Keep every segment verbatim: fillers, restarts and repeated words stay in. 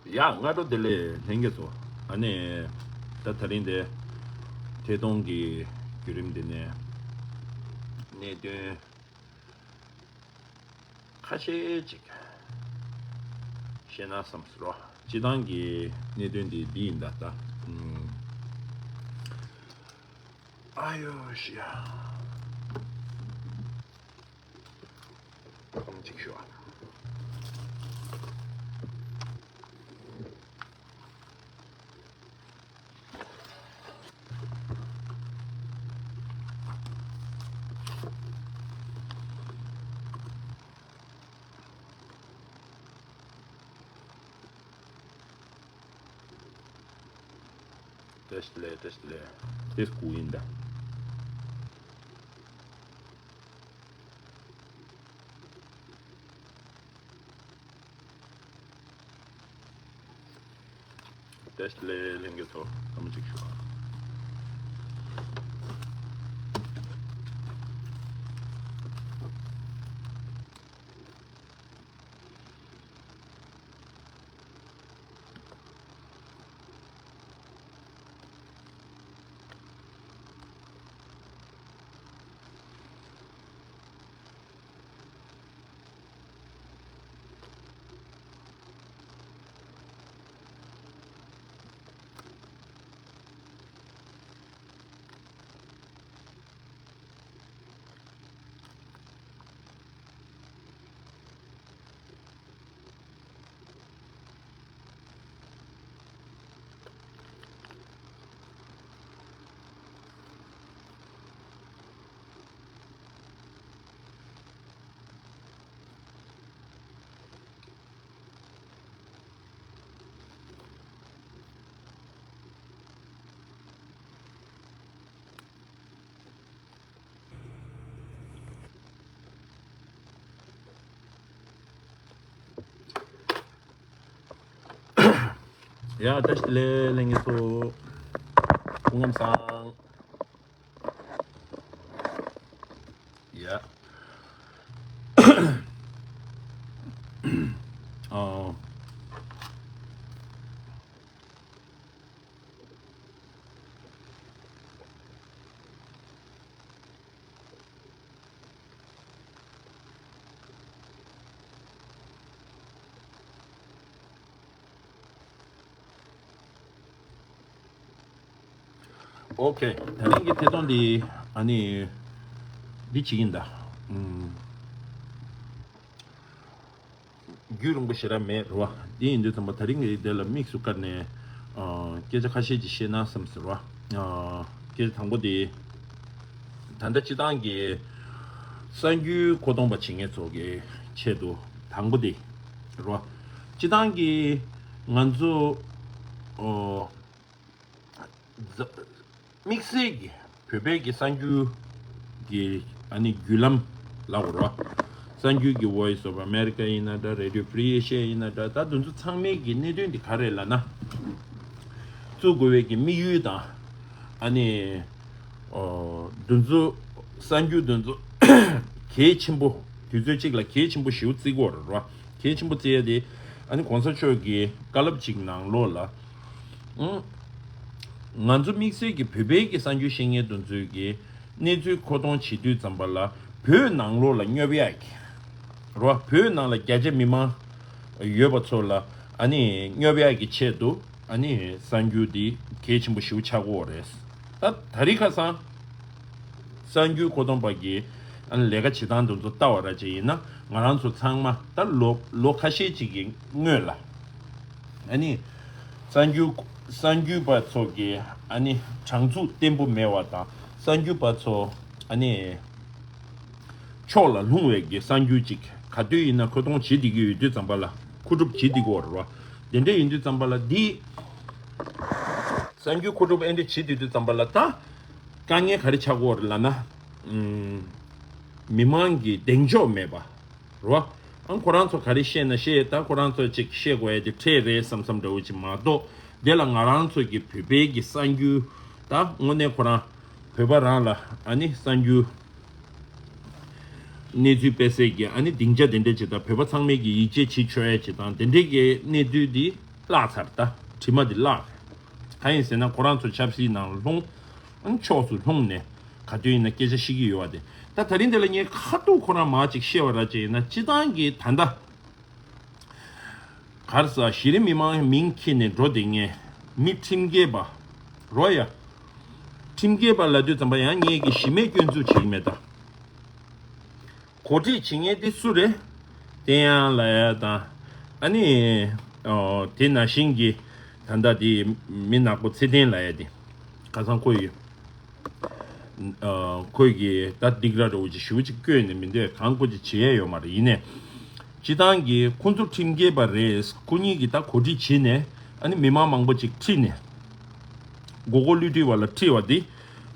ཡ། སྔ་དྲོ་བདེ་ལེགས་ལྷན་རྒྱས་ཚོ། ཨ་ནི་ད་དེ་རིང་དེ་ཐད་གཏོང་གི་བརྒྱུད་རིམ་འདི་ནས་གནད་དོན་ཁ་ཤས་ཅིག་བཤད་ན་བསམ་སོང་རོ། སྤྱི་བཏང་གི་གནད་དོན་འདི་འདི་ཡིན་ད་ལྟ། ཨུམ། ཨ་ཡོ་ཤི་ཡ། ཁམ་ཅིག་ཤོག། བཀྲ་ཤིས་བདེ་ལེགས། བཀྲ་ཤིས་བདེ་ལེགས། དེ་སྐུ་ཡིན་ད། བཀྲ་ཤིས་བདེ་ལེགས་ལྷན་རྒྱས་ཚོ། ཐུགས་རྗེ་ཆེ་ཞུ། ཡ། བཀྲ་ཤིས་བདེ་ལེགས་ལྷན་རྒྱས་ཚོ། སྐུ་ཁམས་བཟང་། ཡ། ཨོ། ཨོ་ཁེ། དེ་རིང་གི་ཐད་གཏོང་འདི་ཨ་ནི་འདི་བྱེད་ཀྱིན་གདའ། ཨུམ། རྒྱུས་རིང་པོ་ཞེ་དྲག་མེད་རེད་བ། འདི་ཡིན་དུས་ཙམ་པ་དེ་རིང་གི་དེ་ལ་དམིགས་སུ་བཀར་ནས་ཨ་སྐད་ཆ་ཁ་ཤས་ཅིག་བཤད་ན་བསམ་ཟེར་བ། ཨ་སྐད་ཆ་དང་པོ་དེ། ད་ལྟ་སྤྱི་བཏང་གི་གསར་འགྱུར་མཁོ་གཏོང་པ་བྱེད་མཁན་ཚོ་གི་ཆེད་དུ་དང་པོ་དེ་རེད་བ། སྤྱི་བཏང་གི་ང་ཚོ་ཨོ། དམིགས་བསལ་གྱི་བོད་པའི་གི་གསར་འགྱུར་གྱི་ཨ་ནི་བརྒྱུད་ལམ་ལབ་དགོས་རེད་བ། གསར་འགྱུར་གྱི་Voice of America ཡིན་ན་འདྲ། Radio Free Asia ཡིན་ན་འདྲ། ད་དེ་ཚོ་ཚང་མའི་གི་གནད་དོན་འདི་ག་རེ་ལབ་ན། བཙུགས་དགོས་པའི་གི་དམིགས་ཡུལ་དང་། ཨ་ནི་ཨོ་དེ་ཚོ་གསར་འགྱུར་དེ་ཚོ་གལ་ཆེན་པོ། དུས་ཚོད་གཅིག་ལ་གལ་ཆེན་པོ་ཞེ་པོ་བརྩི་དགོས་རེད་བ། གལ་ཆེན་པོ་བརྩི་ཡ་དེ་ཨ་ནི་གོང་ས་མཆོག་གི་བཀའ་སློབ་ཅིག་ནང་ལོགས་ལ། ཨང་། ང་ཚོ་དམིགས་བསལ་གྱི་བོད་པའི་གི་གསར་འགྱུར་ཤེས་མཁན་དེ་ཚོས་གི་གནས་ཚུལ་མཁོ་གཏོང་བྱེད་དུས་ཙམ་པ་ལ་བོད་ནང་ལོགས་ལ་སྙོབ་ཡག་གི་རེད་བ། བོད་ནང་ལ་རྒྱ་ཆེ་མི་མང་ཡོད་པ་ཚོ་ལ་ཨ་ནི་སྙོབ་ཡག་གི་ཆེད་དུ་ཨ་ནི་གསར་འགྱུར་འདི་གལ་ཆེན་པོ་ཞེ་པོ་ཆགས་ཀྱི་ཡོད་རེད། ད་ད་རེས་ཁ་སང་གསར་འགྱུར་མཁོ་གཏོང་པ་གི་ཨ་ནི་ལས་ཀ་བྱེད་སྟངས་དེ་ཚོ་ལྟ་བ་ར་ཅིག་ཡིན་ན། ང་རང་ཚོ་ཚང་མ་ད་ལོ་ལོ་ཁ་ཤས་ཅིག་གི་སྔོན་ལ་ཨ་ནི་གསར་འགྱུར་གསར་འགྱུར་པ་ཚོ་གི་ཨ་ནི་དྲང་ཚུགས་བརྟན་པོ་མེད་པ་དང་། གསར་འགྱུར་པ་ཚོ་ཨ་ནི་ཕྱོགས་ལ་ལྷུང་བའི་གི་གསར་འགྱུར་ཅིག་ག་དུས་ཡིན་ན་མཁོ་གཏོང་བྱེད་བསྡད་ཀྱི་ཡོད་དུས་ཙམ་པ་ལ། མཁོ་སྒྲུབ་བྱེད་བསྡད་ཀྱི་ཡོད་རེད་བ། དེ་འདྲ་ཡིན་དུས་ཙམ་པ་ལ་འདི་གསར་འགྱུར་མཁོ་སྒྲུབ་ཨེ་འདྲ་བྱེད་བསྡད་དུས་ཙམ་པ་ལ་ད་དཀའ་ངལ་ག་རེ་ཆགས་ཀྱི་ཡོད་རེད་ལབ་ན། ཨུམ། མི་མང་གི་གདེང་འཇོག་མེད་པ་རེད་བ། ཨང་། ཁོ་རང་ཚོ་ག་རེ་བཤད་ན་བཤད། ད་ཁོ་རང་ཚོ་ཅིག་བཤད་དགོས་ཡ་དེ་འཕྲལ་རེད་བསམ་བསམ་འདྲ་བོ་ཅིག་མ་གཏོགས། དེ་ལ་ང་རང་ཚོ་གི་བོད་པའི་གི་གསར་འགྱུར། ད་དངོས་གནས་ཁོ་རང་བོད་པ་རང་ལ་ཨ་ནི་གསར་འགྱུར་གནས་ཚུལ་སྤེལ་སའི་གི་ཨ་ནི་སྡིངས་ཆ་དེ་འདྲ་ཅིག་དང་། བོད་པ་ཚང་མས་གི་ཡིད་ཆེས་བྱེད་ཆོག་ཡ་ཅིག་དང་། དེ་འདྲའི་གི་གནས་ཚུལ་འདི་ བརླག་ཚར། ད་དྲི་མ་དེ་བརླག་གང་ཡིན་ཟེར་ན་ཁོ་རང་ཚོ་ཆབ་སྲིད་ནང་ལྷུང་། ཕྱོགས་སུ་ལྷུང་ནས་ག་དུས་ཡིན་ན་སྐད་ཆ་བཤད་ཀྱི་ཡོད་པ་དེ། ད་ད་རིང་དེ་ལ་ངས་ཁ་ཐུག་ཁོ་རང་མར་ཅིག་བཤད་པ་ར་ཅིག་ཡིན་ན། སྤྱི་བཏང་གི་ད་ལྟ་གར་ས་གཞི་རིམ་མི་མང་མིང་འཁྱེར་ནས་འགྲོ་བསྡད་མཁན་མི་ཁྲིམས་འགལ་པ་རོ་ཡ། ཁྲིམས་འགལ་པ་ལབ་དུས་ཙམ་པ་ཡང་ངས་ཀྱི་གཞི་མེད་སྐྱོན་འཛུགས་བྱེད་ཀྱི་མེད་ད། གོ་སྒྲིག་བྱེད་མཁན་དེ་སུ་རེད། བསྟན་དབྱངས་ལབ་ཡ་དང་། ཨ་ནི། ཨོ། དེ་ནང་བཞིན་གྱི་ད་ལྟ་དེ་མི་ནག་པོ་ཚེ་བརྟན་ལབ་ཡ་དེ། ཁ་སང་ཁོ་ཡི། ཨོ། ཁོས་ཀྱི་ད་སྡིགས་ར་རེ་བོ་ཅིག་ཞུ་ཅིག་བསྐོས་ནས་མི་འདོད་གང་ཁོ་ཅིག་བྱེད་ཡ་ཡོད་མ་རེད། ཡིན་ནས། སྤྱི་བཏང་གི་ཁོ་ཚོ་ཁྲིམས་འགལ་པ་རེད། ཁོ་གཉིས་ཀྱིས་ད་གོ་སྒྲིག་བྱེད་ནས་ཨ་ནི་མི་མང་མང་པོ་ཅིག་ཁྲིད་ནས། མགོ་སྐོར་གློད་གྲོལ་བ་ལ་ཁྲིད་པ་འདི།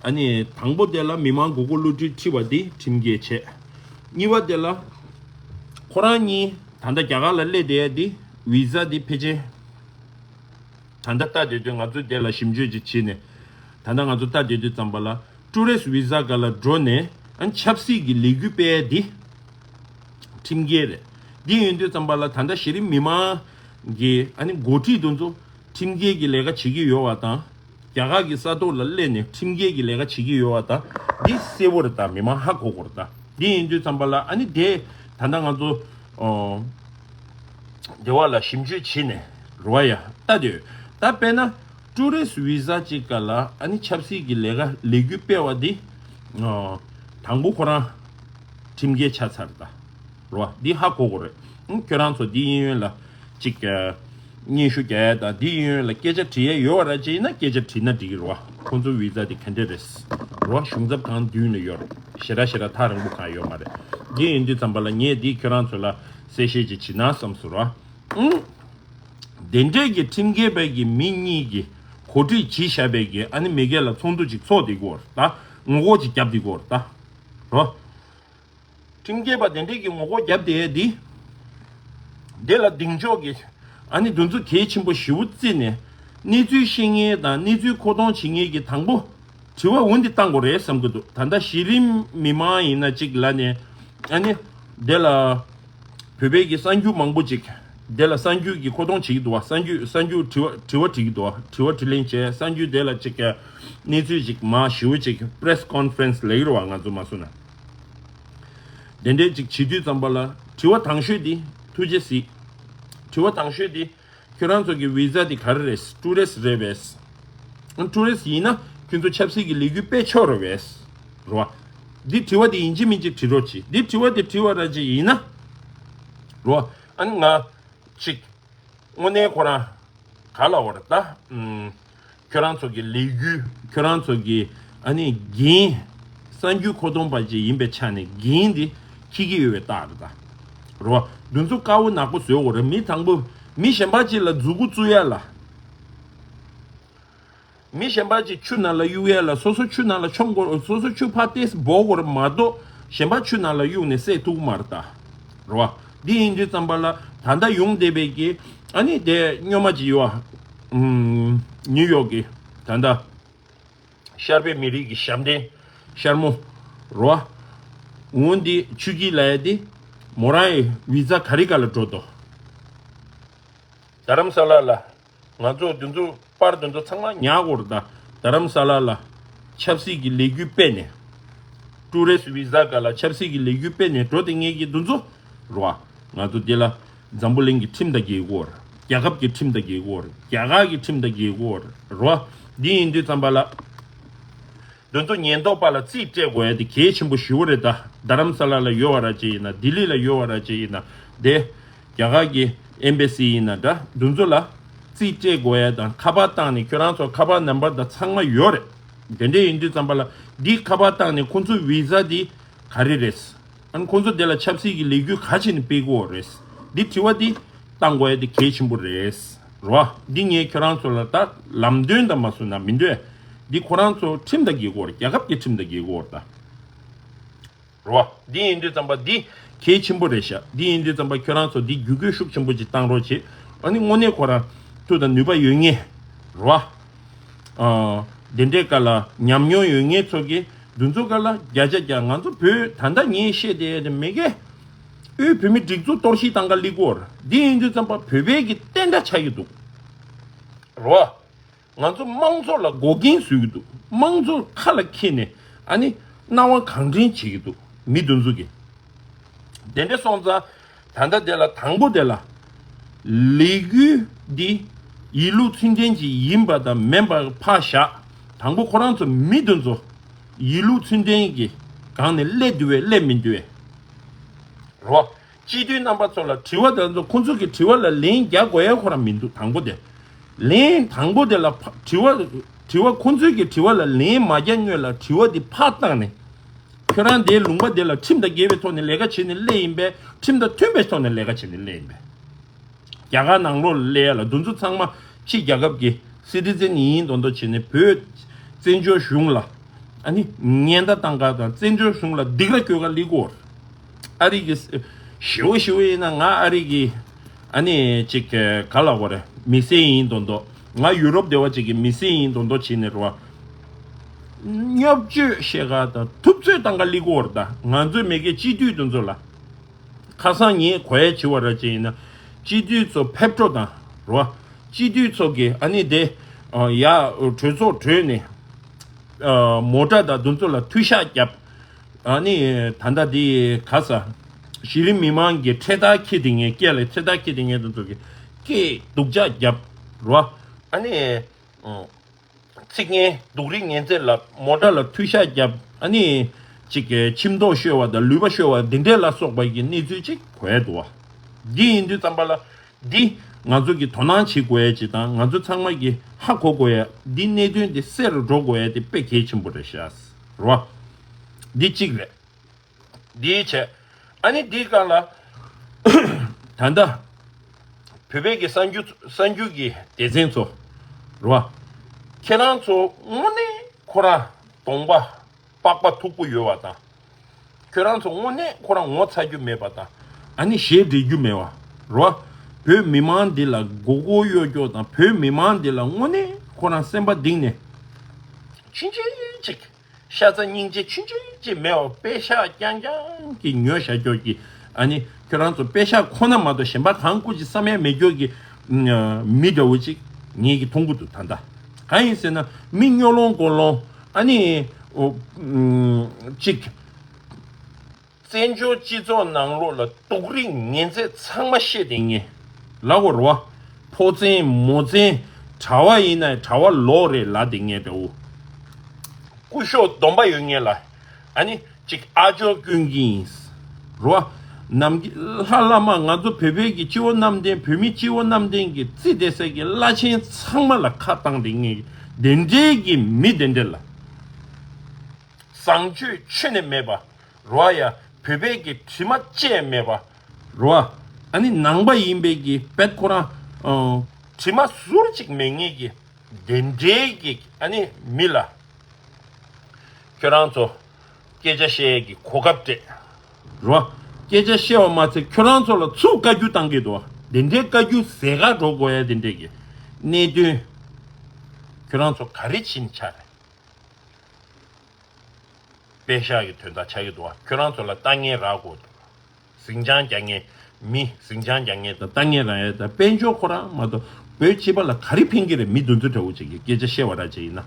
ཨ་ནི་དང་པོ་དེ་ལ་མི་མང་མགོ་སྐོར་གློད་གྲོལ་ཁྲིད་པ་འདི་ཁྲིམས་འགལ་བྱས། གཉིས་པ་དེ་ལ་ཁོ་རང་གཉིས་ད་ལྟ་རྒྱ་གར་ལ་སླེབས་བསྡད་ཡ་འདི་བི་ཟ་འདི་ཕལ་ཆེར་ད་ལྟ་ལྟ་བསྡད་དུས་ང་ཚོས་དེ་ལ་ཞིབ་འཇུག་ཅིག་བྱས་ནས། ད་ལྟ་ང་ཚོ་ལྟ་བསྡད་དུས་ཙམ་པ་ལ་ཊུ་རི་སི་ཊི་བི་ཟ་སྒང་ལ་འགྲོ་ནས་ཨ་ནི་ཆབ་སྲིད་ཀྱི་ལས་འགུལ་སྤེལ་ཡ་འདི་ཁྲིམས་འགལ་རེད། འདི་ཡིན་དུས་ཙམ་པ་ལ་ད་ལྟ་གཞི་རིམ་མི་མང་གི་ཨ་ནི་འགོ་ཁྲིད་དེ་ཚོ་ཁྲིམས་འགལ་གྱི་ལས་ཀ་བྱེད་ཀྱི་ཡོད་པ་དང་། རྒྱ་གར་གྱི་ས་ཐོག་ལ་སླེབས་ནས་ཁྲིམས་འགལ་གྱི་ལས་ཀ་བྱེད་ཀྱི་ཡོད་པ་དང་། འདི་གསལ་པོ་རེད། ད་མི་མང་ཧ་གོ་དགོས་རེད། ད་འདི་ཡིན་དུས་ཙམ་པ་ལ་ཨ་ནི་དེ་ད་ལྟ་ང་ཚོ་ཨོ། འདི་བ་ལ་ཞིབ་འཇུག་བྱས་ནས་རེད་པ་ཡ། ལྟ་དུས་ད་དཔེར་ན་ཊུ་རི་སི་ཊི་བི་ཟ་ཅིག་སྒང་ལ་ཨ་ནི་ཆབ་སྲིད་ཀྱི་ལས་ཀ་ལས་འགུལ་སྤེལ་བ་འདི་ཨོ། དང་པོ་ཁོ་རང་ཁྲིམས་འགལ་ཆགས་ཚར་ད། རེད་པ། འདི་ཧ་གོ་དགོས་རེད། ཨང་། ཁྱོད་རང་ཚོ་འདི་གཡས་གཡོན་ལ་ཅིག་ཨ། སྙན་ཞུ་རྒྱག་ཡ་དང་འདི་གཡས་གཡོན་ལ་སྐད་ཆ་དྲི་ཡ་ཡོད་པ་ར་ཅིག་ཡིན་ན་སྐད་ཆ་དྲིས་ན་འགྲིག་གི་རེད་པ། ཁོང་ཚོ་བི་ཟ་འདི་ག་འདྲ་རེད། རེད་པ། གཞུང་ཚབ་ཁང་མདུན་ལ་ཡོད་རེད། ཞེ་དྲག་ཞེ་དྲག་ཐག་རིང་པོ་གང་ཡོད་མ་རེད། འདི་ཡིན་དུས་ཙམ་པ་ལ་ངས་འདི་ཁྱོད་རང་ཚོ་ལ་གསལ་བཤད་ཅིག་བྱེད་ན་བསམ་སོང་། རེད་པ། ཨང་། དེ་འདྲས་ཀྱི་ཁྲིམས་འགལ་པའི་གི་མི་གཉིས་ཀྱིས་གོ་སྒྲིག་བྱས་བཞག་པའི་གི་ཨ་ནི་མི་སྒེར་ལ་ཚོགས་འདུ་ཅིག་ཚོགས་བསྡད་ཀྱི་ཡོད་རེད་ད། ངོ་རྒོལ་ཅིག་བརྒྱབ་བསྡད་ཀྱི་ཡོད་རེད་ད། རེད་པ། ཁྲིམས་འགལ་པ་དེ་འདྲས་ཀྱི་ངོ་རྒོལ་བརྒྱབ་བསྡད་ཡ་འདི། འདི་ལ་གདེང་འཇོག་གི་ཨ་ནི་འདི་ཚོ་གལ་ཆེན་པོ་ཞེ་པོ་བརྩིས་ནས་གནས་ཚུལ་ཤེས་མཁན་དང་གནས་ཚུལ་མཁོ་གཏོང་བྱེད་མཁན་གྱི་དང་པོ་དྲི་བ་འོ་འདི་བཏང་དགོས་རེད་བསམ་གྱི་འདུག་ད་ལྟ་གཞི་རིམ་མི་མང་ཡིན་ན་གཅིག་ལབ་ནས་ཨ་ནི་འདི་ལ་བོད་པའི་གི་གསར་འགྱུར་མང་པོ་ཅིག་འདི་ལ་གསར་འགྱུར་གྱི་མཁོ་གཏོང་བྱེད་ཀྱི་འདུག་པ། གསར་འགྱུར་གསར་འགྱུར་དྲི་བ་དྲི་བ་དྲི་གི་འདུག་པ། དྲི་བ་དྲིས་ལན་བྱས་གསར་འགྱུར་འདི་ལ་ཅིག་གནས་ཚུལ་ཅིག་མང་ཞེ་པོ་ཅིག་པེ་རེ་སི་ཀོན་ཕ་རེན་སི་ལབ་ཀྱི་རེད་པ། ང་ཚོ་མ་སུ་ན། དེ་འདྲས་ཅིག་བྱེད་དུས་ཙམ་པ་ལ་དྲི་བ་དང་ཤོས་འདི་ཐུགས་རྗེ་གཟིགས། དྲི་བ་དང་ཤོས་འདི་ཁྱོད་རང་ཚོ་གི་བི་ཟ་འདི་ག་རེ་རེད། ཊུ་རི་སི་ཊི་རེད་པས། ཊུ་རི་སི་ཊི་ཡིན་ན་ཁྱོད་ཚོ་ཆབ་སྲིད་ཀྱི་ལས་འགུལ་སྤེལ་ཆོག་རེད་པས། རེད་པ། འདི་དྲི་བ་འདི་ཡིན་གཅིག་མིན་གཅིག་དྲི་རོགས་གྱིས། འདི་དྲི་བ་འདི་དྲི་བ་ར་ཅིག་ཡིན་ན། རེད་པ། ཨ་ནི་ང་ཅིག་དངོས་གནས་ཁོ་རང་ག་ལ་བར་ད། ཨུམ། ཁྱོད་རང་ཚོ་གི་ལས་འགུལ་ཁྱོད་རང་ཚོ་གི་ཨ་ནི་འགན། གསར་འགྱུར་མཁོ་གཏོང་པ་ཅིག་ཡིན་པའི་ཆ་ནས་འགན་འདི་འཁྱེར་གྱི་ཡོད་པའི་རྟགས་རེད་ད། རེད་པ། འདི་ཚོ་དཀར་པོ་ནག་པོ་བཟོ་དགོས་རེད། མི་དང་པོ་མི་གཞན་པ་ཅིག་ལ་མཛུབ་གུ་བཙུགས་ཡ་ལ། མི་གཞན་པ་ཅིག་ཆུ་ནང་ལ་གཡུག་ཡ་ལ་སོ་སོ་ཆུ་ནང་ལ་མཆོང་དགོས། སོ་སོ་ཆུ་ཕར་ཏོག་ཙམ་འབོག་དགོས་རེད་མ་གཏོགས་གཞན་པ་ཆུ་ནང་ལ་གཡུག་ནས་བསད་ཐུབ་ཀྱི་མ་རེད་ད། རེད་པ། འདི་ཡིན་དུས་ཙམ་པ་ལ་ད་ལྟ་ཡོང་བསྡད་པའི་གི་ཨ་ནི་དེ་སྔོན་མ་ཅིག་ཡོད་པ། ཨུམ། ནིའུ་ཡོག་གི་ད་ལྟ་ཤར་པའི་མི་རིགས་ཀྱི་ཞབས་འདྲེན་ཤར་མོ་རེད་པ། འོ་འདི་ཆུ་སྐྱིད་ལབ་ཡ་དེ་མོ་རང་གི་བི་ཟ་ག་རེ་སྒང་ལ་འགྲོ་འདུག་རྡ་རམ་ས་ལ་ལ། ང་ཚོ་འདི་ཚོ་པར་འདི་ཚོ་ཚང་མ་ཉར་དགོས་རེད་ད། རྡ་རམ་ས་ལ་ལ་ཆབ་སྲིད་ཀྱི་ལས་འགུལ་སྤེལ་ནས། ཊུ་རི་སི་ཊི་བི་ཟ་སྒང་ལ་ཆབ་སྲིད་ཀྱི་ལས་འགུལ་སྤེལ་ནས་འགྲོ་བསྡད་མཁན་གྱི་འདི་ཚོ་རེད་པ། ང་ཚོ་འདི་ལ་འཛམ་བུ་གླིང་གི་ཁྲིམས་དང་འགལ་གྱི་ཡོད་རེད། རྒྱལ་ཁབ་ཀྱི་ཁྲིམས་དང་འགལ་གྱི་ཡོད་རེད། རྒྱ་གར་གྱི་ཁྲིམས་དང་འགལ་གྱི་ཡོད་རེད། རེད་པ། འདི་ཡིན་དུས་ཙམ་པ་ལ། འདི་ཚོ་ཉེན་རྟོག་པ་ལ་རྩིས་སྤྲད་དགོས་ཡ་དེ་གལ་ཆེན་པོ་ཞེ་པོ་རེད་ད། རྡ་རམ་ས་ལ་ལ་ཡོད་པ་ར་ཅིག་ཡིན་ན་ལྡི་ལི་ལ་ཡོད་པ་ར་ཅིག་ཡིན་ན་དེ། རྒྱ་གར་གྱི་ཨེམ་བྷ་སི་ཡིན་ན་འདྲ་འདི་ཚོ་ལ་རྩིས་སྤྲད་དགོས་ཡ་དང་ཁ་པར་བཏང་ནས་ཁྱོད་རང་ཚོ་ཁ་པར་ནམ་བར་དང་ཚང་མ་ཡོད་རེད། དེ་འདྲས་ཡིན་དུས་ཙམ་པ་ལ་འདི་ཁ་པར་བཏང་ནས་ཁོང་ཚོའི་བི་ཟ་འདི་ག་རེ་རེད། ཨ་ནི་ཁོང་ཚོ་དེ་ལ་ཆབ་སྲིད་ཀྱི་ལས་འགུལ་ག་བྱས་ནས་སྤེལ་དགོས་རེད། འདི་དྲི་བ་འདི་བཏང་དགོས་ཡ་དེ་གལ་ཆེན་པོ་རེད། རེད་པ། འདི་ངས་ཁྱོད་རང་ཚོ་ལ་ད་ལམ་སྟོན་དང་མ་སོང་ན་མི་འདོད། འདི་ཁོ་རང་ཚོ་ཁྲིམས་དང་འགལ་གྱི་ཡོད་རེད། རྒྱལ་ཁབ་ཀྱི་ཁྲིམས་དང་འགལ་གྱི་ཡོད་རེད་ད། རེད་པ། འདི་ཡིན་དུས་ཙམ་པ་འདི་གལ་ཆེན་པོ་རེད་ཤག་འདི་ཡིན་དུས་ཙམ་པ་ཁྱོད་རང་ཚོ་འདི་བརྒྱུད་སྐུལ་ཤུགས་ཆེན་པོ་ཅིག་བཏང་རོགས་བྱེད། ཨ་ནི་དངོས་གནས་ཁོ་རང་མཐུ་དང་ནུས་པ་ཡོད་མཁན། རེད་པ། ཨ། དེ་འདྲའི་སྐབས་ལ་ཉམས་མྱོང་ཡོད་མཁན་ཚོ་གིས་འདི་ཚོ་སྒང་ལ་བརྒྱ་ཆ་བརྒྱ་ང་ཚོ་བོད་ད་ལྟ་ངས་བཤད་བསྡད་ཡ་དེ་མི་སྒེར། དབུས་བོད་མི་སྒྲིག་འཛུགས་གཏོར་བཤིག་བཏང་ག་སླེབས་ཀྱི་ཡོད་རེད། འདི་ཡིན་དུས་ཙམ་པ་བོད་པའི་གི་བསྟན་དགྲ་ཆགས་ཀྱི་འདུག་རོ། ང་ཚོ་དམངས་གཙོ་ལ་འགོག་རྐྱེན་བཟོས་ཀྱི་འདུག། དམངས་གཙོ་ཁ་ལ་འཁྱེར་ནས་ཨ་ནི་སྣང་བ་གང་དྲན་བྱེད་ཀྱི་འདུག་མི་དེ་ཚོ་གིས། དེ་འདྲ་སོང་ཙང་ད་ལྟ་དེ་ལ་དང་པོ་དེ་ལ་ལས་འགུལ་འདི་ཡིན་ལུགས་མཚན་ལྡན་ཅིག་ཡིན་པ་དང་མིན་པ་ཕར་བཞག། དང་པོ་ཁོ་རང་ཚོ་མི་དེ་ཚོ་ཡིན་ལུགས་མཚན་ལྡན་གྱི་སྒང་ནས་སླེབས་འདུག་བས་སླེབས་མི་འདུག་བས། རོ། སྤྱི་འཐུས་རྣམ་པ་ཚོ་ལ་དྲི་བ་དེ་ཚོ་ཁོང་ཚོ་གི་དྲི་བ་ལ་ལན་རྒྱག་དགོས་ཡ་ཁོ་རང་མི་འདུག། དང་པོ་དེ། ལན་དང་པོ་དེ་ལ་ཕ་དྲི་བ་དྲི་བ་ཁོང་ཚོའི་གི་དྲི་བ་ལ་ལན་མ་རྒྱག་སྔོན་ལ་དྲི་བ་འདི་ཕར་བཏང་ནས། ཁྱོད་རང་དེའི་ལུང་པ་དེ་ལ་ཁྲིམས་དང་འགལ་བའི་ཐོག་ནས་ལས་ཀ་བྱེད་ནས་སླེབས་ཡིན་པས། ཁྲིམས་དང་མཐུན་པའི་ཐོག་ནས་ལས་ཀ་བྱེད་ནས་སླེབས་ཡིན་པས། རྒྱ་གར་ནང་ལོགས་ལ་སླེབས་ཡ་ལ་འདི་ཚོ་ཚང་མ་ཕྱི་རྒྱལ་ཁབ་ཀྱི་སི་ཊི་ཛན་ཡིན་མདོག་མདོག་བྱས་ནས་བོད་བཙན་བྱོལ་གཞུང་ལ་ཨ་ནི་ཉེན་བརྡ་བཏང་ག་དང་བཙན་བྱོལ་གཞུང་ལ་སྡིགས་ར་སྐྱོན་ག་སླེབས་ཀྱི་ཡོད་རེད། ཨ་རི་གི་ཞེ་པོ་ཞེ་པོ་ཡིན་ན་ང་ཨ་རི་གི་ཨ་ནི་ཅིག་ག་ལབ་དགོས་རེད། མི་སེར་ཡིན་མདོག་མདོག། ང་ཡུ་རོབ་སྡེ་བ་ཅིག་གི་མི་སེར་ཡིན་མདོག་མདོག་བྱས་ནས་རེད་བ། བརྙས་བཅོས་བཤད་ག་དང་ཐུབ་ཚོད་བཏང་ག་སླེབས་ཀྱི་ཡོད་རེད། ད་ང་ཚོའི་མ་གི་སྤྱི་འཐུས་དེ་ཚོ་ལ། ཁ་སང་ངས་གོ་ཡ་བྱས་པ་ར་ཅིག་ཡིན་ན། སྤྱི་འཐུས་ཚོ་ཕེབས་འགྲོ་དང་རོ། སྤྱི་འཐུས་ཚོ་གིས་ཨ་ནི་དེ་ཡ་གྲོས་ཚོགས་གྲོལ་ནས་མོ་ཊ་དང་དེ་ཚོ་ལ་མཐུ་ཤག་བརྒྱབ། ཨ་ནི་ད་ལྟ་དེ་ག་ས་གཞི་རིམ་མི་མང་གི་འཕྲེད་དར་འཁྱེར་དེ་ངས་སྐེ་ལ་འཕྲེད་དར་འཁྱེར་དེ་ངས་དེ་ཚོ་གི་སྐད་སྡུག་ཅག་བརྒྱབ་རོ། ཨ་ནི། ཚིག་ངན་སྡུག་རིགས་ངན་ཚད་ལ་མོ་ཊ་ལ་མཐུ་ཤག་བརྒྱབ། ཨ་ནི་ཅིག་གི་ཁྱིམ་ཐོག་ཤོར་བ་དང་ལུས་པ་ཤོར་བ་འདི་འདྲས་ལ་སོགས་པ་གི་གནས་ཚུལ་ཅིག་གོ་ཡ་འདུག་བ། འདི་ཡིན་དུས་ཙམ་པ་ལ་འདི་ང་ཚོ་གི་དོ་སྣང་བྱེད་དགོས་ཡ་ཅིག་དང་ང་ཚོ་ཚང་མ་གི་ཧ་གོ་དགོས་ཡ་འདི་གནད་དོན་འདི་སེལ་འགྲོ་དགོས་ཡ་དེ་དཔེ་གལ་ཆེན་པོ་རེད་ཤག་རོ། འདི་གཅིག་རེད། འདིའི་ཆེད། ཨ་ནི་འདིའི་སྒང་ལ། ད་ལྟ། བོད་པའི་གི་གསར་འགྱུར་གསར་འགྱུར་གྱི་སྡེ་ཚན་ཚོ། རེད་བ། ཁྱེད་རང་ཚོ་དངོས་གནས་ཁོ་རང་གདོང་པ་པགས་པ་མཐུག་པོ་ཡོད་བ་དང་། ཁྱོད་རང་ཚོ་དངོས་གནས་ཁོ་རང་ངོ་ཚ་རྒྱུ་མེད་པ་དང་། ཨ་ནི་ཞེ་འགྲིག་རྒྱུ་མེད་བ། རེད་བ། བོད་མི་མང་འདི་ལ་མགོ་སྐོར་གཡོ་སྐྱོ་དང་བོད་མི་མང་འདི་ལ་དངོས་གནས་ཁོ་རང་སེམས་པ་གཏིང་ནས། ཆུང་ཆུང་ཅིག་ཤ་ཚ་སྙིང་རྗེ་ཆུང་ཆུང་ཅིག་མེད་པར་པད་ཤག་རྐྱང་རྐྱང་གིས་ཉོས་བཞག་ཀྱོག་གི། ཨ་ནི་ཁྱོད་རང་ཚོ་པད་ཤག་ཁོ་ན་མ་གཏོགས་གཞན་པ་གང་བཀུར་ཅིག་བསམ་ཡ་མེད་ཀྱོག་གི། མི་འདྲ་བོ་ཅིག་ངེད་ཀྱིས་མཐོང་གི་འདུག་ད་ལྟ། གང་ཡིན་ཟེར་ན་མི་སྨྱོ་ལོང་ཀོ་ལོང་ཨ་ནི། ཅིག་བཙན་བྱོལ་སྤྱི་ཚོགས་ནང་ལོགས་ལ་སྡུག་རིགས་ངན་ཚད་ཚང་མ་བཤད་དེ་ངས་ལབ་དགོས་རེད་བ། ཕོ་བཙན་མོ་བཙན་གྲྭ་བ་ཡིན་ན་གྲྭ་བ་ལོག་རེད་ལབ་དེ་ངས་འདྲ་བོ། སྐུ་ཞབས་སྡོམ་པ་ཡོད་ངེས་ལ་ཨ་ནི་ཅིག་ཨ་ཇོ་ཀུན་གྱི་ཡིན། རེད་བ། ནམ་གྱི་ལྷ་བླ་མ་ང་ཚོ་བོད་པའི་གི་སྤྱི་བོ་གནམ་བསྟན་བོད་མི་སྤྱི་བོ་གནམ་བསྟན་གྱི་རྩིས་དེ་སའི་གི་བླ་ཆེན་ཚང་མ་ལ་ཁ་བཏང་དེ་ངས་དེ་འདྲའི་གི་མི་དེ་འདྲ་ལ། བཟང་སྤྱོད་ཁྱོན་ནས་མེད་པ། རོ་ཡ། བོད་པའི་གི་དྲི་མ་བཅད་མེད་པ། རོ། ཨ་ནི་ནང་པ་ཡིན་པའི་གི་བེད་ཁོ་རང་། ཨ། དྲི་མ་ཟུར་ཅིག་མེད་ངེས་གི། དེ་འདྲའི་གི་ཨ་ནི་མི་ལ། ཁྱོད་རང་ཚོ། སྐད་ཆ་བཤད་ཡས་གི་གོ་སྐབས་སྤྲད། རོ། སྐད་ཆ་བཤད་པ་མ་ཚད་ཁྱོད་རང་ཚོ་ལ་ཚུར་བཀའ་བཀྱོན་བཏང་གི་འདུག་བ། དེ་འདྲའི་བཀའ་བཀྱོན་ཟས་ག་འགྲོ་དགོས་ཡ་དེ་འདྲའི་གི། གནད་དོན། ཁྱོད་རང་ཚོ་ག་རེ་བྱིན་ཆ་རེད། པད་ཤག་གི་དོན་དག་ཆགས་ཀྱི་འདུག་བ། ཁྱོད་རང་ཚོ་ལ་ལྟ་ངན་རག་དགོས་འདུག། ཟིང་ཆང་རྒྱག་མཁན་མི་ཟིང་ཆང་རྒྱག་མཁན་དང་ལྟ་ངན་རག་ཡས་དང་དཔལ་འབྱོར་ཁོ་རང་མ་གཏོགས་བོད་སྤྱི་པ་ལ་ག་རེ་ཕན་གྱི་རེད། མི་འདི་ཚོ་འདྲ་བོ་ཅིག་གིས་སྐད་ཆ་བཤད་པ་ར་ཅིག་ཡིན་ན།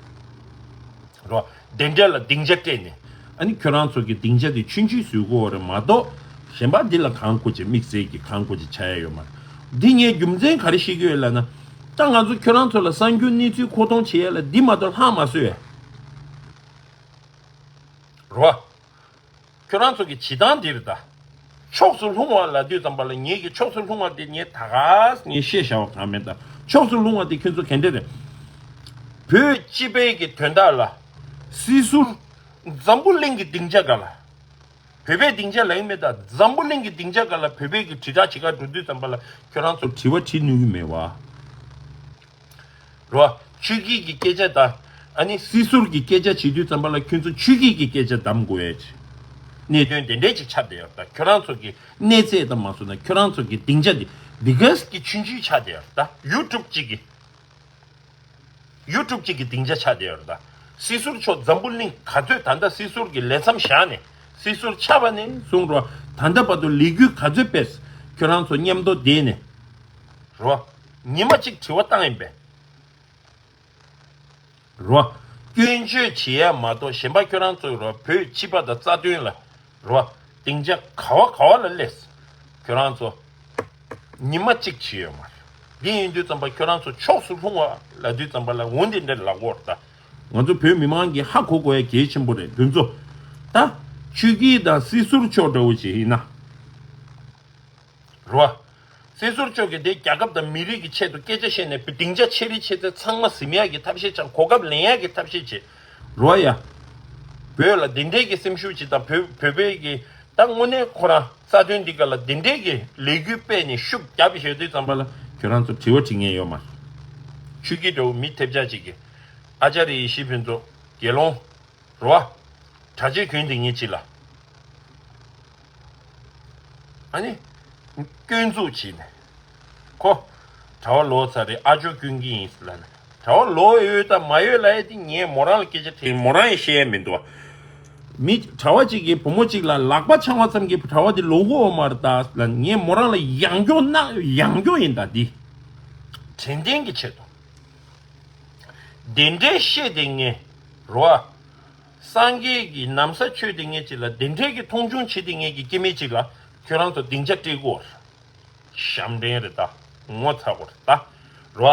རོ། དེ་འདྲ་ལ་སྡིངས་ཆ་སྤྲད་ནས་ཨ་ནི་ཁྱོད་རང་ཚོ་གི་སྡིངས་ཆ་དེ་ཆུང་ཆུང་བཟོས་དགོས་རེད་མ་གཏོགས་གཞན་པ་འདི་ལ་གང་དགོས་ཅིག་དམིགས་བསལ་གྱི་གང་དགོས་ཅིག་བྱ་ཡ་ཡོད་མ་རེད། འདི་ངས་རྒྱུ་མཚན་ག་རེ་བཤད་ཀྱི་ཡོད་ལབ་ན། ད་ང་ཚོ་ཁྱོད་རང་ཚོ་ལ་གསར་འགྱུར་གནས་ཚུལ་མཁོ་གཏོང་བྱེད་ཡ་ལ་འདི་མ་གཏོགས་ལྷག་མ་བཟོས་ཡ། རོ། ཁྱོད་རང་ཚོ་གི་བྱེད་སྟངས་འདི་རེད་ད། ཕྱོགས་སུ་ལྷུང་བ་ལབ་དུས་ཙམ་པ་ལ་ངེད་ཀྱི་ཕྱོགས་སུ་ལྷུང་བ་དེ་ངས་ད་ག་ངས་བཤད་བཞག་པ་གང་མེད་ད། ཕྱོགས་སུ་ལྷུང་བ་དེ་ཁྱོད་ཚོ་ག་འདྲ་རེད། བོད་སྤྱི་པའི་གི་དོན་དག་ལ། སྲིད་ཟུར། འཛམ་བུ་གླིང་གི་སྡིངས་ཆ་ག་ལ། བོད་པའི་སྡིངས་ཆ་ལ་ཡིན་མེད་ད་འཛམ་བུ་གླིང་གི་སྡིངས་ཆ་ག་ལ་བོད་པའི་གི་དྲིལ་བསྒྲགས་བྱེད་ག་འགྲོ་དུས་ཙམ་པ་ལ་ཁྱོད་རང་ཚོ་དྲི་བ་དྲིས་ནུས་ཀྱི་མེད་བ། རོ། ཆོས་སྐད་ཀྱི་སྐད་ཆ་དང་། ཨ་ནི་སྲིད་ཟུར་གྱི་སྐད་ཆ་བྱེད་དུས་ཙམ་པ་ལ་ཁྱོད་ཚོ་ཆོས་སྐད་ཀྱི་སྐད་ཆ་གདམ་དགོས་ཡ་ཆེ། གནད་དོན་དེ་འདྲས་ཅིག་ཆགས་བསྡད་ཡོད་ད། ཁྱོད་རང་ཚོ་གི་གནས་ཚད་དང་མ་སོང་ན་ཁྱོད་རང་ཚོ་གི་སྡིངས་ཆ་དེ་འདི་གས་ཀྱི་ཆུང་ཆུང་ཆགས་བསྡད་ཡོད་ད། ཡུ་ཊུབ་གཅིག་གི་ཡུ་ཊུབ་གཅིག་གི་སྡིངས་ཆ་ཆགས་བསྡད་ཡོད་ད། སྲིད་ཟུར་མཆོག་འཛམ་བུ་གླིང་ག་ཚོད་ད་ལྟ་སྲིད་ཟུར་གྱི་ལས་མཚམས་བཞག་ནས་སྲིད་ཟུར་ཆགས་པ་ནས་བཟུང་རོ། ད་ལྟ་བར་དུ་ལས་འགུལ་ག་ཚོད་སྤེལ། ཁྱོད་རང་ཚོ་མཉམ་དུ་བསྡད་ནས། རོ། ཉི་མ་གཅིག་དྲི་བ་བཏང་ཡིན་པས། རོ། སྐྱོན་བརྗོད་བྱེད་ཡ་མ་གཏོགས་གཞན་པ་ཁྱོད་རང་ཚོའི་རོ་བོད་སྤྱི་པ་དང་རྩ་དོན་ལ་རོ་སྡིངས་ཆ་ག་བ་ག་བ་ལ་སླེབས། ཁྱོད་རང་ཚོ་ཉི་མ་གཅིག་བྱས་ཡོད་མ་རེད། འདི་ཡིན་དུས་ཙམ་པ་ཁྱོད་རང་ཚོ་ཕྱོགས་སུ་ལྷུང་བ་ལབ་དུས་ཙམ་པ་ལ་འོ་འདི་འདྲ་ལབ་དགོས་རེད་ད། ང་ཚོ་བོད་མི་མང་གིས་ཧ་གོ་དགོས་ཡ་གལ་ཆེན་པོ་རེད་འདི་ཚོ། ད་ཆོས་སྐྱིད་དང་སྲིད་ཟུར་མཆོག་འདྲ་བོ་ཅིག་ཡིན་ན། རོ། སྲིད་ཟུར་མཆོག་གིས་དེ་རྒྱལ་ཁབ་དང་མི་རིགས་ཀྱི་ཆེད་དུ་སྐད་ཆ་བཤད་ནས་བོད་སྡིངས་ཆ་ཆེ་རིགས་ཆེ་ཚད་ཚང་མ་ཟིན་ཡག་གི་ཐབས་ཤེས་བྱ་གོ་སྐབས་ལེན་ཡག་གི་ཐབས་ཤེས་བྱེད། རོ་ཡ། བོད་ལ་དེ་འདྲས་ཀྱི་སེམས་ཤུགས་ཅིག་དང་བོད་བོད་པའི་གི་ད་དངོས་གནས་ཁོ་རང་རྩ་དོན་འདི་ག་ལ་དེ་འདྲས་ཀྱི་ལས་འགུལ་སྤེལ་ནས་ཤུགས་རྒྱབ་ཞེས་དུས་ཙམ་པ་ལ་ཁྱོད་རང་ཚོ་དྲི་བ་དྲི་མཁན་ཡོད་མ་རེད། ཆོས་སྐྱིད་འདྲ་བོ་མི་ཐེབས་ཆག་ཅིག་གིས་ཨ་ཅཱ་རི་ཡེ་ཤེས་ཕུན་ཚོགས་དགེ་སློང་། རོ། གྲྭ་ཆས་གྱོན་དེ་ངའི་ཅི་ལ། ཨ་ནི། སྐྱོན་འཛུགས་བྱས་ནས། ཁོ། གྲྭ་བ་ལོག་ཚར་རེད་ཨ་ཇོ་སྐྱོན་གྱི་ཡིན་ལབ་ནས། གྲྭ་བ་ལོག་ཡོད་དང་མ་ཡོད་ལབ་ཡ་དེ་ངས་མོ་རང་ལ་སྐད་ཆ་དྲིས་མོ་རང་ཡང་བཤད་ཡ་མི་འདུག་བ། མི་གྲྭ་བ་གཅིག་གིས་བུ་མོ་གཅིག་ལ་ལག་པ་འཆང་བ་ཙམ་གྱིས་གྲྭ་བ་དེ་ལོག་གི་ཡོད་མ་རེད་ད་ལབ་ངས་མོ་རང་ལ་ཡང་སྐྱོ་ན་ཡང་སྐྱོ་ཡིན་ད་འདི། དྲན་རྟེན་གྱི་ཆེད་དུ། དེ་འདྲའི་བཤད་དེ་ངས། རོ། སངས་རྒྱས་ཀྱི་ན་བཟའ་མཆོད་དེ་ངས་ཅི་ལ་དེ་འདྲའི་གི་མཐོང་ཆུང་བྱེད་དེ་ངས་ཀྱི་སྐྱེ་དམན་ཅིག་ལ་ཁྱོད་རང་ཚོ་སྡིངས་ཆ་སྤྲད་དགོས། ཞབས་འདྲེན་རེད་ད། ངོ་ཚ་དགོས་རེད་ད། རོ།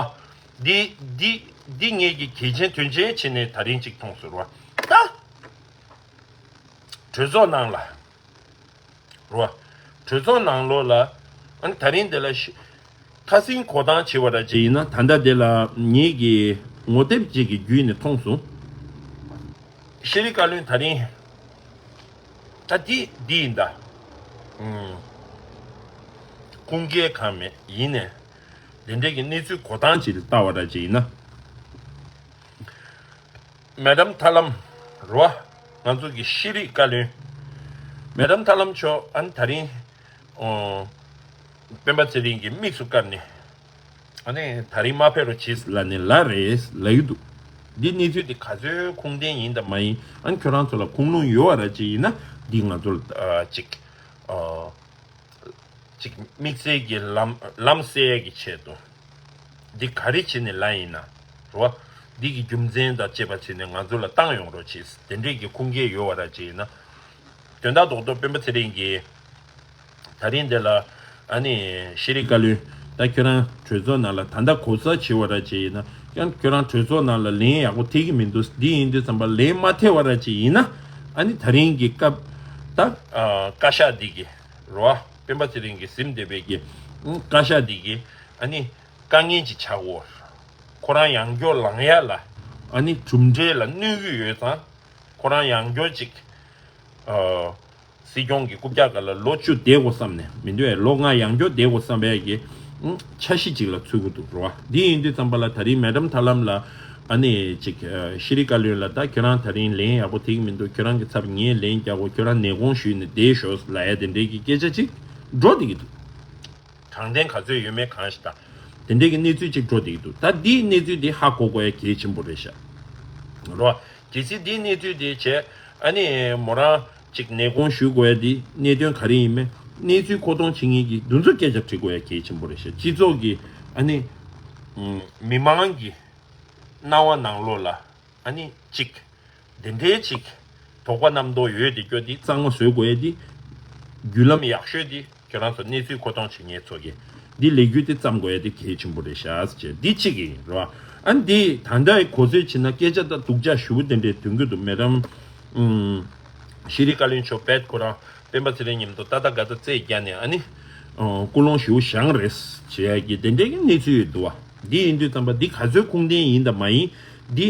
འདི་འདི་འདི་ངས་ཀྱི་གལ་ཆེན་དོན་ཆེན་བྱས་ནས་ད་རིང་ཅིག་མཐོང་སོང་རོ། ད། གྲོས་ཚོགས་ནང་ལ། རོ། གྲོས་ཚོགས་ནང་ལོགས་ལ། ཨ་ནི་ད་རིང་འདི་ལ་ཤི། ཁ་སེང་གོ་སྟངས་བྱེད་པ་འདྲ་ཅིག་ཡིན་ན་ད་ལྟ་འདི་ལ་ངེད་ཀྱི་ངོ་དེབ་ཅིག་གི་བརྒྱུད་ནས་མཐོང་སོང་། ཤེས་རིག་བཀའ་བློན་ད་རིང་། ད་འདི་འདི་ཡིན་ད། ཨུམ། ཁུངས་སྐྱེལ་གང་མེད་ཡིན་ནས། འདི་འདྲའི་གི་གནས་ཚུལ་གོ་སྟངས་ཅིག་ལ་ལྟ་བ་འདྲ་ཅིག་ཡིན་ན། མེ་ཌམ་ཐར་ལམ་རོ། ང་ཚོ་གི་ཤེས་རིག་བཀའ་བློན། མེ་ཌམ་ཐར་ལམ་མཆོག་ཨ་ནི་ད་རིང་། ཨོ། སྤེན་པ་ཚེ་རིང་གིས་དམིགས་སུ་བཀར་ནས། ཨ་ནི་ད་རིང་མ་ཕེབས་རོགས་བྱེད་ལབ་ནས་ལབ་རེད་ལབ་ཀྱི་འདུག་འདི་གནས་ཚུལ་འདི་ག་ཚོད་ཁུངས་ལྡན་ཡིན་དང་མ་ཡིན་ཨ་ནི་ཁྱོད་རང་ཚོ་ལ་ཁུངས་ལུང་ཡོད་པ་ར་ཅིག་ཡིན་ན་འདི་ང་ཚོ་ལ་ཨ་ཅིག་ཨོ། ཅིག་དམིགས་བསལ་གྱི་ལམ་ལམ་སེལ་ཡས་ཀྱི་ཆེད་དུ། འདི་ག་རེ་བྱས་ནས་ལབ་ཡིན་ན། རོ། འདི་གི་རྒྱུ་མཚན་དང་བཅས་པ་བྱས་ནས་ང་ཚོ་ལ་བཏང་ཡོང་རོགས་བྱེད། དེ་འདྲས་ཀྱི་ཁུངས་སྐྱེལ་ཡོད་པ་ར་ཅིག་ཡིན་ན། དོན་དག་རྡོག་རྡོག་སྤེན་པ་ཚེ་རིང་གིས། ད་རིང་འདི་ལ། ཨ་ནི་ཤེས་རིག་བཀའ་བློན། ད་ཁྱོད་རང་གྲོས་ཚོགས་ནང་ལ་ད་ལྟ་གོ་ས་བྱེད་པ་ར་ཅིག་ཡིན་ན། ཡང་ཁྱོད་རང་གྲོས་ཚོགས་ནང་ལ་ལན་ཡག་པོ་ཐེབས་ཀྱི་མི་འདུག་འདི་ཡིན་དུས་ཙམ་པ་ལན་མ་ཐེབས་པ་ར་ཅིག་ཡིན་ན། ཨ་ནི་ད་རིང་གི་སྐབས། ད། ཨ། བཀའ་ཤག་འདི་གི། རོ། སྤེན་པ་ཚེ་རིང་གིས་ཟིན་བསྡད་པའི་གི། ཨུ། བཀའ་ཤག་འདི་གི། ཨ་ནི། དཀའ་ངལ་ཅིག་ཆགས་འོ། ཁོ་རང་ཡང་སྐྱོ་ལངས་ཡ་ལ། ཨ་ནི་གྲུབ་འབྲས་ལ་གནོད་ཀྱི་ཡོད་ཙང་། ཁོ་རང་ཡང་སྐྱོ་ཅིག་ཨ། སྲིད་སྐྱོང་གི་རྐུབ་བཀྱག་སྒང་ལ་ལོ་བཅུ་བསྡད་དགོས་བསམ་ནས་མི་འདུག་ཨེ། ལོ་ལྔ་ཡང་སྐྱོ་བསྡད་དགོས་བསམ་པའི་གི། ཨུ། འཆར་གཞི་ཅིག་ལ་ཚུད་ཀྱི་འདུག་རོ། འདི་ཡིན་དུས་ཙམ་པ་ལ་ད་རིང་མེ་ཌམ་ཐར་ལམ་ལ། ཨ་ནི་ཅིག་ཨ། ཤེས་རིག་བཀའ་བློན་ལ་ད་ཁྱོད་རང་ད་རིང་ལན་ཡག་པོ་ཐེབས་ཀྱི་མི་འདུག་ཁྱོད་རང་གི་ཚབ་ངས་ལན་རྒྱག་དགོས། ཁྱོད་རང་ནད་དགོངས་ཞུས་ནས་བསྡད་ཤོག་ལབ་ཡ་དེ་འདྲའི་གི་སྐད་ཆ་ཅིག་འགྲོ་བསྡད་ཀྱི་འདུག་དྲང་བདེན་ག་ཚོད་ཡོད་མེད་གང་ཞིག་དང་། དེ་འདྲའི་གི་གནས་ཚུལ་ཅིག་འགྲོ་བསྡད་ཀྱི་འདུག་ད་འདིའི་གནས་ཚུལ་འདི་ཧ་གོ་དགོས་ཡ་གལ་ཆེན་པོ་རེད་ཤག་རོ། གལ་སྲིད་འདིའི་གནས་ཚུལ་འདི་བྱས། ཨ་ནི་མོ་རང་ཅིག་ནད་དགོངས་ཞུ་དགོས་ཡ་འདི་གནད་དོན་ག་རེ་ཡིན་མིན་གནས་ཚུལ་མཁོ་གཏོང་བྱེད་མཁན་གྱི་འདི་ཚོ་སྐད་ཆ་དྲི་དགོས་ཡ་གལ་ཆེན་པོ་རེད་ཤག་སྤྱི་ཚོགས་ཀྱི་ཨ་ནི་མི་མང་གི་སྣང་བ་ནང་ལོགས་ལ། ཨ་ནི་གཅིག་དེ་འདྲའི་གཅིག་དོགས་པ་རྣམ་རྟོག་ཡོད་དེ་སྐྱོ་དེ་གཙང་མ་བཟོ་དགོས་ཡ་དེ། བརྒྱུད་ལམ་ཡག་ཤོས་དེ་ཁྱོད་རང་ཚོ་གནས་ཚུལ་མཁོ་གཏོང་བྱེད་མཁན་ཚོ་གིས་འདི་ལས་འགུལ་དེ་བརྩམས་དགོས་ཡ་དེ་གལ་ཆེན་པོ་རེད་ཤག་ཟེར་འདི་གཅིག་ཡིན་རོ། ཨ་ནི་དེ་ད་ལྟའི་གོ་ཚོད་བྱས་ན་སྐད་ཆ་དང་སྡུག་ཅག་ཞུ་བོ་དེ་འདྲའི་དོན་གྱི་འདུག་མེ་ཌམ། ཤེས་རིག་བཀའ་བློན་མཆོག་པད་ཁོ་རང་སྤེན་པ་ཚེ་རིང་མཉམ་དུ་ཏ་ཏ་ག་ཏ་རྩེ་བརྒྱབ་ནས་ཨ་ནི། སྐུ་ལོང་ཞུ་བཞེངས་རེད་བྱེད་ཡ་གི་དེ་འདྲའི་གི་གནས་ཚུལ་ཡོད་འདུག་བ། འདི་ཡིན་དུས་ཙམ་པ་འདི་ག་ཚོད་ཁུངས་ལྡན་ཡིན་དང་མ་ཡིན་འདི།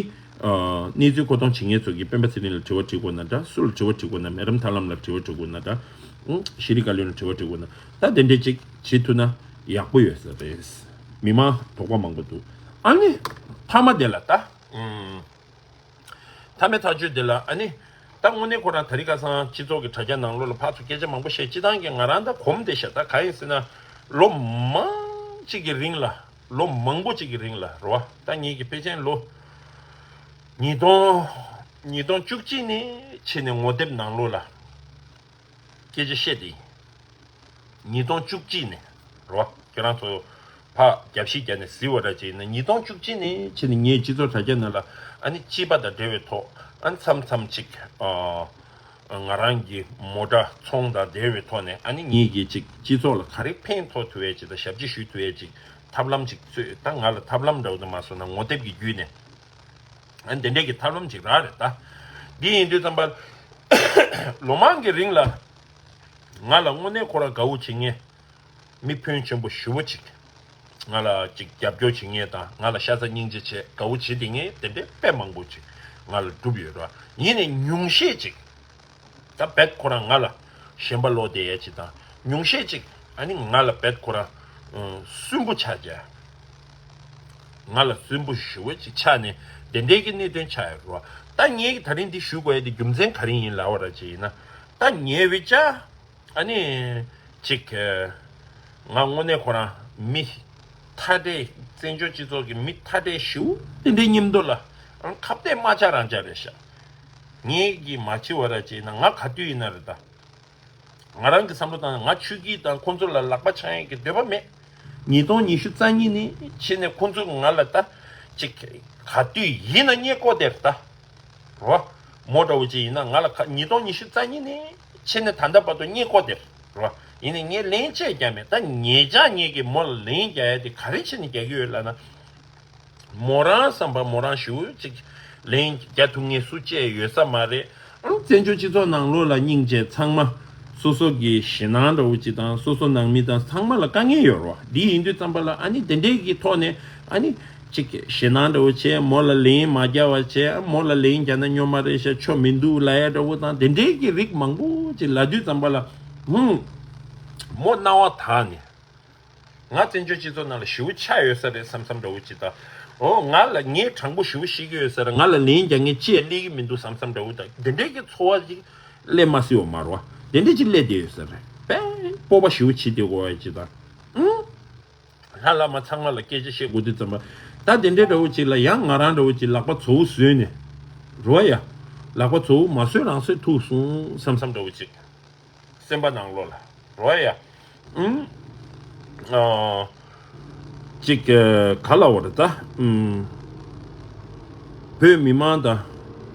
གནས་ཚུལ་མཁོ་གཏོང་བྱེད་མཁན་ཚོ་གིས་སྤེན་པ་ཚེ་རིང་ལ་དྲི་བ་དྲི་དགོས་ན་འདྲ། སུ་ལ་དྲི་བ་དྲི་དགོས་ན། མེ་ཌམ་ཐར་ལམ་ལ་དྲི་བ་དྲི་དགོས་ན་འདྲ། ཨང་། ཤེས་རིག་བཀའ་བློན་ལ་དྲི་བ་དྲི་དགོས་ན། ད་དེ་འདྲས་ཅིག་བྱེད་ཐུབ་ན་ཡག་པོ་ཡོད་ས་རེད། མི་མང་དོགས་པ་མང་པོ་འདུག་ཨ་ནི། མཐའ་མ་དེ་ལ་ད། ཨང་། མཐའ་མའི་ཐག་གཅོད་དེ་ལ་ཨ་ནི། ད་དངོས་གནས་ཁོ་རང་དེ་རིང་ཁ་སང་སྤྱི་ཚོགས་ཀྱི་དྲ་རྒྱ་ནང་ལོགས་ལ་ཕར་ཚུར་སྐད་ཆ་མང་པོ་བཤད། སྤྱི་བཏང་གི་ང་རང་ད་གོམས་བསྡད་ཤག་ད་ག་ཡིན་ཟེར་ན། ལོ་མང་ཅིག་གི་རིང་ལ། ལོ་མང་པོ་ཅིག་གི་རིང་ལ་རོ། ད་ངེད་ཀྱི་ཕལ་ཆེར་ལོ། ཉིས་སྟོང་། ཉིས་སྟོང་བཅུ་གཅིག་ནས་ཕྱིན་ནས་ངོ་དེབ་ནང་ལོགས་ལ། སྐད་ཆ་བཤད་དེ་ཡིན། ཉིས་སྟོང་བཅུ་གཅིག་ནས་རོ། ཁྱེད་རང་ཚོ་ ཕར་རྒྱབ་བཤིག་བརྒྱབ་ནས་གཟིགས་པ་འདྲ་བྱས་ན། ཉིས་སྟོང་བཅུ་གཅིག་ནས་ཕྱིན་ནས་ངས་སྤྱི་ཚོགས་དྲ་རྒྱ་ནང་ལ་ཨ་ནི་སྤྱི་པ་དང་འབྲེལ་བའི་ཐོག་ཨ་ནི་མཚམས་མཚམས་ཅིག་ཨ། ང་རང་གི་མོ་ཊ་ཚོང་དང་འབྲེལ་བའི་ཐོག་ནས་ཨ་ནི་ངེད་ཀྱིས་ཅིག་སྤྱི་ཚོགས་ལ་ག་རེ་ཕན་ཐོགས་ཐུབ་ཡས་ཅིག་དང་ཞབས་ཕྱི་ཞུ་ཐུབ་ཡས་ཅིག་ཐབས་ལམ་ཅིག་བཙོས། ད་ང་ལ་ཐབས་ལམ་འདྲ་བོ་དུ་མ་སོང་ན་ངོ་དེབ་ཀྱི་བརྒྱུད་ནས་ཨ་ནི་དེ་འདྲས་ཀྱི་ཐབས་ལམ་ཅིག་རག་རེད། ད་འདི་ཡིན་དུས་ཙམ་པ་ལོ་མང་གི་རིང་ལ་ང་ལ་དངོས་གནས་ཁོ་རང་དགའ་བོ་བྱེད་མཁན། མི་ཕོན་ཆེན་པོ་ཞེ་པོ་ཅིག་ང་ལ་ཅིག་རྒྱབ་སྐྱོར་བྱེད་མཁན་དང་ང་ལ་ཤ་ཚ་སྙིང་རྗེ་བྱེད་དགའ་བོ་བྱེད་བསྡད་མཁན་དེ་འདྲའི་དཔེ་མང་པོ་ཅིག་ང་ལ་བསྒྲུབས་ཡོད་ར། ཡིན་ནའི་ཉུང་ཤས་ཅིག་ད་རྦད་ཁོ་རང་ང་ལ་ཞེན་པ་ལོག་བསྡད་ཡས་ཅིག་དང་ཉུང་ཤས་ཅིག་ཨ་ནི་ང་ལ་རྦད་ཁོ་རང་སུན་པོ་ཆགས་བྱས། ང་ལ་སུན་པོ་ཞེ་པོ་ཅིག་ཆགས་ནས་དེ་འདྲའི་གི་གནད་དོན་ཆགས་ཡོད་ར། ད་ངས་ད་རིང་འདི་ཞུ་དགོས་ཡས་དེ་རྒྱུ་མཚན་ག་རེ་ཡིན་ལབ་པ་ར་ཅིག་ཡིན་ན། ད་ཉེ་བའི་ཆར་ཨ་ནི་ཅིག་ང་དངོས་གནས་ཁོ་རང་མི་ཐ་དད། བཙན་བྱོལ་སྤྱི་ཚོགས་ཀྱི་མི་ཐ་དད་ཞེ་པོ་དེ་འདྲའི་མཉམ་དུ་ལ་ཨང་ཁ་གཏད་མ་ཆགས་རང་ཆགས་རེད་ཤག་ངེད་ཀྱིས་མ་བྱེད་པ་ར་བྱས་ན་ང་ག་དུས་ཡིན་ན་རེད། ད་ང་རང་གི་བསམ་བློ་བཏང་ན་ང་ཆོས་སྐྱིད་དང་ཁོང་ཚོ་ལ་ལག་པ་འཆང་ཡས་ཀྱི་འདོད་པ་མེད། ཉིས་སྟོང་ཉི་ཤུ་རྩ་གཉིས་ནས་ཕྱིན་ནས་ཁོང་ཚོས་ང་ལ་ད་ཅིག་ག་དུས་ཡིན་ན་རྙེད་དགོས་དེ་རེད་ད། རོ། མོ་འདྲ་བོ་ཅིག་ཡིན་ན་ང་ལ་ཁ་ཉིས་སྟོང་ཉི་ཤུ་རྩ་གཉིས་ནས་ཕྱིན་ནས་ད་ལྟ་བར་དུ་རྙེད་དགོས་དེ་རོ། ཡིན་ནའི་ངས་ལན་ཅིག་རྒྱག་མེད། ད་ཉེ་ཆར་ངེད་ཀྱིས་མོ་ལ་ལན་རྒྱག་ཡ་དེ་ག་རེ་བྱས་ནས་རྒྱག་གི་ཡོད་ལབ་ན། མོ་རང་བསམ་པ་མོ་རང་ཞེ་པོ་ཅིག་ལན་རྒྱག་ཐུབ་མཁན་སུ་གཅིག་ཡོད་ས་མ་རེད། ཨང་བཙན་བྱོལ་སྤྱི་ཚོགས་ནང་ལོགས་ལ་སྙིང་རྗེ་ཚང་མ་སོ་སོ་གི་ཞེད་སྣང་འདྲ་བོ་ཅིག་དང་སོ་སོ་ནང་མི་དང་ཚང་མ་ལ་དཀའ་ངལ་ཡོད་རེད་བ། འདི་ཡིན་དུས་ཙམ་པ་ལ་ཨ་ནི་དེ་འདྲའི་གི་ཐོག་ནས་ཨ་ནི་ཅིག་ཞེད་སྣང་འདྲ་བོ་བྱས། མོ་ལ་ལན་མ་རྒྱག་པ་བྱས། མོ་ལ་ལན་རྒྱག་ན་སྨྱོན་མ་རེད་ཤག་ཆོ་མི་འདུག་ལབ་ཡ་འདྲ་བོ་དང་དེ་འདྲའི་གི་རིགས་མང་པོ་ཅིག་ལབ་དུས་ཙམ་པ་ལ་ཧུམ། མོ་སྣང་བ་དག་ནས། ང་བཙན་བྱོལ་སྤྱི་ཚོགས་ནང་ལ་ཞེ་པོ་ཆགས་ཡོད་ས་རེད་བསམ་བསམ་འདྲ་བོ་ཅིག་དང་། འོ་ང་ལ་ངས་དྲང་པོ་ཞེ་པོ་བཤད་ཀྱི་ཡོད་ས་རེད། ང་ལ་ལན་རྒྱག་མཁན་ཅིག་སླེབས་ཀྱི་མི་འདུག་བསམ་བསམ་འདྲ་བོ་དང་དེ་འདྲའི་གི་ཚོར་བ་ཅིག་སླེབས་མ་སྲིད་པ་མ་རེད་བ། དེ་འདྲ་ཅིག་སླེབས་བསྡད་ཡོད་ས་རེད། དཔེ་སྤོབས་པ་ཞེ་པོ་བྱེད་བསྡད་དགོས་པ་ཅིག་དང་། ཨང་། ལྷ་བླ་མ་ཚང་མ་ལ་སྐད་ཆ་བཤད་དགོས་དུས་ཙམ་པ། ད་དེ་འདྲའི་འདྲ་བོ་ཅིག་ལ་ཡང་ང་རང་འདྲ་བོ་ཅིག་ལག་པ་ཚོ་བོ་བཟོས་ནས་རོ་ཡ། ལག་པ་ཚོ་བོ་མ་བཟོས་རང་བཟོས་ཐུག་སོང་བསམ་བསམ་འདྲ་བོ་ཅིག་སེམས་པ་ནང་ལོགས་ལ་རོ་ཡ། ཨུམ། ཨ། ཅིག་ག་ལ་བར་ད། ཨུམ། བོད་མི་མང་དང་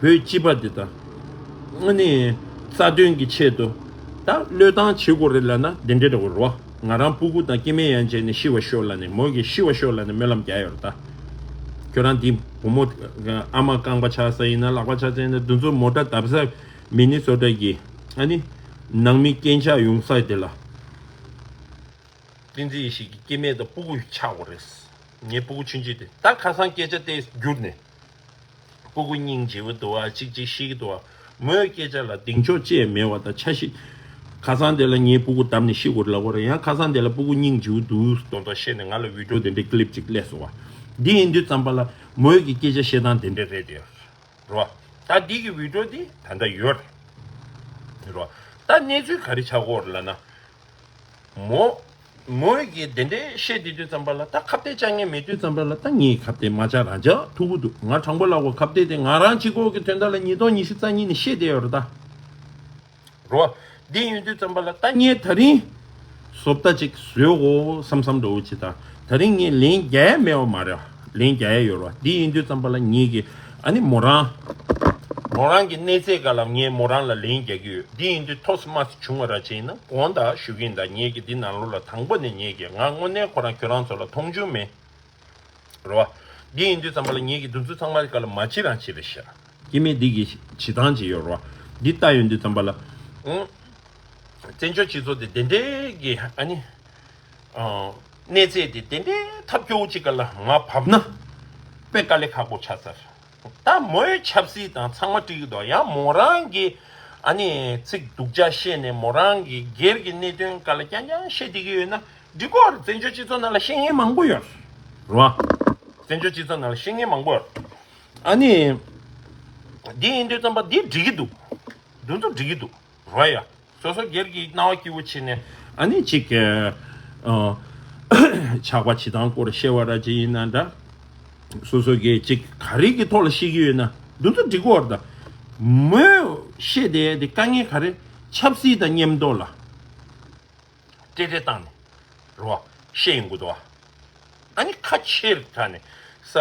བོད་སྤྱི་པ་འདི་དང་། ཨ་ནི་རྩ་དོན་གྱི་ཆེད་དུ་ད་བློས་བཏང་བྱེད་དགོས་རེད་ལབ་ན་འདི་འདྲའི་འདྲ་བོ་རོ། ང་རང་སྤུ་གུ་དང་སྐྱེ་དམན་ཡན་ཆད་ནས་ཤི་བར་ཤོག་ལབ་ནས་མོ་གིས་ཤི་བར་ཤོག་ལབ་ནས་སྨོན་ལམ་རྒྱག་ཡོད་རེད་ད། ཁྱོད་རང་འདི་བུ་མོ་ཨ་མ་རྐང་པ་ཆག་ས་ཡིན་ན་ལག་པ་ཆག་ས་ཡིན་ན་འདི་ཚོ་མོ་ཊ་བརྡབ་ས་མི་ནི་སོ་ཊ་གི་ཨ་ནི་ནང་མི་རྐྱེན་ཆག་ཡོང་ས་དེ་ལ། བསྟན་འཛིན་ཡེ་ཤེས་ཀྱི་སྐྱེ་དམན་དང་སྤུ་གུ་ཆགས་དགོས་རེད། ངའི་སྤུ་གུ་ཆུང་ཆུང་དེ་ད་ཁ་སང་སྐད་ཆ་དེ་བསྒྱུར་ནས། སྤུ་གུ་སྙིང་རྗེ་བོ་འདུག་བ། གཅིག་གཅིག་ཤེས་ཀྱི་འདུག་བ། མོའི་སྐད་ཆ་ལ་གདེང་འཇོག་ཅི་ཡང་མེད་པ་དང་འཆར་གཞི། ཁ་སང་དེ་ལ་ངའི་སྤུ་གུ་བརྡབས་ནས་ཤི་དགོས་རེད་ལབ་དགོས་རེད། ཡང་ཁ་སང་དེ་ལ་སྤུ་གུ་སྙིང་རྗེ་བོ་འདུག་དོན་དག་བཤད་ནས་ང་ལ་བི་ཌིའོ་དེ་འདྲའི་ཀི་ལིབ་ཅིག་སླེབས་སོང་བ། འདི་ཡིན་དུས་ཙམ་པ་ལ་མོའི་གི་སྐད་ཆ་བཤད་སྟངས་དེ་འདྲ་རེད་དེ། རོ། ད་འདི་གི་བི་ཌིའོ་འདི་ད་ལྟ་ཡོད་རེད། རོ། ད་གནས་ཚུལ་ག་རེ་ཆགས་ཀྱི་ཡོད་རེད་ལབ་ན། མོ། མོས་ཀྱིས་དེ་འདྲའི་བཤད་དེ་དུས་ཙམ་པ་ལ་ད་ཁ་གཏད་བཅག་མཁན་མེད་དུས་ཙམ་པ་ལ་ད་ངས་ཁ་གཏད་མ་བཅག་རང་བཅག་ཐུག་གི་འདུག་ང་དྲང་པོ་ལབ་དགོས། ཁ་གཏད་དེ་ང་རང་གཅིག་པོ་གི་དོན་དག་ལ་ཉིས་སྟོང་ཉི་ཤུ་རྩ་གཉིས་ནས་བཤད་བསྡད་ཡོད་རེད་ད། རོ། འདི་ཡིན་དུས་ཙམ་པ་ལ་ད་ངས་ད་རིང་བཟོ་ལྟ་ཅིག་བཟོས་གོ་བསམ་བསམ་འདྲ་བོ་ཅིག་དང་། ད་རིང་ངས་ལན་རྒྱག་ཡ་མེད་པ་མ་རེད། ལན་རྒྱག་ཡ་ཡོད་རེད། འདི་ཡིན་དུས་ཙམ་པ་ལ་ངེད་ཀྱི་ཨ་ནི་མོ་རང་། མོ་རང་གི་གནས་ཚད་སྒང་ལ་ངས་མོ་རང་ལ་ལན་རྒྱག་གི་ཡོད། འདི་ཡིན་དུས་ཐོག་མ་བྱུང་བ་ར་ཅིག་ཡིན་ན་དགོངས་དག་ཞུ་གི་ཡིན། ད་ངེད་ཀྱི་འདི་ནང་ལོགས་ལ་དང་པོ་ནས་ངེད་ཀྱི་ང་དངོས་གནས་ཁོ་རང་ཁྱོད་རང་ཚོ་ལ་མཐོང་ཆུང་མེད། རེད་བ། འདི་ཡིན་དུས་ཙམ་པ་ལ་ངེད་ཀྱི་འདི་ཚོ་ཚང་མ་ག་ལ་མ་བྱེད་རང་བྱེད་རེད་ཤག་སྐྱེ་དམན་འདི་གི་བྱེད་སྟངས་ཅིག་ཡོད་རེད་བ། འདི་ལྟ་ཡོང་དུས་ཙམ་པ་ལ། ཨང་། བཙན་བྱོལ་སྤྱི་ཚོགས་དེ་དེ་འདྲའི་གི་ཨ་ནི། ཨ། གནས་ཚད་དེ་དེ་འདྲའི་ཐབས་སྐྱོ་བོ་ཅིག་ག་ལ་མར་བབས་ན། དཔེ་དཀའ་ལས་ཁག་པོ་ཆགས་ཚར། ད་མོའི་ཆབ་སྲིད་དང་ཚང་མ་འགྲིག་གི་འདུག་ཡང་མོ་རང་གི་ཨ་ནི་ཚིག་སྡུག་ཅག་བཤད་ནས་མོ་རང་གི་སྒེར་གྱི་གནད་དོན་སྒང་ལ་རྐྱང་རྐྱང་བཤད་བསྡད་ཀྱི་ཡོད་ན་འགྲིག་གི་རེད། བཙན་བྱོལ་སྤྱི་ཚོགས་ནང་ལ་བཤད་མཁན་མང་པོ་ཡོད་རེད་བ། བཙན་བྱོལ་སྤྱི་ཚོགས་ནང་ལ་བཤད་མཁན་མང་པོ་ཡོད་རེད། ཨ་ནི། འདི་ཡིན་དུས་ཙམ་པ་འདི་འགྲིག་གི་འདུག་འདི་ཚོ་འགྲིག་གི་འདུག་རོ་ཡ། སོ་སོ་སྒེར་གྱི་སྣང་བ་སྐྱིད་པོ་བྱས་ནས་ཨ་ནི་ཅིག་ཨ། ཆགས་པ་བྱེད་སྟངས་སྐོར་བཤད་པ་ར་ཅིག་ཡིན་ན་འདྲ། སོ་སོ་སྒེར་ཅིག་ག་རེ་གི་ཐོག་ལ་བཤད་ཀྱི་ཡོད་ན་འདི་ཚོ་འགྲིག་གི་ཡོད་རེད། ད་མོས་བཤད་བསྡད་དེ་དཀའ་ངལ་ག་རེ། ཆབ་སྲིད་དང་མཉམ་དུ་ལ་ཏྲེ་ཏྲེ་བཏང་ནས་རོ་བཤད་ཡོང་གི་འདུག་བ། ཨ་ནི་ཁ་ཆེར་ཁ་ནས་ས་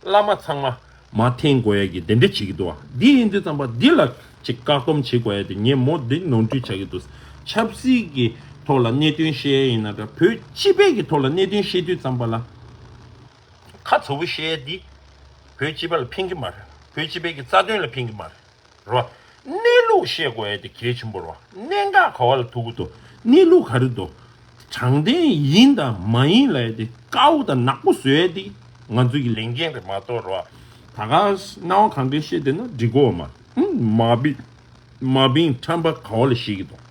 བླ་མ་ཚང་མ་མར་འཐེན་དགོས་ཡ་གི་དེ་འདྲ་བྱེད་ཀྱི་འདུག་བ། འདི་ཡིན་དུས་ཙམ་པ་འདི་ལ་ཅིག་བཀག་སྡོམ་བྱེད་དགོས་ཡ་དེ་ངས་མོ་འདི་ནོར་འཁྲུལ་ཆགས་ཀྱི་འདུག་ཆབ་སྲིད་ཀྱི་ཐོག་ལ་གནད་དོན་བཤད་ཡ་ཡིན་ན་འདྲ། བོད་སྤྱི་པའི་གི་ཐོག་ལ་གནད་དོན་བཤད་དུས་ཙམ་པ་ལ་ཁ་མཚུར་པོ་བཤད་ཡ་འདི་བོད་སྤྱི་པ་ལ་ཕན་གྱི་མ་རེད། བོད་སྤྱི་པའི་གི་རྩ་དོན་ལ་ཕན་གྱི་མ་རེད། རོ། གནས་ལུགས་བཤད་དགོས་ཡ་དེ་གལ་ཆེན་པོ་རོ། གནད་འགག་ག་བ་ལ་ཐུག་གི་འདུག་གནས་ལུགས་ག་རེ་འདུག་དྲང་བདེན་ཡིན་དང་མ་ཡིན་ལབ་ཡ་དེ་དཀར་པོ་དང་ནག་པོ་བཟོ་ཡ་དེ་ང་ཚོའི་གི་ལས་འགན་རེད་མ་གཏོགས་རོ། ད་ག་སྣང་བ་གང་དྲན་བཤད་བསྡད་ན་འགྲིག་གོ་མ། ཧུམ། མ་བིན། མ་བིན་ཁྲམ་པ་ག་བ་ལ་བཤད་ཀྱི་འདུག་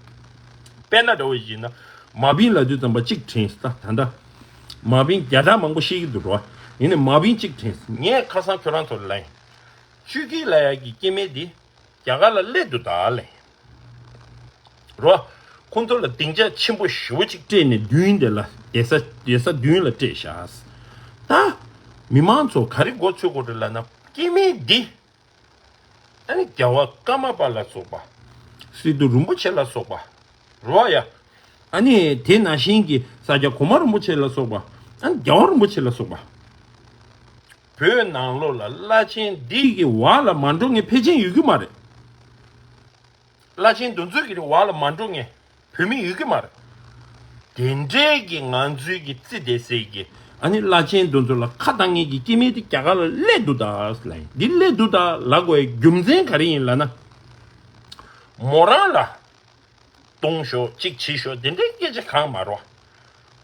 དཔེར་ན་འདྲ་བོ་ཡིན་ན་མ་བིན་ལབ་དུས་ཙམ་པ་གཅིག་དྲན་ད་ད་ད། མ་བིན་བརྒྱ་ཕྲག་མང་པོ་བཤད་ཀྱི་འདུག་རོ། ཡིན་ནའི་མ་བིན་གཅིག་དྲན། ངས་ཁ་སང་ཁྱོད་རང་ཚོ་ལ་ཡིན། ཆོས་སྐྱིད་ལབ་ཡ་གི་སྐྱེ་དམན་འདི་རྒྱ་གར་ལ་སླེབས་འདུག་ད་ལེ། རོ། ཁོང་ཚོ་ལ་སྡིངས་ཆ་ཆེན་པོ་ཞེ་པོ་ཅིག་སྤྲད་ནས་མདུན་དེ་ལ་གདན་ས་གདན་ས་མདུན་ལ་སྤྲད་བཞག་ད། མི་མང་ཚོ་ག་རེ་མགོ་ཚོད་དགོས་རེད་ལབ་ན་སྐྱེ་དམན་འདི། ཨ་ནི་རྒྱལ་བ་ཀརྨ་པ་ལ་སོགས་པ། སི་ཏུ་རིན་པོ་ཆེ་ལ་སོགས་པ། རོ་ཡ། ཨ་ནི་དེ་ནང་བཞིན་གྱི་ས་སྐྱ་གོང་མ་རིན་པོ་ཆེ་ལ་སོགས་པ། ཨ་ནི་རྒྱལ་བ་རིན་པོ་ཆེ་ལ་སོགས་པ། བོད་ནང་ལོགས་ལ་བླ་ཆེན་འདི་གི་བར་ལ་མ་འགྲོ་མཁན་ཕལ་ཆེར་ཡོད་ཀྱི་མ་རེད། བླ་ཆེན་འདི་ཚོའི་གི་བར་ལ་མ་འགྲོ་མཁན་བོད་མི་ཡོད་ཀྱི་མ་རེད། དེ་འདྲའི་གི་ང་ཚོའི་གི་རྩིས་དེ་ཟེར་གི། ཨ་ནི་བླ་ཆེན་འདི་ཚོ་ལ་ཁ་བཏང་མཁན་གི་སྐྱེ་དམན་དེ་རྒྱ་གར་ལ་སླེབས་འདུག་ད་ལབ་ཡིན། འདི་སླེབས་འདུག་ད་ལབ་དགོས་ཡ་རྒྱུ་མཚན་ག་རེ་ཡིན་ལབ་ན། མོ་རང་ལ་གཏོང་ཤོག་གཅིག་བྱེད་ཤོག་དེ་འདྲའི་སྐད་ཆ་གང་མ་རོ།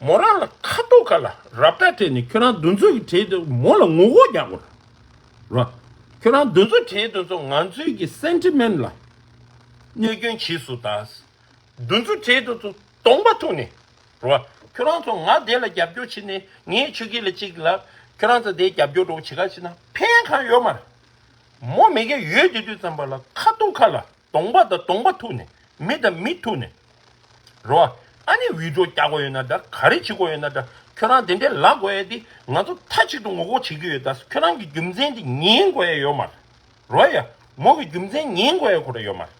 མོ་རང་ལ་ཁ་ཐུག་ཁ་ལ་རབ་ཏ་སྤྲད་ནས་ཁྱོད་རང་འདི་ཚོ་གི་གྲས་དེ་མོ་ལ་ངོ་རྒོལ་རྒྱག་དགོས་ར། ཁྱོད་རང་འདི་ཚོ་གྲས་དེ་ཚོ་ང་ཚོའི་གི་སེན་ཊི་མེན་ཊི་ལ་གནོད་སྐྱོན་བྱས་སོང་ད། འདི་ཚོ་གྲས་དེ་ཚོ་གདོང་པ་ཐུག་ནས་རོ། ཁྱོད་རང་ཚོ་ང་དེ་ལ་རྒྱབ་སྐྱོར་བྱས་ནས་ངས་ཆོས་སྐྱིད་ལ་གཅིག་ལ་ཁྱོད་རང་ཚོ་དེ་རྒྱབ་སྐྱོར་འགྲོ་བྱེད་ག་བྱེད་ན་ཕན་གང་ཡོད་མ་རེད། མོ་མི་སྐད་ཡོད་དེ་དུས་ཙམ་པ་ལ་ཁ་ཐུག་ཁ་ལ་གདོང་པ་དང་གདོང་པ་ཐུག་ནས་མི་དང་མི་ཐུག་ནས། རོ། ཨ་ནི་ཝི་ཌི་འོ་རྒྱག་དགོས་ཡོད་ན་འདྲ་ག་རེ་བྱེད་དགོས་ཡོད་ན་འདྲ་ཁྱོད་རང་དེ་འདྲའི་ལབ་དགོས་ཡ་དེ་ང་ཚོ་མཐའ་གཅིག་ཏུ་ངོ་རྒོལ་བྱེད་ཀྱི་ཡོད་ད། ཁྱོད་རང་གི་རྒྱུ་མཚན་དེ་ཉན་དགོས་ཡ་ཡོད་མ་རེད། རོ་ཡ། མོ་གི་རྒྱུ་མཚན་ཉན་དགོས་ཡ་ཁོ་ར་ཡོད་མ་རེད།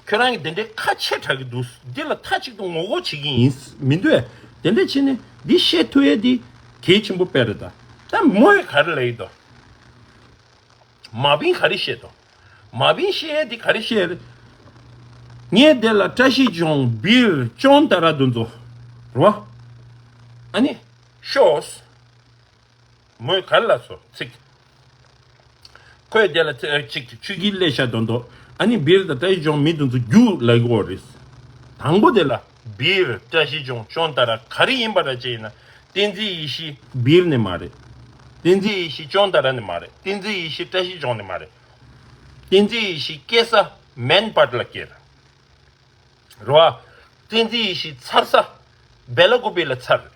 ཁྱོད་རང་གི་དེ་འདྲའི་ཁ་ཆེ་དྲགས་ཀྱི་འདུག་འདི་ལ་མཐའ་གཅིག་ཏུ་ངོ་རྒོལ་བྱེད་ཀྱི་ཡིན་མི་འདུག་དེ་འདྲ་བྱས་ནས་འདི་བཤད་ཐུབ་ཡ་འདི་གལ་ཆེན་པོ་དཔེ་རེད་ད། ད་མོས་ག་རེ་ལབ་ཡི་འདུག་མ་བིན་ག་རེ་བཤད་འདུག་མ་བིན་བཤད་ཡ་འདི་ག་རེ་བཤད་རེད། ངས་དེ་ལ་བཀྲ་ཤིས་ལྗོངས་བིར་ཅོན་ཏ་ར་འདི་ཚོ་རོ། ཨ་ནི་ཤོས། མོས་ག་རེ་ལབ་སོང་ཚིག་ཁོས་དེ་ལ་ཚེ་གཅིག་ཆུ་སྐྱིད་ལས་ཤ་དོན་དོ། ཨ་ནི་བིར་དང་བཀྲ་ཤིས་ལྗོངས་མི་དེ་ཚོ་རྒྱུགས་ལབ་དགོས་རེད། དང་པོ་དེ་ལ་བིར་བཀྲ་ཤིས་ལྗོངས་ཅོན་ཏ་ར་ག་རེ་ཡིན་པ་ར་ཅེ་ཡིན་ན། བསྟན་འཛིན་ཡེ་ཤེས་བིར་ནས་མ་རེད། བསྟན་འཛིན་ཡེ་ཤེས་ཅོན་ཏ་ར་ནས་མ་རེད། བསྟན་འཛིན་ཡེ་ཤེས་བཀྲ་ཤིས་ལྗོངས་ནས་མ་རེད། བསྟན་འཛིན་ཡེ་ཤེས་སྐྱེས་ས་མན་པར་ལ་སྐྱེས་ར། རེད་བ། བསྟན་འཛིན་ཡེ་ཤེས་འཚར་ས་སྦེ་ལ་ཀུ་པེ་ལ་འཚར་རེད།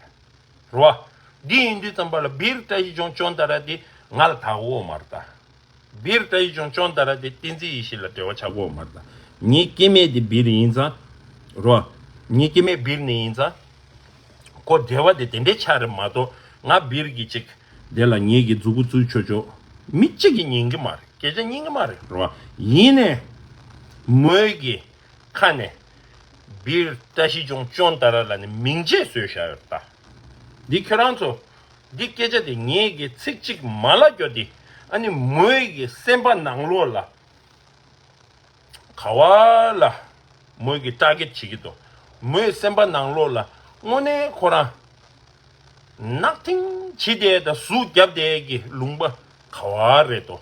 རེད་བ། འདི་ཡིན་དུས་ཙམ་པ་ལ་བིར་བཀྲ་ཤིས་ལྗོངས་ཅོན་ཏ་ར་དེ་ང་ལ་དག་འོ་མ་རེད་ད། བིར་བཀྲ་ཤིས་ལྗོངས་ཅོན་ཏ་ར་དེ་བསྟན་འཛིན་ཡེ་ཤེས་ལ་འབྲེལ་བ་ཆགས་འོ་མ་རེད་ད། ངའི་སྐྱེ་དམན་དེ་བིར་ཡིན་ཙང་། རེད་བ། ངའི་སྐྱེ་དམན་བིར་ནས་ཡིན་ཙང་། ཁོ་འབྲེལ་བ་དེ་དེ་འདྲའི་ཆགས་རེད་མ་གཏོགས་ང་བིར་གྱི་ཅིག་དེ་ལ་ངེད་ཀྱི་མཛུ་གུ་བཙུགས་ཆོག་ཆོག་མི་གཅིག་གིས་ཉན་གི་མ་རེད། སྐད་ཆ་ཉན་གི་མ་རེད། རེད་བ། ཡིན་ནས་མོས་ཀྱི་ཁ་ནས་བིར་བཀྲ་ཤིས་ལྗོངས་ཅོན་ཏ་ར་ལ་ནི་མིང་ཆད་བཟོས་བཞག་ཡོད་ད། འདི་ཁྱོད་རང་ཚོ་འདི་སྐད་ཆ་དེ་ངེད་ཀྱི་ཚིག་གཅིག་མ་ལབ་རྒྱུ་དེ་ཨ་ནི་མོས་ཀྱི་སེམས་པ་ནང་ལོགས་ལ། ག་བ་ལ་མོས་ཀྱི་ཊར་གེཊ་བྱེད་ཀྱི་འདུག་མོས་སེམས་པ་ནང་ལོགས་ལ་དངོས་གནས་ཁོ་རང་ནག་ཐིང་བྱེད་བསྡད་དང་ཟུག་བརྒྱབ་བསྡད་ཀྱི་ལུང་པ་ག་བ་རེད་དོ།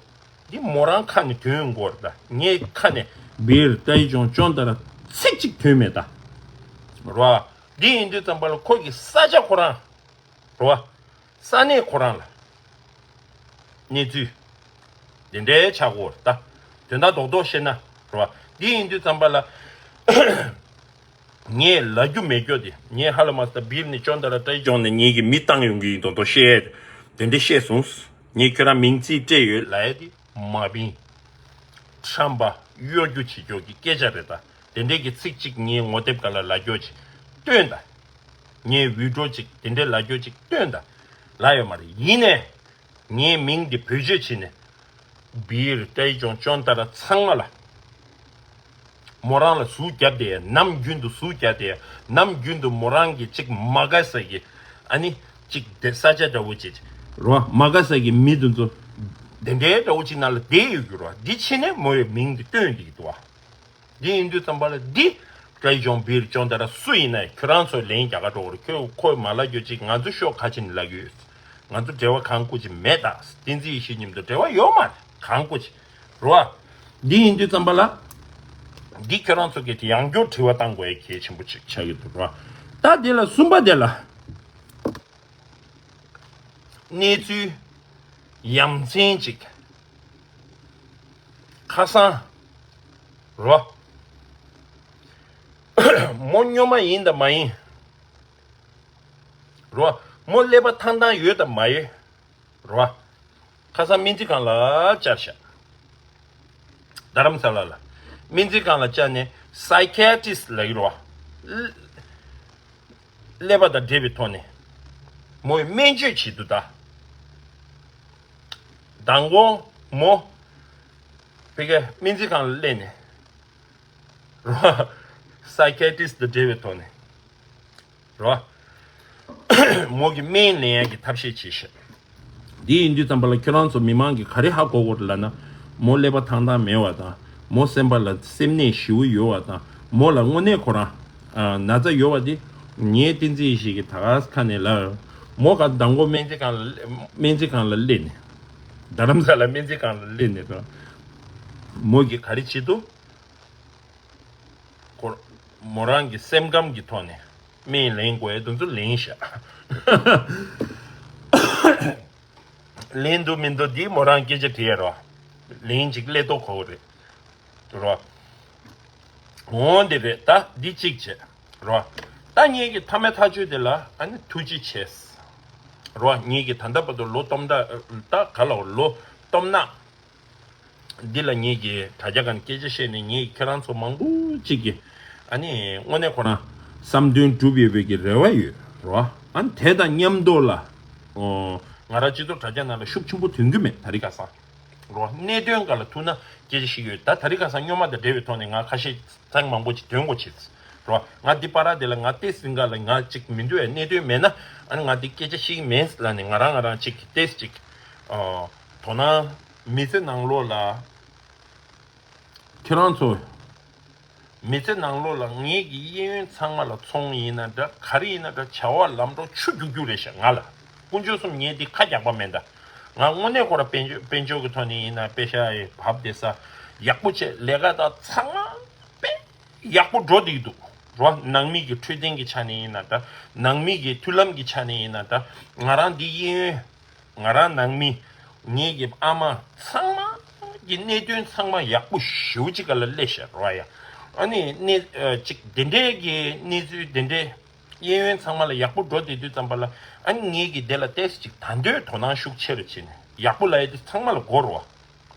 འདི་མོ་རང་ཁ་ནས་ཐོན་དགོས་རེད་ད། ངའི་ཁ་ནས་བིར་བཀྲ་ཤིས་ལྗོངས་ཅོན་ཏ་ར་ཚིག་གཅིག་ཐོན་མེད་ད། རེད་བ། འདི་ཡིན་དུས་ཙམ་པ་ལ་ཁོ་གི་ས་ཆ་ཁོ་རང་། རེད་བ། ས་གནས་ཁོ་རང་ལ་གནས་ཚུལ་དེ་འདྲའི་ཆགས་ཀྱི་ཡོད་རེད་ད། དོན་དག་རྡོག་རྡོག་བཤད་ན་རེད་བ། འདི་ཡིན་དུས་ཙམ་པ་ལ་ངས་ལབ་རྒྱུ་མེད་རྒྱུ་དེ་ངས་ཧ་ལས་མ་སོང་། ད་བིར་ནས་ཅོན་ཏ་ར་བཀྲ་ཤིས་ལྗོངས་ནས་ངེད་ཀྱི་མི་བཏང་ཡོང་གི་ཡིན་མདོག་མདོག་བཤད་དེ་འདྲ་བཤད་སོང་། ངས་ཁྱོད་རང་མིང་ཚིག་སྤྲད་ཡོད་ལབ་ཡ་དེ་མ་བིན། ཁྲམ་པ་གཡོ་སྒྱུ་བྱེད་ཀྱོག་གི་སྐད་ཆ་རེད་ད། དེ་འདྲའི་གི་ཚིག་གཅིག་ངའི་ངོ་དེབ་སྒང་ལ་ལབ་ཀྱོག་ཅིག་སྟོན་ད། ངའི་ཝི་ཌི་འོ་ཅིག་དེ་འདྲའི་ལབ་ཀྱོག་ཅིག་སྟོན་ད། ལབ་ཡོད་མ་རེད། ཡིན་ནས་ངའི་མིང་འདི་བེད་སྤྱོད་བྱས་ནས་བིར་བཀྲ་ཤིས་ལྗོངས་ཅོན་ཏ་ར་ཚང་མ་ལ་མོ་རང་ལ་ཟུག་བརྒྱབ་བསྡད་ཡ། ནམ་རྒྱུན་དུ་ཟུག་བརྒྱབ་བསྡད་ཡ། ནམ་རྒྱུན་དུ་མོ་རང་གི་ཅིག་མ་དགའ་ས་གི་ ཨ་ནི་གཅིག་དེ་ས་ཆ་འདྲ་བོ་ཅིག་རོ། མ་ག་ས་གི་མི་དེ་ཚོ་དེ་འདྲའི་འདྲ་བོ་ཅིག་ནང་ལ་བསྡད་ཡོད་རྒྱུ་རོ། འདི་ཕྱིན་ནས་མོ་ཡི་མིང་དེ་བཏོན་འདི་འདུག་བ། འདི་ཡིན་དུས་ཙམ་པ་ལ་འདི་ཀྲའི་ཅོང་བིར་ཅོང་ད་ར་སུ་ཡིན་ན་ཁྱོད་རང་ཚོ་ལན་རྒྱག་ག་འགྲོ་བར། ཁྱོད་ཁོས་མ་ལབ་རྒྱུ་ཅིག་ང་ཚོ་ཤོག་ཁ་ཕྱིན་ལབ་ཀྱི་ཡོད། ང་ཚོ་འབྲེལ་བ་གང་སྐུ་ཅིག་མེད་ད། བསྟན་འཛིན་ཡེ་ཤེས་མཉམ་དུ་འབྲེལ་བ་ཡོད་མ་རེད། གང་སྐུ་ཅིག་རོ། འདི་ཡིན་དུས་ཙམ་པ་ལ་འདི་ཁྱོད་རང་ཚོ་གིས་དེ་ཡང་བསྐྱར་དྲི་བ་བཏང་དགོས་ཡ་གལ་ཆེན་པོ་ཅིག་ཆགས་ཀྱི་འདུག་རོ། ད་དེ་ལ་གསུམ་པ་དེ་ལ་གནས་ཚུལ་ཡ་མཚན་ཅིག་ཁ་སང་རོ། མོ་སྨྱོན་མ་ཡིན་དང་མ་ཡིན་རོ། མོ་ཀླད་པ་ཐང་ཐང་ཡོད་དང་མ་ཡོད་རོ། ཁ་སང་སྨན་རྩིས་ཁང་ལ་བཅར་ཤག་རྡ་རམ་ས་ལ་ལ་སྨན་རྩིས་ཁང་ལ་བཅར་ནས་སའི་ཀེ་ཊི་རི་སི་ལབ་ཀྱི་རོ། ཀླད་པ་དང་འབྲེལ་བའི་ཐོག་ནས་མོས་སྨན་བཅོས་བྱེད་དུ་ད། མདང་དགོང་མོ་ཕ་གིའི་སྨན་རྩིས་ཁང་ལ་སླེབས་ནས་རོ། སའི་ཀེ་ཊི་རི་སི་དང་འབྲེལ་བའི་ཐོག་ནས་རོ། མོ་གི་སྨན་ལེན་ཡག་གི་ཐབས་ཤེས་བྱེད་ཤག་འདི་ཡིན་དུས་ཙམ་པ་ལ་ཁྱོད་རང་ཚོ་མི་མང་གིས་ག་རེ་ཧ་གོ་དགོས་རེད་ལབ་ན། མོ་ཀླད་པ་ཐང་ཐང་མེད་པ་དང་། མོ་སེམས་པ་ལ་སེམས་ནད་ཞེ་པོ་ཡོད་པ་དང་། མོ་ལ་དངོས་གནས་ཁོ་རང་ཨ་ན་ཚ་ཡོད་པ་དེ་ངས་བསྟན་འཛིན་ཡེ་ཤེས་ཀྱི་ད་ག་ཁ་ནས་ལབ། མོ་ག་མདང་དགོང་སྨན་རྩིས་ཁང་ལ་སྨན་རྩིས་ཁང་ལ་སླེབས་ནས། རྡ་རམ་ས་ལ་སྨན་རྩིས་ཁང་ལ་སླེབས་ནས་དང་། མོ་གིས་ག་རེ་བྱེད་དུ། ཁོ་མོ་རང་གི་སེམས་ཁམས་ཀྱི་ཐོག་ནས་སྨན་ལེན་དགོས་ཡ་དེ་ཚོ་ལེན་ཤག་ལེན་འདུག་མི་འདུག་འདི་མོ་རང་སྐད་ཆ་དྲིས་ཡ་རོ། ལེན་ཅིག་སླེབས་ཐོག་ཁོ་རེད་རོ། འོང་འདི་རེད་ད། འདི་གཅིག་བྱས་རོ། ད་ངེད་ཀྱི་མཐའ་མའི་ཐག་གཅོད་དེ་ལ་ཨ་ནི་ཐུགས་རྗེ་ཆེ་རོ། ངེད་ཀྱི་ད་ལྟ་བར་དུ་ལོ་སྟོང་ཕྲག་ད་ག་ལ་ལོ་སྟོང་ཕྲག་འདི་ལ་ངེད་ཀྱི་དྲ་རྒྱ་སྒང་སྐད་ཆ་བཤད་ནས་ངེད་ཁྱེད་རང་ཚོ་མང་པོ་ཅིག་གིས་ཨ་ནི་དངོས་གནས་ཁོ་རང་བསམ་དོན་འགྲུབ་ཡོད་པའི་གི་རེ་བ་ཡོད་རོ། ཨ་ནི་དེ་དང་མཉམ་དུ་ལ་ང་རང་སྤྱི་ཚོགས་དྲ་རྒྱ་ནང་ལ་ཤུགས་ཆེན་པོ་ཐོན་གྱི་མེད་ད་རིང་ཁ་སང་རོ། གནད་དོན་སྒང་ལ་ཐུག་ན་སྐད་ཆ་ཞིག་ཡོད་ད། ད་རིང་ཁ་སང་སྨྱོན་མ་དང་འབྲེལ་བའི་ཐོག་ནས་ང་ཁ་ཤས་ཚང་མང་པོ་ཅིག་འདོན་དགོས་བྱེད་རོ། ང་འདི་པར་དེ་ལ་ང་ཏེ་སྲིང་ག་ལ་ང་ཅིག་མི་འདུག་ཨེ། གནད་དོན་མེད་ན་ཨ་ནི་ང་འདི་སྐད་ཆ་ཤིག་མེད་ལ་ནི་ང་རང་ང་རང་ཅིག་ཏེས་ཅིག་དོ་སྣང་མི་ཚེ་ནང་ལོགས་ལ་ཁྱེད་རང་ཚོ་མི་ཚེ་ནང་ལོགས་ལ་ངེད་ཀྱི་གཡས་གཡོན་ཚང་མ་ལ་ཚོང་ཡིན་ན་འདྲ་ག་རེ་ཡིན་ན་འདྲ་བྱ་བ་ལམ་འགྲོ་ཆུ་རྒྱུག་རྒྱུག་རེད་ཤག་ང་ལ་དཀོན་མཆོག་གསུམ་ངེད་འདི་ཁ་རྒྱག་པ་མེད་ད། ང་དངོས་གནས་ཁོ་ར་དཔལ་འབྱོར་དཔལ་འབྱོར་གྱི་ཐོག་ནས་ཡིན་ན་པེ་ཤ་ཡི་བབ་བསྡད་ས་ཡག་པོ་བྱས་ལས་ཀ་དང་ཚང་མ་དཔེ་ཡག་པོ་འགྲོ་བསྡད་ཀྱི་འདུག་རོ། ནང་མི་གི་འཕྲོད་བསྟེན་གྱི་ཆ་ནས་ཡིན་ན་འདྲ། ནང་མི་གི་མཐུན་ལམ་གྱི་ཆ་ནས་ཡིན་ན་འདྲ། ང་རང་འདི་གཡས་གཡོན་ང་རང་ནང་མི་ངེད་ཀྱི་ཨ་མ་ཚང་མ་གི་གནད་དོན་ཚང་མ་ཡག་པོ་ཞེ་པོ་ཅིག་ག་ལ་སླེབས་ཤག་རོ་ཡ། ཨ་ནི་གནས་ཅིག་དེ་འདྲའི་གི་གནས་ཚུལ་དེ་འདྲའི་གཡས་གཡོན་ཚང་མ་ལ་ཡག་པོ་འགྲོ་བསྡད་དུས་ཙམ་པ་ལ་ཨ་ནི་ངེད་ཀྱི་དེ་ལ་ཏོག་ཙམ་ཅིག་ད་འདོད་དོ་སྣང་ཤུགས་ཆེ་རུ་བྱས་ནས་ཡག་པོ་ལབ་ཡ་དེ་ཚང་མ་ལ་གོ་རོ།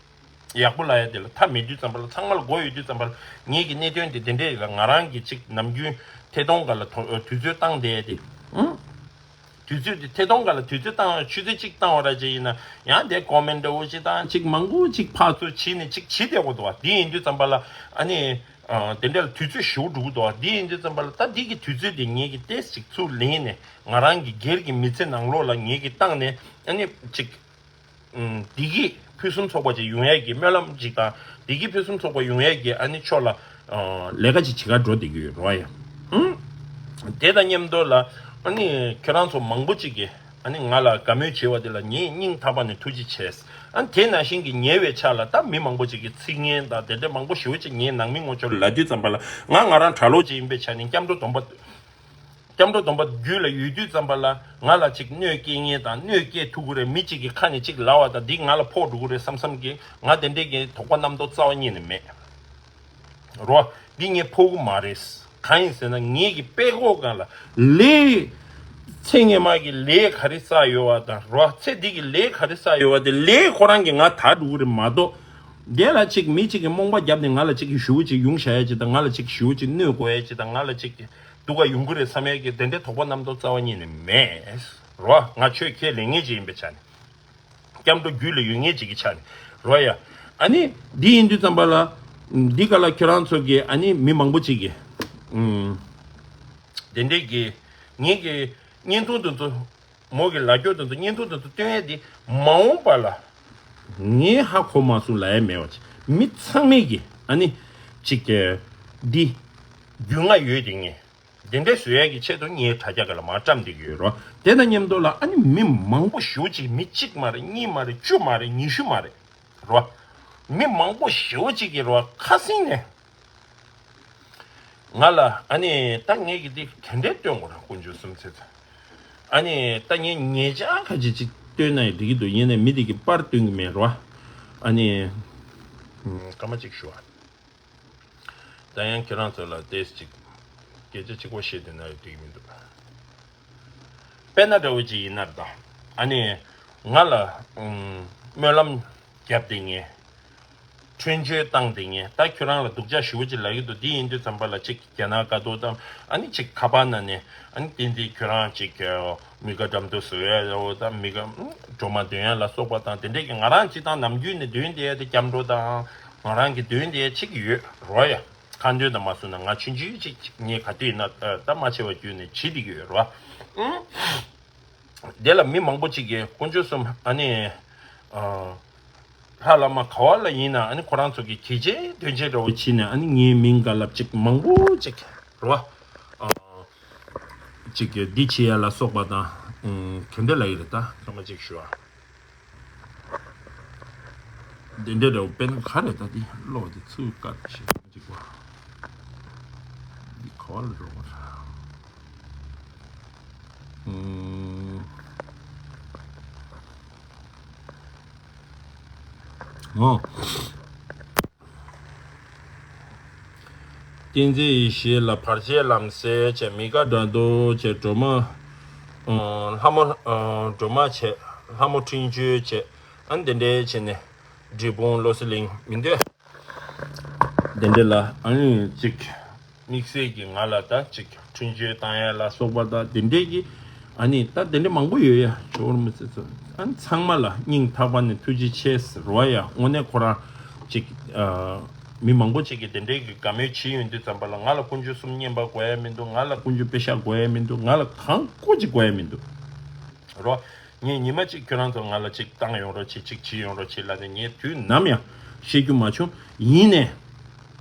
ཡག་པོ་ལབ་ཡ་དེ་ལ་མཐའ་མེད་དུས་ཙམ་པ་ལ་ཚང་མ་ལ་མགོ་ཡོད་དུས་ཙམ་པ་ལ་ངེད་ཀྱི་གནད་དོན་དེ་དེ་འདྲས་ལ་ང་རང་གི་ཅིག་ནམ་རྒྱུན་ཐད་གཏོང་སྒང་ལ་དོ་དུས་ཚོད་བཏང་བསྡད་དེ། ཨང་། དུས་ཚོད་དེ་ཐད་གཏོང་སྒང་ལ་དུས་ཚོད་བཏང་ཆུ་ཚོད་གཅིག་བཏང་བ་ར་ཅིག་ཡིན་ན་ཡང་དེ་ཀོ་མེན་འདྲ་བོ་ཅིག་བཏང་ཅིག་མང་པོ་ཅིག་ཕར་ཚུར་བྱས་ནས་ཅིག་བྱེད་བསྡད་དགོས་འདུག་བ། དེ་ཡིན་དུས་ཙམ་པ་ལ་ཨ་ནི་དེ་འདྲ་ལ་དུས་ཚོད་ཞེ་པོ་འགྲོ་གི་འདུག་བ། དེ་ཡིན་དུས་ཙམ་པ་ལ་ད་འདི་གི་དུས་ཚོད་དེ་ངེད་ཀྱི་ཏོག་ཙམ་ཅིག་ཚུར་ལེན་ནས་ང་རང་གི་སྒེར་གྱི་མི་ཚེ་ནང་ལོགས་ལ་ངེད་ཀྱི་བཏང་ནས་ཨ་ནི་ཅིག་བདེ་སྐྱིད་ཕུན་སུམ་ཚོགས་པ་ཅིག་ཡོང་ཡས་ཀྱི་སྨོན་ལམ་ཅིག་དང་བདེ་སྐྱིད་ཕུན་སུམ་ཚོགས་པ་ཡོང་ཡས་ཀྱི་ཨ་ནི་ཕྱོགས་ལ་ལས་ཀ་ཅིག་བྱེད་ག་འགྲོ་བསྡད་ཀྱི་ཡོད་རོ་ཡ། དེ་དང་མཉམ་དུ་ལ་ཨ་ནི་ཁྱེད་རང་ཚོ་མང་པོ་ཅིག་གིས་ཨ་ནི་ང་ལ་དགའ་མོས་བྱེད་པ་དེ་ལ་ངས་སྙིང་ཐག་པ་ནས་ཐུགས་རྗེ་ཆེ། ཨ་ནི་དེ་ནང་བཞིན་གྱི་ཉེ་བའི་ཆར་ལ་ད་མི་མང་པོ་ཅིག་གིས་ཚིག་ངན་དང་དེ་འདྲ་མང་པོ་ཞེ་པོ་ཅིག་ངའི་ནང་མི་ངོ་ཚོ་ལ་ལབ་དུས་ཙམ་པ་ལ་ང་ང་རང་གྲྭ་ལོག་ཅིག་ཡིན་པའི་ཆ་ནས་སྐྱབས་འགྲོ་སྡོམ་པ། སྐྱབས་འགྲོ་སྡོམ་པ་རྒྱུད་ལ་ཡོད་དུས་ཙམ་པ་ལ་ང་ལ་ཅིག་གནོད་སྐྱེལ་མཁན་དང་གནོད་སྐྱེལ་ཐུབ་ཀྱི་རེད། མི་གཅིག་གི་ཁ་ནས་ཅིག་ལབ་པ་དང་འདི་ང་ལ་ཕོག་འགྲོ་གི་རེད་བསམ་བསམ་གྱི་ང་དེ་འདྲའི་གི་དོགས་པ་རྣམ་རྟོག་རྩ་བ་ཉིད་ནས་མེད་རོ། འདི་ངས་ཕོག་གི་མ་རེད། གང་ཡིན་ཟེར་ན་ངེད་ཀྱི་དཔྲལ་ཀོ་སྒང་ལ་ལས་ཚེ་སྔོན་མ་གི་ལས་ག་རེ་བསགས་ཡོད་པ་དང་རོ། ཚེ་འདི་གི་ལས་ག་རེ་བསགས་ཡོད་པ་དེ་ལས་ཁོ་རང་གིས་ང་དག་འགྲོ་གི་རེད་མ་གཏོགས། དེ་ལ་ཅིག་མི་གཅིག་གིས་རྨོངས་པ་བརྒྱབ་ནས་ང་ལ་ཅིག་ཞེ་པོ་ཅིག་ཡོང་བཞག་ཡ་ཅིག་དང་ང་ལ་ཅིག་ཞེ་པོ་ཅིག་གནོད་དགོས་ཡ་ཅིག་དང་ང་ལ་ཅིག་སྡུག་ག་ཡོང་གི་རེད་བསམ་ཡ་གི་དེ་འདྲའི་དོགས་པ་རྣམ་རྟོག་རྩ་བ་ཉིད་ནས་མེད་རོ། ང་ཆོས་ཁས་ལེན་མཁན་ཅིག་ཡིན་པའི་ཆ་ནས། སྐྱབས་འགྲོ་རྒྱུད་ལ་ཡོད་མཁན་ཅིག་གི་ཆ་ནས་རོ་ཡ། ཨ་ནི་འདི་ཡིན་དུས་ཙམ་པ་ལ་འདི་ག་ལ་ཁྱོད་རང་ཚོ་གི་ཨ་ནི་མི་མང་པོ་ཅིག་གིས་ཨུམ། དེ་འདྲའི་གི་ངེད་ཀྱི་ བརྙན་ཐུང་དེ་ཚོ། མོ་གི་ལབ་སྐྱོར་དེ་ཚོ། བརྙན་ཐུང་དེ་ཚོ་སྟོན་ཡས་དེ་མ་འོངས་པ་ལ་ངས་ཧ་གོ་མ་སོང་ལབ་ཡས་མེད་པ་ཅིག་མི་ཚང་མས་ཀྱི་ཨ་ནི་ཅིག་གི་འདི་རྒྱུས་མངའ་ཡོད་དེ་ངས། དེ་འདྲ་བཟོ་ཡས་ཀྱི་ཆེད་དུ་ངའི་དྲ་རྒྱ་སྒང་ལ་མར་བཀྲམ་བསྡད་ཀྱི་ཡོད་རོ། དེ་དང་མཉམ་དུ་ལ་ཨ་ནི་མི་མང་པོ་ཞེ་པོ་ཅིག་མི་གཅིག་མ་རེད། གཉིས་མ་རེད། བཅུ་མ་རེད། ཉི་ཤུ་མ་རེད་རོ། མི་མང་པོ་ཞེ་པོ་ཅིག་གིས་རོ། ཁ་སང་ནས་ང་ལ་ཨ་ནི་ད་ངས་ཀྱི་འདི་དེ་འདྲས་སྟོན་དགོས་ར། དཀོན་མཆོག་གསུམ་ཚེ་ཚེ། ཨ་ནི་ད་ངས་ཉེ་ཆར་ཁ་ཅིག་ཅིག་སྟོན་ན་ཡང་འགྲིག་གི་འདུག་ཡིན་ནའི་མི་དེ་གིས་པར་སྟོན་གི་མེད་རོ། ཨ་ནི་སྐར་མ་གཅིག་ཞུ་ཨ། ད་ཡང་ཁྱེད་རང་ཚོ་ལ་ཏོག་ཙམ་ཅིག་སྐད་ཆ་གཅིག་པོ་བཤད་བསྡད་ན་ཡང་འགྲིག་གི་མི་འདུག་དཔེར་ན་འདྲ་བོ་ཅིག་ཡིན་ན་ད། ཨ་ནི་ང་ལ་ཨུམ་སྨོན་ལམ་བརྒྱབ་བསྡད་མཁན། འཕྲིན་བཅོལ་བཏང་བསྡད་མཁན། ད་ཁྱོད་རང་ལ་སྡུག་ཅག་ཞེ་པོ་ཅིག་ལབ་ཀྱི་འདུག་འདི་ཡིན་དུས་ཙམ་པ་ལ་ཅིག་རྒྱ་ནག་དཀའ་སྡུག་དང་། ཨ་ནི་ཅིག་ཁ་པར་ནང་ནས་ཨ་ནི་བསྟན་འཛིན་ཁྱོད་རང་ཅིག་མི་དགའ་འགྲམ་དུ་བཟོ་ཡ་འོ། ད་མི་དགའ་འགྲོ་མ་འདོན་ཡ་ལ་སོགས་པ་དང་དེ་འདྲས་ཀྱི། ང་རང་སྤྱིར་བཏང་ནམ་རྒྱུན་ནས་འདོན་བསྡད་ཡ་དེ་སྐྱབས་འགྲོ་དང་ང་རང་གི་འདོན་བསྡད་ཡ་ཅིག་ཡོད་རོ་ཡ། ཁ་འདོན་དང་མ་སོང་ན་ང་ཆུང་ཆུང་ཅིག་ངས་ག་དུས་ཡིན་ན་ད་མ་ཆེ་བ་བརྒྱུད་ནས་བྱེད་བསྡད་ཀྱི་ཡོད་རོ། ཨང་། དེ་ལ་མི་མང་པོ་ཅིག་གིས་དཀོན་མཆོག་གསུམ་ཨ་ནི་ཨ་ལྷ་བླ་མ་ག་བ་ལ་ཡིན་ན་ཨ་ནི་ཁོ་རང་ཚོ་གི་གི་ཅེ་དོན་ཅེ་འདྲ་བོ་བྱས་ནས་ཨ་ནི་ངའི་མིང་ག་ལབ་ཅིག་མང་པོ་ཅིག་རོ། ཨ་ཅིག་གི་འདི་བྱེད་ཡ་ལ་སོགས་པ་དང་། ཨང་། ག་འདྲ་ལབ་ཀྱི་རེད། ད་སྐར་མ་གཅིག་ཞུ་ཨ། འདི་འདྲ་འདྲ་བོ་དཔེར་ན་ག་རེ་ད་འདི་ཀློག་འདི་ཚུར་བཀག་བྱེད་ཅིག་པ། འདི་ག་བ་ལ་འགྲོ་བ་རེད། ཨུམ། ཨོ། བསྟན་འཛིན་ཡེ་ཤེས་ལ་བར་ཆད་ལམ་སེལ་བྱས། མི་དགའ་དགྲ་འདུལ་བྱས། སྒྲོལ་མ། ཨ་ལྷ་མོ། ཨ་སྒྲོལ་མ་བྱས། ལྷ་མོ་འཕྲིན་བཅོལ་བྱས། ཨ་ནི་དེ་འདྲའི་བྱས་ནས་འབྲས་སྤུངས་བློ་གསལ་གླིང་མི་འདོད། དེ་འདྲ་ལ་ཨ་ནི་ཅིག་དམིགས་བསལ་གྱིས་ང་ལ་ད་ཅིག་འཕྲིན་བཅོལ་བཏང་ཡ་ལ་སོགས་པ་དང་དེ་འདྲས་ཀྱི། ཨ་ནི་ད་དེ་འདྲ་མང་པོ་ཡོད་ཡ། ཇོ་བོ་རིན་པོ་ཆེ་ཚོ། ཨ་ནི་ཚང་མ་ལ་སྙིང་ཐག་པ་ནས་ཐུགས་རྗེ་ཆེ་ཟེར་བ་ཡ། དངོས་གནས་ཁོ་རང་ཅིག་ཨ་མི་མང་པོ་ཅིག་གིས་དེ་འདྲས་ཀྱི་དགའ་མོས་བྱེད་ཡོང་དུས་ཙམ་པ་ལ་ང་ལ་དཀོན་མཆོག་གསུམ་བསྙེན་པ་དགོས་ཡ་མི་འདུག་ང་ལ་དཀོན་མཆོག་པེ་ཤག་དགོས་ཡ་མི་འདུག་ང་ལ་གང་དགོས་ཅིག་དགོས་ཡ་མི་འདུག་རོ། ངས་ཉི་མ་གཅིག་ཁྱོད་རང་ཚོ་ང་ལ་ཅིག་བཏང་ཡོང་རོགས་བྱེད། ཅིག་བྱེད་ཡོང་རོགས་བྱེད་ལབ་ནས་ངས་དུས་ནམ་ཡང་བཤད་རྒྱུ་མ་བྱུང་། ཡིན་ནས་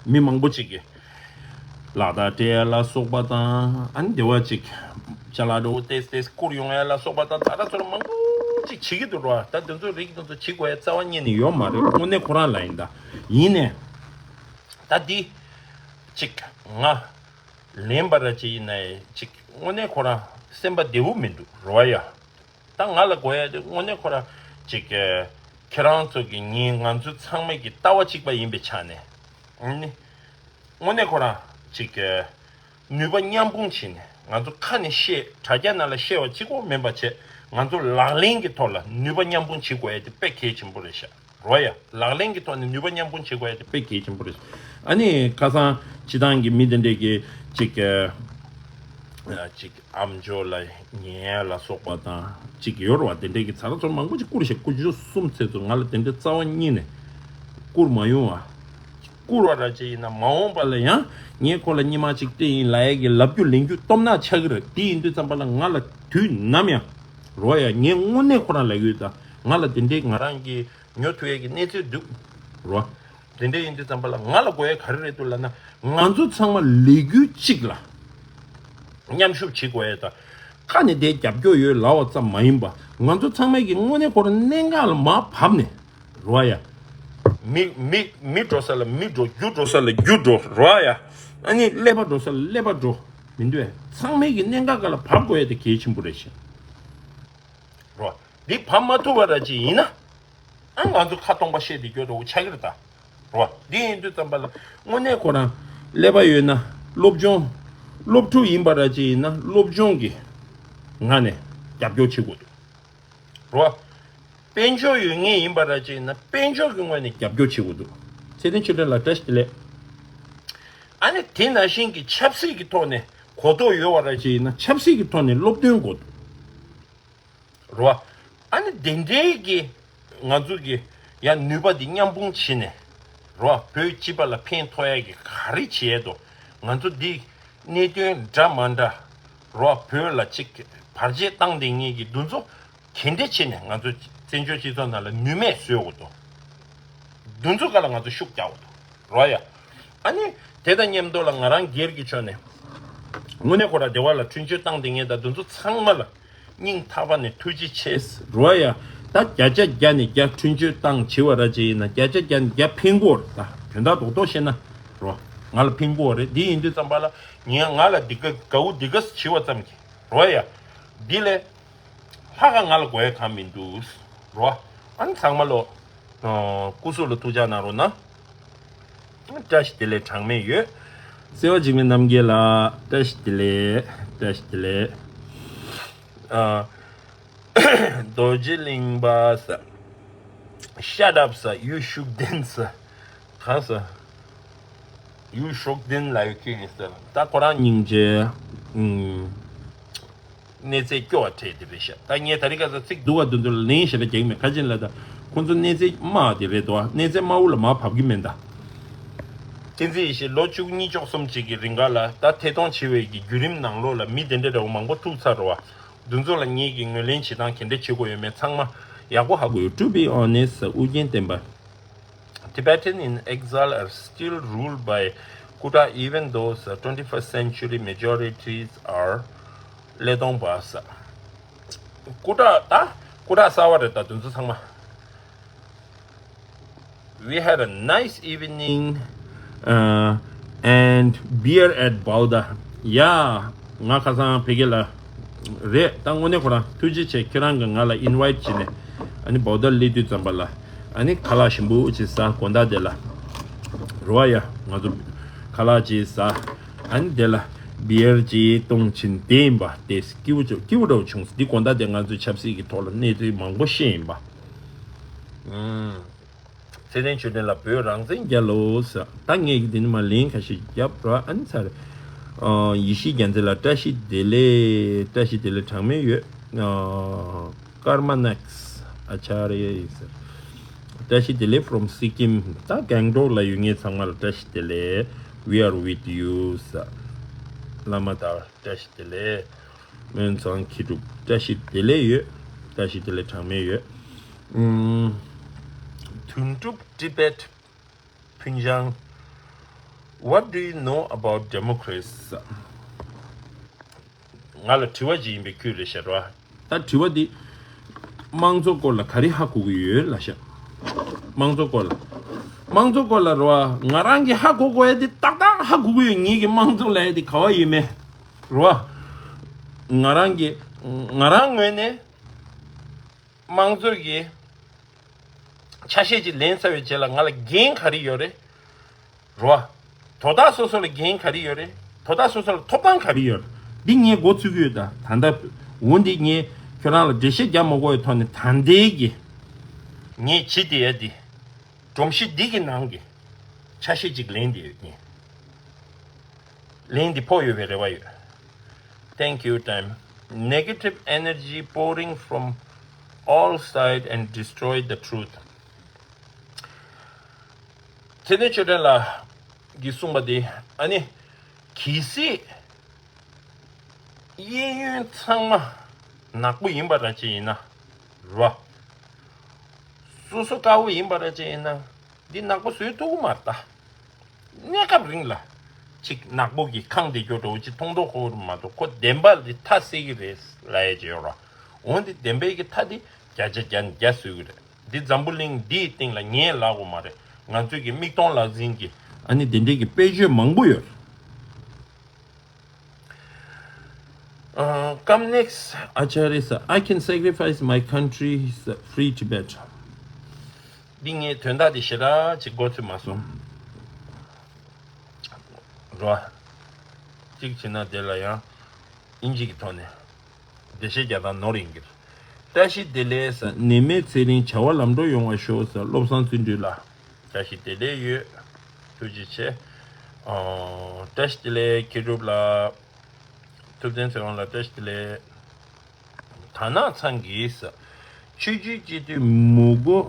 མི་མང་པོ་ཅིག་གིས་ལག་རྟགས་སྤྲད་ཡ་ལ་སོགས་པ་དང་། ཨ་ནི་དེ་བ་ཅིག་ཅ་ལག་འདྲ་བོ་ཏེས་ཏེས་བསྐུར་ཡོང་ཡ་ལ་སོགས་པ་དང་། ད་ལྟ་ཚོ་ལ་མང་པོ་ཅིག་བྱེད་ཀྱི་འདུག་རོ། ད་དེ་ཚོ་རིགས་དེ་ཚོ་བྱེད་དགོས་ཡ་རྩ་བ་ཉིད་ནས་ཡོད་མ་རེད། དངོས་གནས་ཁོ་རང་ལ་ཡིན་ད། ཡིན་ནས་ད་འདི་ཅིག་ང་ལེན་པ་ར་ཅིག་ཡིན་ནའི་ཅིག་དངོས་གནས་ཁོ་རང་སེམས་པ་བདེ་བོ་མི་འདུག་རོ་ཡ། ད་ང་ལ་དགོས་ཡ་དེ་དངོས་གནས་ཁོ་རང་ཅིག་ཁྱེད་རང་ཚོ་གི་ངའི་ང་ཚོ་ཚང་མ་གི་ལྟ་བ་གཅིག་པ་ཡིན་པའི་ཆ་ནས། ཨ་ནི་དངོས་གནས་ཁོ་རང་ཅིག་ནུས་པ་མཉམ་སྤུངས་བྱས་ནས། ང་ཚོ་ཁ་ནས་བཤད། དྲ་རྒྱ་ནང་ལ་བཤད་པ་གཅིག་པོ་མིན་པ་བྱས། ང་ཚོ་ལག་ལེན་གྱི་ཐོག་ལ་ནུས་པ་མཉམ་སྤུངས་བྱེད་དགོས་ཡ་དེ་དཔེ་གལ་ཆེན་པོ་རེད་ཤག་རོ་ཡ། ལག་ལེན་གྱི་ཐོག་ནས་ནུས་པ་མཉམ་སྤུངས་བྱེད་དགོས་ཡ་དེ་དཔེ་གལ་ཆེན་པོ་རེད། ཨ་ནི་ཁ་སང་སྤྱི་བཏང་གི་མི་དེ་འདྲས་ཀྱི་ཅིག་ཨ་ཅིག་ཨམ་ཅོག་ལ་ཉན་ཡ་ལ་སོགས་པ་དང་ཅིག་ཡོད་རེད་བ། དེ་འདྲས་ཀྱི་ཚ་ར་ཚོར་མང་པོ་ཅིག་བསྐུར་ཤག་དཀོན་མཆོག་གསུམ་ཚེ་ཚོ་ང་ལ་དེ་འདྲས་རྩ་བ་ཉིད་ནས་བསྐུར་མ་ཡོང་བ། བསྐུར་བ་ར་ཅིག་ཡིན་ན་མ་འོངས་པ་ལ་ཡང་ངས་ཁོ་ལ་སྙིང་མ་ཅིག་སྟེར་ཡིན་ལབ་ཡ་གི་ལབ་རྒྱུ་ལེན་རྒྱུ་སྟོབས་ན་ཆགས་ཀྱི་རེད། དེ་ཡིན་དུས་ཙམ་པ་ལ་ང་ལ་དུས་ནམ་ཡང་རོ་ཡ། ངས་དངོས་གནས་ཁོ་རང་ལབ་ཡོད་ད། ང་ལ་དེ་འདྲའི་ང་རང་གི་ཉོ་ཐུབ་ཡ་གི་གནས་ཚུལ་འདུག་རོ། དེ་འདྲ་ཡིན་དུས་ཙམ་པ་ལ་ང་ལ་དགོས་ཡ་ག་རེ་རེད་འདུག་ལབ་ན། ང་ཚོ་ཚང་མ་ལས་འགུལ་གཅིག་ལ་མཉམ་ཞུགས་བྱེད་དགོས་ཡ་ད། ཁ་ནས་དེ་རྒྱབ་སྐྱོར་ཡོད་ལབ་པ་ཙམ་མ་ཡིན་པ། ང་ཚོ་ཚང་མས་ཀྱི་དངོས་གནས་ཁོ་རང་གནད་འགག་ལ་མར་བབས་ནས། རོ་ཡ། མི་མི་མི་འགྲོ་ས་ལ་མི་འགྲོ། རྒྱུ་འགྲོ་ས་ལ་རྒྱུ་འགྲོ་རོ་ཡ། ཨ་ནི་ཀླད་པ་འགྲོ་ས་ལ་ཀླད་པ་འགྲོ། མི་འདུག་ཨེ། ཚང་མས་ཀྱི་གནད་འགག་སྒང་ལ་བབས་དགོས་ཡ་དེ་གལ་ཆེན་པོ་རེད་ཤག་རོ། འདི་བབས་མ་ཐུབ་པ་ར་ཅིག་ཡིན་ན། ཨ་ང་ཚོ་ཁ་སྟོང་པ་བཤད་དེ་སྐྱོ་དོ་ཆགས་ཀྱི་རེད་ད། རོ། འདི་ཡིན་དུས་ཙམ་པ་ལ་དངོས་གནས་ཁོ་རང་ཀླད་པ་ཡོད་ན་སློབ་སྦྱོང་། སློབ་ཕྲུག་ཡིན་པ་ར་ཅིག་ཡིན་ན་སློབ་སྦྱོང་གི་ངང་ནས་རྒྱབ་སྐྱོར་བྱེད་དགོས་འདུག་རོ། དཔལ་འབྱོར་ཡོད་མཁན་ཡིན་པ་ར་ཅིག་ཡིན་ན་དཔལ་འབྱོར་གྱི་ངོས་ནས་རྒྱབ་སྐྱོར་བྱེད་དགོས་འདུག་ཚེ་བརྟན་ཆོས་སྒྲོན་ལགས་བཀྲ་ཤིས་བདེ་ལེགས། ཨ་ནི་དེ་ནང་བཞིན་གྱི་ཆབ་སྲིད་ཀྱི་ཐོག་ནས་གོ་རྟོགས་ཡོད་པ་ར་ཅིག་ཡིན་ན་ཆབ་སྲིད་ཀྱི་ཐོག་ནས་སློབ་སྟོན་དགོས་འདུག་རོ། ཨ་ནི་དེ་འདྲའི་གི་ང་ཚོ་གི་ཡང་ནུས་པ་འདི་མཉམ་སྤུངས་བྱས་ནས་རོ། བོད་སྤྱི་པ་ལ་ཕན་ཐོགས་ཡ་གི་ག་རེ་བྱེད་ཡས་འདུག་ང་ཚོ་འདི་གནད་དོན་འདྲ་མ་འདྲ་རོ། བོད་ལ་ཅིག་ བར་ཆད་བཏང་བསྡད་མཁན་གྱི་འདུ་ཚོགས་ག་འདྲ་བྱས་ནས་ང་ཚོ་བཙན་བྱོལ་སྤྱི་ཚོགས་ནང་ལ་ནུས་མེད་བཟོས་འོ་དོ། འདུ་ཚོགས་སྒང་ལ་ང་ཚོ་ཤུགས་རྒྱག་འོ་དོ། རོ་ཡ། ཨ་ནི་དེ་དང་མཉམ་དུ་ལ་ང་རང་སྒེར་གྱི་ཕྱོགས་ནས་དངོས་གནས་ཁོ་ར་སྡེ་བ་ལ་འཁྲུན་ཆོད་བཏང་བསྡད་མཁན་དང་འདུ་ཚོགས་ཚང་མ་ལ་སྙིང་ཐག་པ་ནས་ཐུགས་རྗེ་ཆེ། རོ་ཡ། ད་བརྒྱ་ཆ་བརྒྱ་ནས་བརྒྱ་འཁྲུན་ཆོད་བཏང་བྱི་བ་ར་ཅིག་ཡིན་ན་བརྒྱ་ཆ་བརྒྱ་ནས་བརྒྱ་ཕན་གོ་ར། ད་དོན་དག་རྡོག་རྡོག་བཤད་ན་རོ། ང་ལ་ཕན་གོ་རེད། འདི་ཡིན་དུས་ཙམ་པ་ལ་ངས་ང་ལ་འདི་ག་དགའ་བོ་འདི་ག་བྱི་བ་ཙམ་གྱིས་རོ་ཡ། འདི་ལས་ལྷག་ག་ང་ལ་དགོས་ཡ་གང་མི་འདུག་རོ། ཨ་ནི་ཚང་མ་ལོ། ཨ། སྐུ་གཟུགས་ལ་ཐུགས་ཅག་གནང་རོགས་གནང་། བཀྲ་ཤིས་བདེ་ལེགས། གྲངས་མེད་ཡོད། བརྩེ་བ་འཇིགས་མེད་རྣམ་རྒྱལ་ལགས་བཀྲ་ཤིས་བདེ་ལེགས། བཀྲ་ཤིས་བདེ་ལེགས། ཨ། རྡོ་རྗེ་གླིང་པ་ས། Shut up ས། ཡུ་ཤུག་ལྡན་ས། གང་ས། ཡུ་ཤུག་ལྡན་ལ་ཡོད་ཁྱེད་ཡིན་ས། ད་ཁོ་རང་སྙིང་རྗེ། ཨུམ། གནས་ཚད་སྐྱོ་བ་འཕྲད་དེ་རེད་ཤག་ད་ངས་ད་རེས་ཁ་སང་ཚིག་སྡུག་བ་འདི་ཚོ་ལ་ལན་ཞེ་དྲག་རྒྱག་མེད། ཁ་ཅན་ལ་ད་ཁོ་ཚོ་གནས་ཚད་དམའ་བ་དེ་རེད་དོ། གནས་ཚད་དམའ་བོ་ལ་མར་བབས་ཀྱི་མེད་ད། བསྟན་འཛིན་ཡེ་ཤེས་ལོ་བཅུ་གཉིས་བཅུ་གསུམ་ཅིག་གི་རིང་ག་ལ་ད་ཐད་གཏོང་བྱེད་པའི་གི་བརྒྱུད་རིམ་ནང་ལོགས་ལ་མི་དེ་འདྲ་འདྲ་བོ་མང་པོ་ཐུག་ཚར་རེད་བ། འདི་ཚོ་ལ་ངེད་ཀྱི་ངོས་ལེན་བྱེད་སྟངས་ག་འདྲ་བྱེད་དགོས་ཡོད་མེད་ཚང་མ་ཡག་པོ་ཧ་གོ་ཡོད། To be honest ཨུ་རྒྱན་བསྟན་པ། Tibetan in exile are still ruled by Kuta, even though the twenty-first century majorities are Leidongpa. Kuta ད་Kuta གསར་བ་རེད་ད་དེ་ཚོ་ཚང་མ། We had a nice evening uh, and beer at Bauda. Yeah, ང་ཁ་སང་ཕ་གི་ལ་རེད། ད་དངོས་གནས་ཁོ་རང་ཐུགས་རྗེ་ཆེ། ཁྱེད་རང་གིས་ང་ལ་ཨིན་ཝའིཊ་བྱས་ནས་ཨ་ནི་Bauda ལ་སླེབས་དུས་ཙམ་པ་ལ་ཨ་ནི་ཁ་ལག་ཞིམ་པོ་ཅིག་ཟ། དགོང་དག་དེ་ལ་རོ་ཡ་ང་ཚོ་ཁ་ལག་ཅིག་ཟ། ཨ་ནི་དེ་ལ་བི་ཡར་ཅིག་བཏུང་བྱས་བསྡད་ཡིན་པ་དེ་སྐྱིད་པོ་ཅིག་སྐྱིད་པོ་འདྲ་བོ་བྱུང་སོང་། འདི་དགོང་དག་དེ་ང་ཚོའི་ཆབ་སྲིད་ཀྱི་ཐོག་ལ་གནས་ཚུལ་མང་པོ་བཤད་ཡིན་པ། ཨུམ། ཚེ་བརྟན་ཆོས་སྒྲོན་ལ་བོད་རང་བཙན་རྒྱལ་ལོ་ཟེར། ད་ངས་ཀྱི་འདི་ནི་མ་ལན་ཁ་ཤས་རྒྱབ་ར་ཨ་ནི་ཚར། ཨ། ཡེ་ཤེས་རྒྱལ་མཚན་ལ་བཀྲ་ཤིས་བདེ་ལེགས། བཀྲ་ཤིས་བདེ་ལེགས། གྲངས་མེད་ཡོད། ཨ། ཀརྨ་ནགས་ཨ་ཅཱརྱ་ཡིན་ཟེར། བཀྲ་ཤིས་བདེ་ལེགས་from Sikkim། ད་སྒང་ཏོག་ལ་ཡོད་མཁན་ཚང་མ་ལ་བཀྲ་ཤིས་བདེ་ལེགས། We are with you ཟེར། བླ་མ་དར་བཀྲ་ཤིས་བདེ་ལེགས། སྨོན་ཚང་མཁས་གྲུབ་བཀྲ་ཤིས་བདེ་ལེགས་ཡོད། བཀྲ་ཤིས་བདེ་ལེགས་གྲངས་མེད་ཡོད། ཨུམ། དོན་གྲུབ་Tibet ཕུན་ཅང་། What do you know about democracy? ང་ལ་དྲི་བ་ཅིག་ཡིན་པའི་ཁུལ་རེད་ཤག་ར། ད་དྲི་བ་འདི་དམངས་གཙོ་སྐོར་ལ་ག་རེ་ཧ་གོ་གི་ཡོད་ལབ་ཤག་དམངས་གཙོ་སྐོར་ལ། དམངས་གཙོ་སྐོར་ལ་ར་ང་རང་གིས་ཧ་གོ་དགོས་ཡ་འདི་ཏག་ཏག་ཧ་གོ་གི་ཡོད། ངེད་ཀྱི་དམངས་གཙོ་ལབ་ཡ་འདི་ག་བ་ཡིན་མེད་ར། ང་རང་གི་ང་རང་ངོས་ནས་དམངས་གཙོ་གི་ཆ་ཤས་ཅིག་ལེན་ཚར་བའི་རྗེས་ལ་ང་ལ་འགན་ག་རེ་ཡོད་རེད། རོ། དོ་བདག་སོ་སོ་ལ་འགན་ག་རེ་ཡོད་རེད། དོ་བདག་སོ་སོ་ལ་ཐོབ་ཐང་ག་རེ་ཡོད་རེད། འདི་ངས་འགོ་ཚུགས་ཀྱི་ཡོད། ད་ད་ལྟ་འོ་འདི་ངས་ཁྱོད་རང་ལ་འགྲེལ་བཤད་རྒྱག་མ་དགོས་པའི་ཐོག་ནས་ད་ལྟའི་གི་ངས་བྱེད་བསྡད་ཡ་འདི་སྒྲོམ་གཞི་འདི་གི་ནང་གི་ཆ་ཤས་ཅིག་ལེན་བསྡད་ཡོད། ངས་ལན་འདི་ཕོག་ཡོད་པའི་རེ་བ་ཡོད། Thank you time. Negative energy pouring from all side and destroy the truth. ཚེ་བརྟན་ཆོས་སྒྲོན་ལགས་ཀྱིས་གསུངས་པ་དེ་ཨ་ནི་གལ་སྲིད་གཡས་གཡོན་ཚང་མ་ནག་པོ་ཡིན་པ་ར་ཅིག་ཡིན་ན་ར། སོ་སོ་དཀར་པོ་ཡིན་པ་ར་ཅིག་ཡིན་ན་འདི་ནག་པོ་བཟོས་ཐུབ་ཀྱི་མ་རེད་ད། གནས་སྐབས་རིང་ལ་ཅིག་ནག་པོ་གི་ཁེངས་བསྡད་རྒྱུ་འདྲ་བོ་ཅིག་མཐོང་མཐོང་ཁོ་མ་གཏོགས་ཁོ་བདེན་པ་འདི་མཐའ་གསལ་གྱི་རེད་ལབ་ཡ་ཅིག་ཡོད་ར། འོ་འདི་བདེན་པའི་གི་མཐའ་འདི་བརྒྱ་ཆ་བརྒྱ་ནས་བརྒྱ་བཟོས་ཀྱི་རེད། འདི་འཛམ་བུ་གླིང་འདིའི་སྟེང་ལ་ངས་ལབ་དགོས་མ་རེད། ང་ཚོས་ཀྱི་མིག་མཐོང་ལག་ཟིན་གྱི་ཨ་ནི་དེ་འདྲའི་གི་དཔེ་བརྗོད་མང་པོ་ཡོད། ཨ། ཀམ་ནེགས་ཨ་ཅཱརྱ་ས། I can sacrifice my country, free Tibet. འདི་ངས་དོན་དག་འདི་ཞེ་དྲག་ཅིག་མགོ་ཚོས་མ་སོང་། རོ། གཅིག་བྱས་ན་དེ་ལ་ཡང་ཨིན་ཇི་གི་ཐོག་ནས་འགྲེལ་བཤད་རྒྱག་སྟངས་ནོར་ཡིན་གྱི་རེད། བཀྲ་ཤིས་བདེ་ལེགས་ཟེར། ནད་མེད་ཚེ་རིང་བྱ་བ་ལམ་འགྲོ་ཡོང་བར་ཤོག་ཟེར། བློ་བཟང་བརྩོན་འགྲུས་ལགས་བཀྲ་ཤིས་བདེ་ལེགས་ཡོད། ཐུགས་རྗེ་ཆེ། ཨོ། བཀྲ་ཤིས་བདེ་ལེགས་མཁས་གྲུབ་ལགས། ཐུབ་བསྟན་ཚེ་དབང་ལགས་བཀྲ་ཤིས་བདེ་ལེགས། དར་ནག་ཚང་གིས་ཆོས་བརྒྱུད་སྤྱི་འཐུས་མི་དགོས་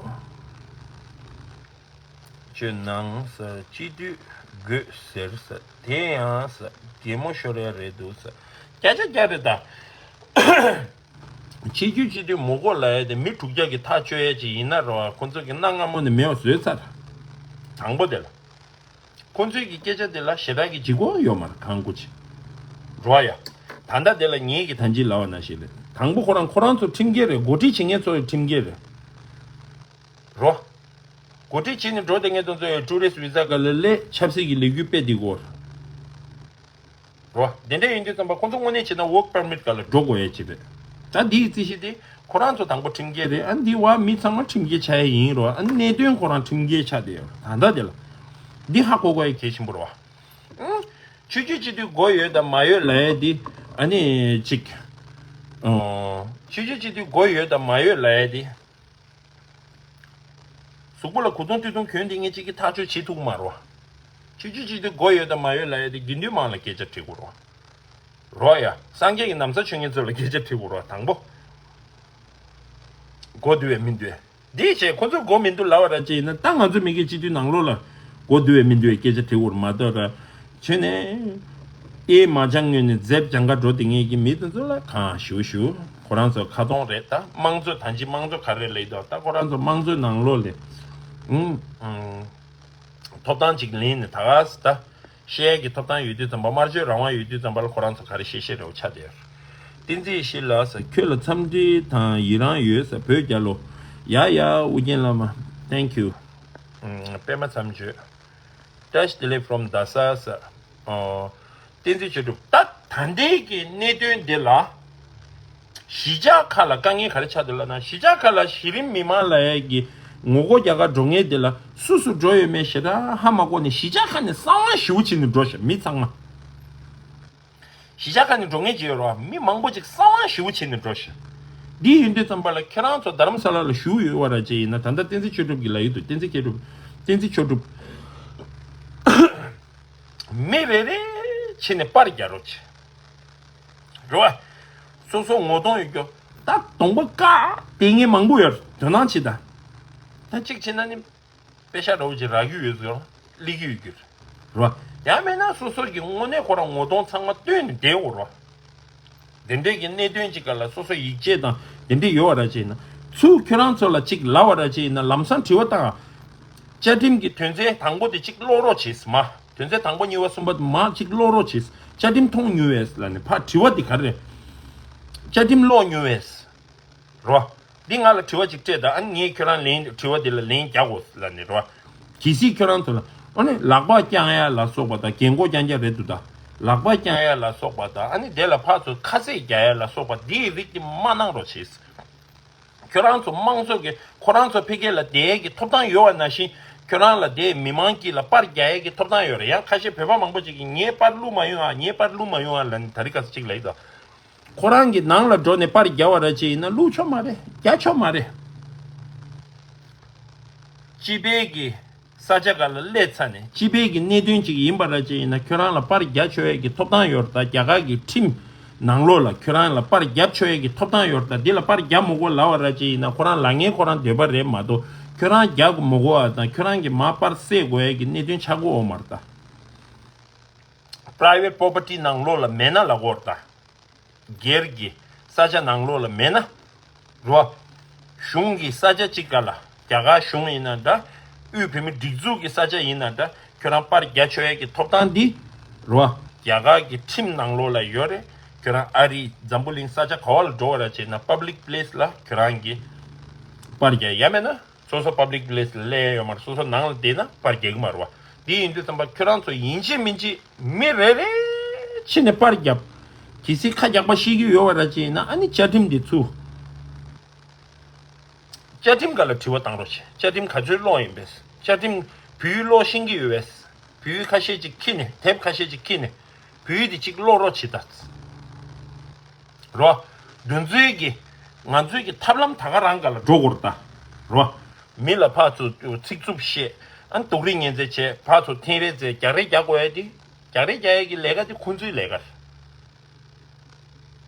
བཅོས་གནང་ཟེར། སྤྱི་འཐུས་དགོས་ཟེར་ཟེར། དེ་ཡང་ཟེར་གད་མོ་ཤོར་ཡ་རེད་འདུག་ཟེར། བརྒྱ་ཆ་བརྒྱ་རེད་ད། ཆིག་སྒྱུར་སྤྱི་འཐུས་མི་དགོས་ལབ་ཡ་དེ་མི་དྲུག་བརྒྱ་གི་ཐག་གཅོད་ཡ་ཅིག་ཡིན་ན་རེད་བ། ཁོ་ཚོ་གི་གནའ་སྔ་མོ་ནས་མེད་པ་བཟོས་ཚར། དང་པོ་དེ་ལ། ཁོ་ཚོའི་གི་སྐད་ཆ་དེ་ལ་ཞེ་དྲག་གི་ལྗིད་ཁོག་ཡོད་མ་རེད་གང་དགོས་ཅི། རེད་བ་ཡ། ད་ལྟ་དེ་ལ་ངེད་ཀྱི་ད་ཅི་ལབ་པ་ནང་བཞིན་རེད། དང་པོ་ཁོ་རང་ཁོ་རང་ཚོ་ཁྲིམས་འགལ་རེད། འགོ་ཁྲིད་བྱེད་མཁན་ཚོ་ཁྲིམས་འགལ་རེད། རོ། འགོ་ཁྲིད་བྱས་ནས་འགྲོ་བསྡད་མཁན་དེ་ཚོ་ཡང་ཊུ་རི་སི་ཊི་བི་ཟ་སྒང་ལ་སླེབས་ཆབ་སྲིད་ཀྱི་ལས་འགུལ་སྤེལ་བསྡད་ཀྱི་ཡོད་རེད། རོ། དེ་འདྲ་ཡིན་དུས་ཙམ་པ་ཁོང་ཚོ་དངོས་གནས་བྱས་ན་ཝོག་པར་མིཊ་སྒང་ལ་འགྲོ་དགོས་ཡ་ཅིག་རེད། ད་འདིའི་རྩིས་གཞི་དེ་ཁོ་རང་ཚོ་དང་པོ་ཁྲིམས་འགལ་རེད། ཨ་འདི་བ་མི་ཚང་མ་ཁྲིམས་འགལ་ཆགས་ཡ་ཡིན་རོ། ཨ་གནད་དོན་ཁོ་རང་ཁྲིམས་འགལ་ཆགས་བསྡད་ཡོད་རེད། ད་ལྟ་དེ་ལ་འདི་ཧ་གོ་དགོས་ཡ་གལ་ཆེན་པོ་རེད་བ། ཨང་། ཆོས་བརྒྱུད་སྤྱི་འཐུས་དགོས་ཡོད་དང་མ་ཡོད་ལབ་ཡ་དེ་ཨ་ནི་ཅིག་ཨང་། ཆོས་བརྒྱུད་སྤྱི་འཐུས་དགོས་ཡོད་དང་མ་ཡོད་ལབ་ཡ་དེ། གཟུགས་པོ་ལ་གོས་ཐུང་སྟོད་ཐུང་གྱོན་དེ་ངས་གཅིག་གི་ཐག་གཅོད་བྱེད་ཐུབ་ཀྱི་མ་རེད་བ། ཆོས་བརྒྱུད་སྤྱི་འཐུས་དགོས་ཡོད་དང་མ་ཡོད་ལབ་ཡ་དེ་དགེ་འདུན་དམངས་ལ་སྐད་ཆ་དྲི་དགོས་རེད་བ། རོ་ཡ། སངས་རྒྱས་ཀྱི་ན་བཟའ་མཆོད་མཁན་ཚོ་ལ་སྐད་ཆ་དྲི་དགོས་རེད་བ། དང་པོ། གོ་བསྡུ་བས་མི་འདུག་དེའི་ཆེད་ཁོ་ཚོས་གོ་མི་འདུག་ལབ་པ་ར་ཅིག་ཡིན་ན། ད་ང་ཚོ་མི་སྒེར་སྤྱི་འཐུས་ནང་ལོགས་ལ་གོ་བསྡུ་བས་མི་འདུག་བའི་སྐད་ཆ་དྲི་དགོས་རེད་མ་གཏོགས་ར། བྱས་ནས་ཨེ་མ་སྦྱང་ངོས་ནས་ཛེབ་སྦྱང་ག་འགྲོ་དེ་ངེད་ཀྱི་མི་དེ་ཚོ་ལ་གང་ཞུ་ཞུ། ཁོ་རང་ཚོ་ཁ་སྟོང་རེད། ད་དམངས་གཙོ་ད་ཅི་དམངས་གཙོ་ག་རེ་ལབ་འདུག་ད་ཁོ་རང་ཚོ་དམངས་གཙོའི་ནང་ལོགས་ལ་ཨུམ་ཨུམ་ཐོབ་ཐང་ཅིག་ལེན་ནས་ད་ག་ས་ད་བཤད་ཡས་ཀྱི་ཐོབ་ཐང་ཡོད་དུས་ཙམ་པ། སྨྲ་བརྗོད་རང་དབང་ཡོད་དུས་ཙམ་པ་ལ་ཁོ་རང་ཚོ་ག་རེ་བཤད་བཤད་རེ་བ་ཆགས་བསྡད་ཡོད། བསྟན་འཛིན་ཡེ་ཤེས་ལགས་ཟེར། ཁྱོད་ལ་འཚམས་འདྲི་དང་ཡི་རང་ཡོད་ཟེར། བོད་རྒྱལ་ལོ། ཡ་ཡ་ཨུ་རྒྱན་བླ་མ། Thank you། ཨུམ། པད་མ་མཚམས་གཅོད། བཀྲ་ཤིས་བདེ་ལེགས་from Dasa ཟེར། ཨོ། བསྟན་འཛིན་ཆོས་གྲུབ། ད་ད་ལྟའི་གི་གནད་དོན་འདི་ལ་གཞིས་ཆགས་ཁག་ལ་དཀའ་ངལ་ག་རེ་ཆགས་འདུག་ལབ་ན། གཞིས་ཆགས་ཁག་ལ་གཞི་རིམ་མི་མང་ལབ་ཡས་ཀྱི་ངོ་རྒོལ་རྒྱག་ག་འགྲོ་མཁན་འདི་ལ་སུ་སུ་འགྲོ་ཡོད་མེད་ཞེ་དྲག་ཧ་མ་གོ་ནས། གཞིས་ཆགས་ཁག་ནས་གསང་བ་ཞེ་པོ་བྱས་ནས་འགྲོ་ཤག་མི་ཚང་མ། གཞིས་ཆགས་ཁག་ནས་འགྲོ་མཁན་ཅིག་ཡོད་རེད་བ། མི་མང་པོ་ཅིག་གསང་བ་ཞེ་པོ་བྱས་ནས་འགྲོ་ཤག་འདི་ཡིན་དུས་ཙམ་པ་ལ་ཁྱེད་རང་ཚོ་རྡ་རམ་ས་ལ་ལ་བཞུགས་ཡོད་པ་ར་ཅིག་ཡིན་ན། ད་ལྟ་བསྟན་འཛིན་ཆོས་གྲུབ་ཀྱིས་ལབ་ཡོད་འདུག་བསྟན་འཛིན་ཆོས་གྲུབ། བསྟན་འཛིན་ཆོས་གྲུབ། མི་རེ་རེ་བྱས་ནས་པར་རྒྱག་རོགས་བྱེད། རེད་བ། སོ་སོ་ངོ་གདོང་ཡོད་རྒྱུ། ད་གདོང་པ་བཀག་དེ་ངས་མང་པོ་ཡོད། དོ་སྣང་བྱེད་ད། ད་གཅིག་བྱས་ན་ནི། པེ་ཤ་འདྲ་བོ་ཅིག་རག་གི་ཡོད་ཟེར། སླེབས་ཀྱི་ཡོད་རྒྱུ་རེད། རེད་བ། ཡང་མིན་ན་སོ་སོ་གི་དངོས་གནས་ཁོ་རང་ངོ་གདོང་ཚང་མ་སྟོན་ནས་བསྡད་དགོས་རེད་བ། དེ་འདྲས་ཀྱི་གནད་དོན་ཅིག་སྒང་ལ་སོ་སོ་ཡིད་ཆེས་དང་དེ་འདྲས་ཡོད་པ་ར་ཅིག་ཡིན་ན། ཚུར་ཁྱོད་རང་ཚོ་ལ་ཅིག་ལབ་པ་ར་ཅིག་ཡིན་ན། ལམ་སང་དྲི་བ་བཏང་། བཅའ་ཁྲིམས་ཀྱི་དོན་ཚན་དང་པོ་དེ་ཅིག་ཀློག་རོགས་བྱེད་ཟེར་མ། དོན་ཚན་དང་པོ་གཉིས་པ་གསུམ་པ་དེ་མར་ཅིག་ཀློག་རོགས་བྱེད། བཅའ་ཁྲིམས་མཐོང་མྱོང་བས་ལབ་ནས་ཕར་དྲི་བ་དེ་ག་རེ་རེད། བཅའ་ཁྲིམས་ཀློག་མྱོང་བས། རོ། འདི་ང་ལ་དྲི་བ་ཅིག་སྤྲད་དང་། ཨ་ནི་ངས་ཁྱོད་རང་ལན་དྲི་བ་འདི་ལ་ལན་རྒྱག་དགོས་ལབ་ནས་རོ། གལ་སྲིད་ཁྱོད་རང་ཚོ་ལ་ཨ་ནི་ལག་པ་བརྐྱང་ཡ་ལ་སོགས་པ་དང་། རྒན་གོག་རྐྱང་རྐྱང་རེད་འདུག་ད། ལག་པ་བརྐྱང་ཡ་ལ་སོགས་པ་དང་། ཨ་ནི་དེ་ལ་ཕར་ཚུར་ཁ་ཟས་རྒྱག་ཡ་ལ་སོགས་པ་འདིའི་རིགས་དེ་མ་གནང་རོགས་བྱེད། ཁྱོད་རང་ཚོ་དམངས་གཙོ་གི་ཁོ་རང་ཚོ་ཕ་གི་ལ་བསྡད་ཡས་ཀྱི་ཐོབ་ཐང་ཡོད་པ་ནང་བཞིན། ཁྱོད་རང་ལ་དེ་མི་མང་གི་ལ་པར་རྒྱག་ཡས་ཀྱི་ཐོབ་ཐང་ཡོད་རེད། ཡང་ཁ་ཤས་བོད་པ་མང་པོ་ཅིག་གིས་ངའི་པར་བླུགས་མ་ཡོང་ཨ། ངའི་པར་བླུགས་མ་ཡོང་ཨ་ལབ་ནས་ད་རེས་ཁ་སང་ཅིག་ལབ་ཡོད་དོ། ཁོ་རང་གི་ནང་ལ་འགྲོ་ནས་པར་རྒྱག་པ་ར་ཅིག་ཡིན་ན་བླུགས་ཆོག་མ་རེད། རྒྱག་ཆོག་མ་རེད། སྤྱི་པའི་གི་ས་ཆ་སྒང་ལ་སླེབས་ཚར་ནས། སྤྱི་པའི་གི་གནད་དོན་ཅིག་ཡིན་པ་ར་ཅིག་ཡིན་ན་ཁྱོད་རང་ལ་པར་རྒྱག་ཆོག་ཡས་ཀྱི་ཐོབ་ཐང་ཡོད་རེད། ད་རྒྱ་གར་གི་ཁྲིམས་ནང་ལོགས་ལ་ཁྱོད་རང་ལ་པར་རྒྱག་ཆོག་ཡས་ཀྱི་ཐོབ་ཐང་ཡོད་རེད། ད་འདི་ལ་པར་རྒྱག་མི་དགོས་ལབ་པ་ར་ཅིག་ཡིན་ན་ཁོ་རང་ལབ་མཁན་ཁོ་རང་འདོད་པ་རེད་མ་གཏོགས། ཁྱོད་རང་རྒྱག་མི་དགོས་པ་དང་ཁྱོད་རང་གི་མར་པར་བསད་དགོས་ཡས་ཀྱི་གནད་དོན་ཆགས་ཀྱི་ཡོད་མ་རེད་ད། པ་རའི་ཝེཊ་པོ་པར་ཊི་ནང་ལོགས་ལ་མེད་ན་ལབ་ཀྱི་ཡོད་རེད་ད། སྒེར་གྱི་ས་ཆ་ནང་ལོགས་ལ་མེད་ན། རོ། གཞུང་གི་ས་ཆ་གཅིག་སྒང་ལ། རྒྱ་གར་གཞུང་ཡིན་ན་འདྲ། དབུས་བོད་མིའི་སྒྲིག་འཛུགས་ཀྱི་ས་ཆ་ཡིན་ན་འདྲ། ཁྱོད་རང་པར་རྒྱག་ཆོག་ཡས་ཀྱི་ཐོབ་ཐང་འདི། རོ། རྒྱ་གར་གྱི་ཁྲིམས་ནང་ལོགས་ལ་ཡོད་རེད། ཁྱོད་རང་ཨ་རི་འཛམ་བུ་གླིང་ས་ཆ་ག་བ་ལ་འགྲོ་བ་ར་བྱས་ན། པབ་ལིག་པི་ལེ་སི་ལ་ཁྱོད་རང་གིས་པར་རྒྱག་ཡ་མེད་ན། སོ་སོ་པབ་ལིག་པི་ལེ་སི་ལ་སླེབས་ཡ་ཡོད་མ་རེད། སོ་སོ་ནང་ལ་བསྡད་ན་པར་རྒྱག་གི་མ་རེད་བ། འདི་ཡིན་དུས་ཙམ་པ་ཁྱོད་རང་ཚོ་ཡིན་གཅིག་མིན་གཅིག་མི་རེ་རེ་ཕྱིན་ནས་པར་རྒྱབ། གལ་སྲིད་ཁ་རྒྱག་པ་ཤེས་ཀྱི་ཡོད་པ་ར་ཅིག་ཡིན་ན། ཨ་ནི་བཅའ་ཁྲིམས་འདི་ཚུར། བཅའ་ཁྲིམས་སྒང་ལ་དྲི་བ་བཏང་རོགས་བྱེད། བཅའ་ཁྲིམས་ག་ཚོད་ཀློག་ཡིན་པས། བཅའ་ཁྲིམས་བོད་ཡིག་ཀློག་ཤེས་ཀྱི་ཡོད་པས། བོད་ཡིག་ཁ་ཤས་ཅིག་ཁྱེར་ནས། དེབ་ཁ་ཤས་ཅིག་ཁྱེར་ནས་བོད་ཡིག་དེ་གཅིག་ཀློག་རོགས་བྱེད་ད། རོ། འདི་ཚོའི་གི་ང་ཚོའི་གི་ཐབས་ལམ་ད་ག་རང་སྒང་ལ་འགྲོ་དགོས་རེད་ད། རོ། མི་ལ་ཕར་ཚུར་ཚིག་རྩུབ་བཤད། ཨ་ནི་སྡུག་རུས་ངན་ཚད་བྱས། ཕར་ཚུར་འཐེན་རེས་བྱས། རྒྱག་རེས་རྒྱག་དགོས་ཡ་དེ། རྒྱག་རེས་རྒྱག་ཡ་གི་ལས་ཀ་དེ་ཁོང་ཚོའི་ལས་ཀ་རེད།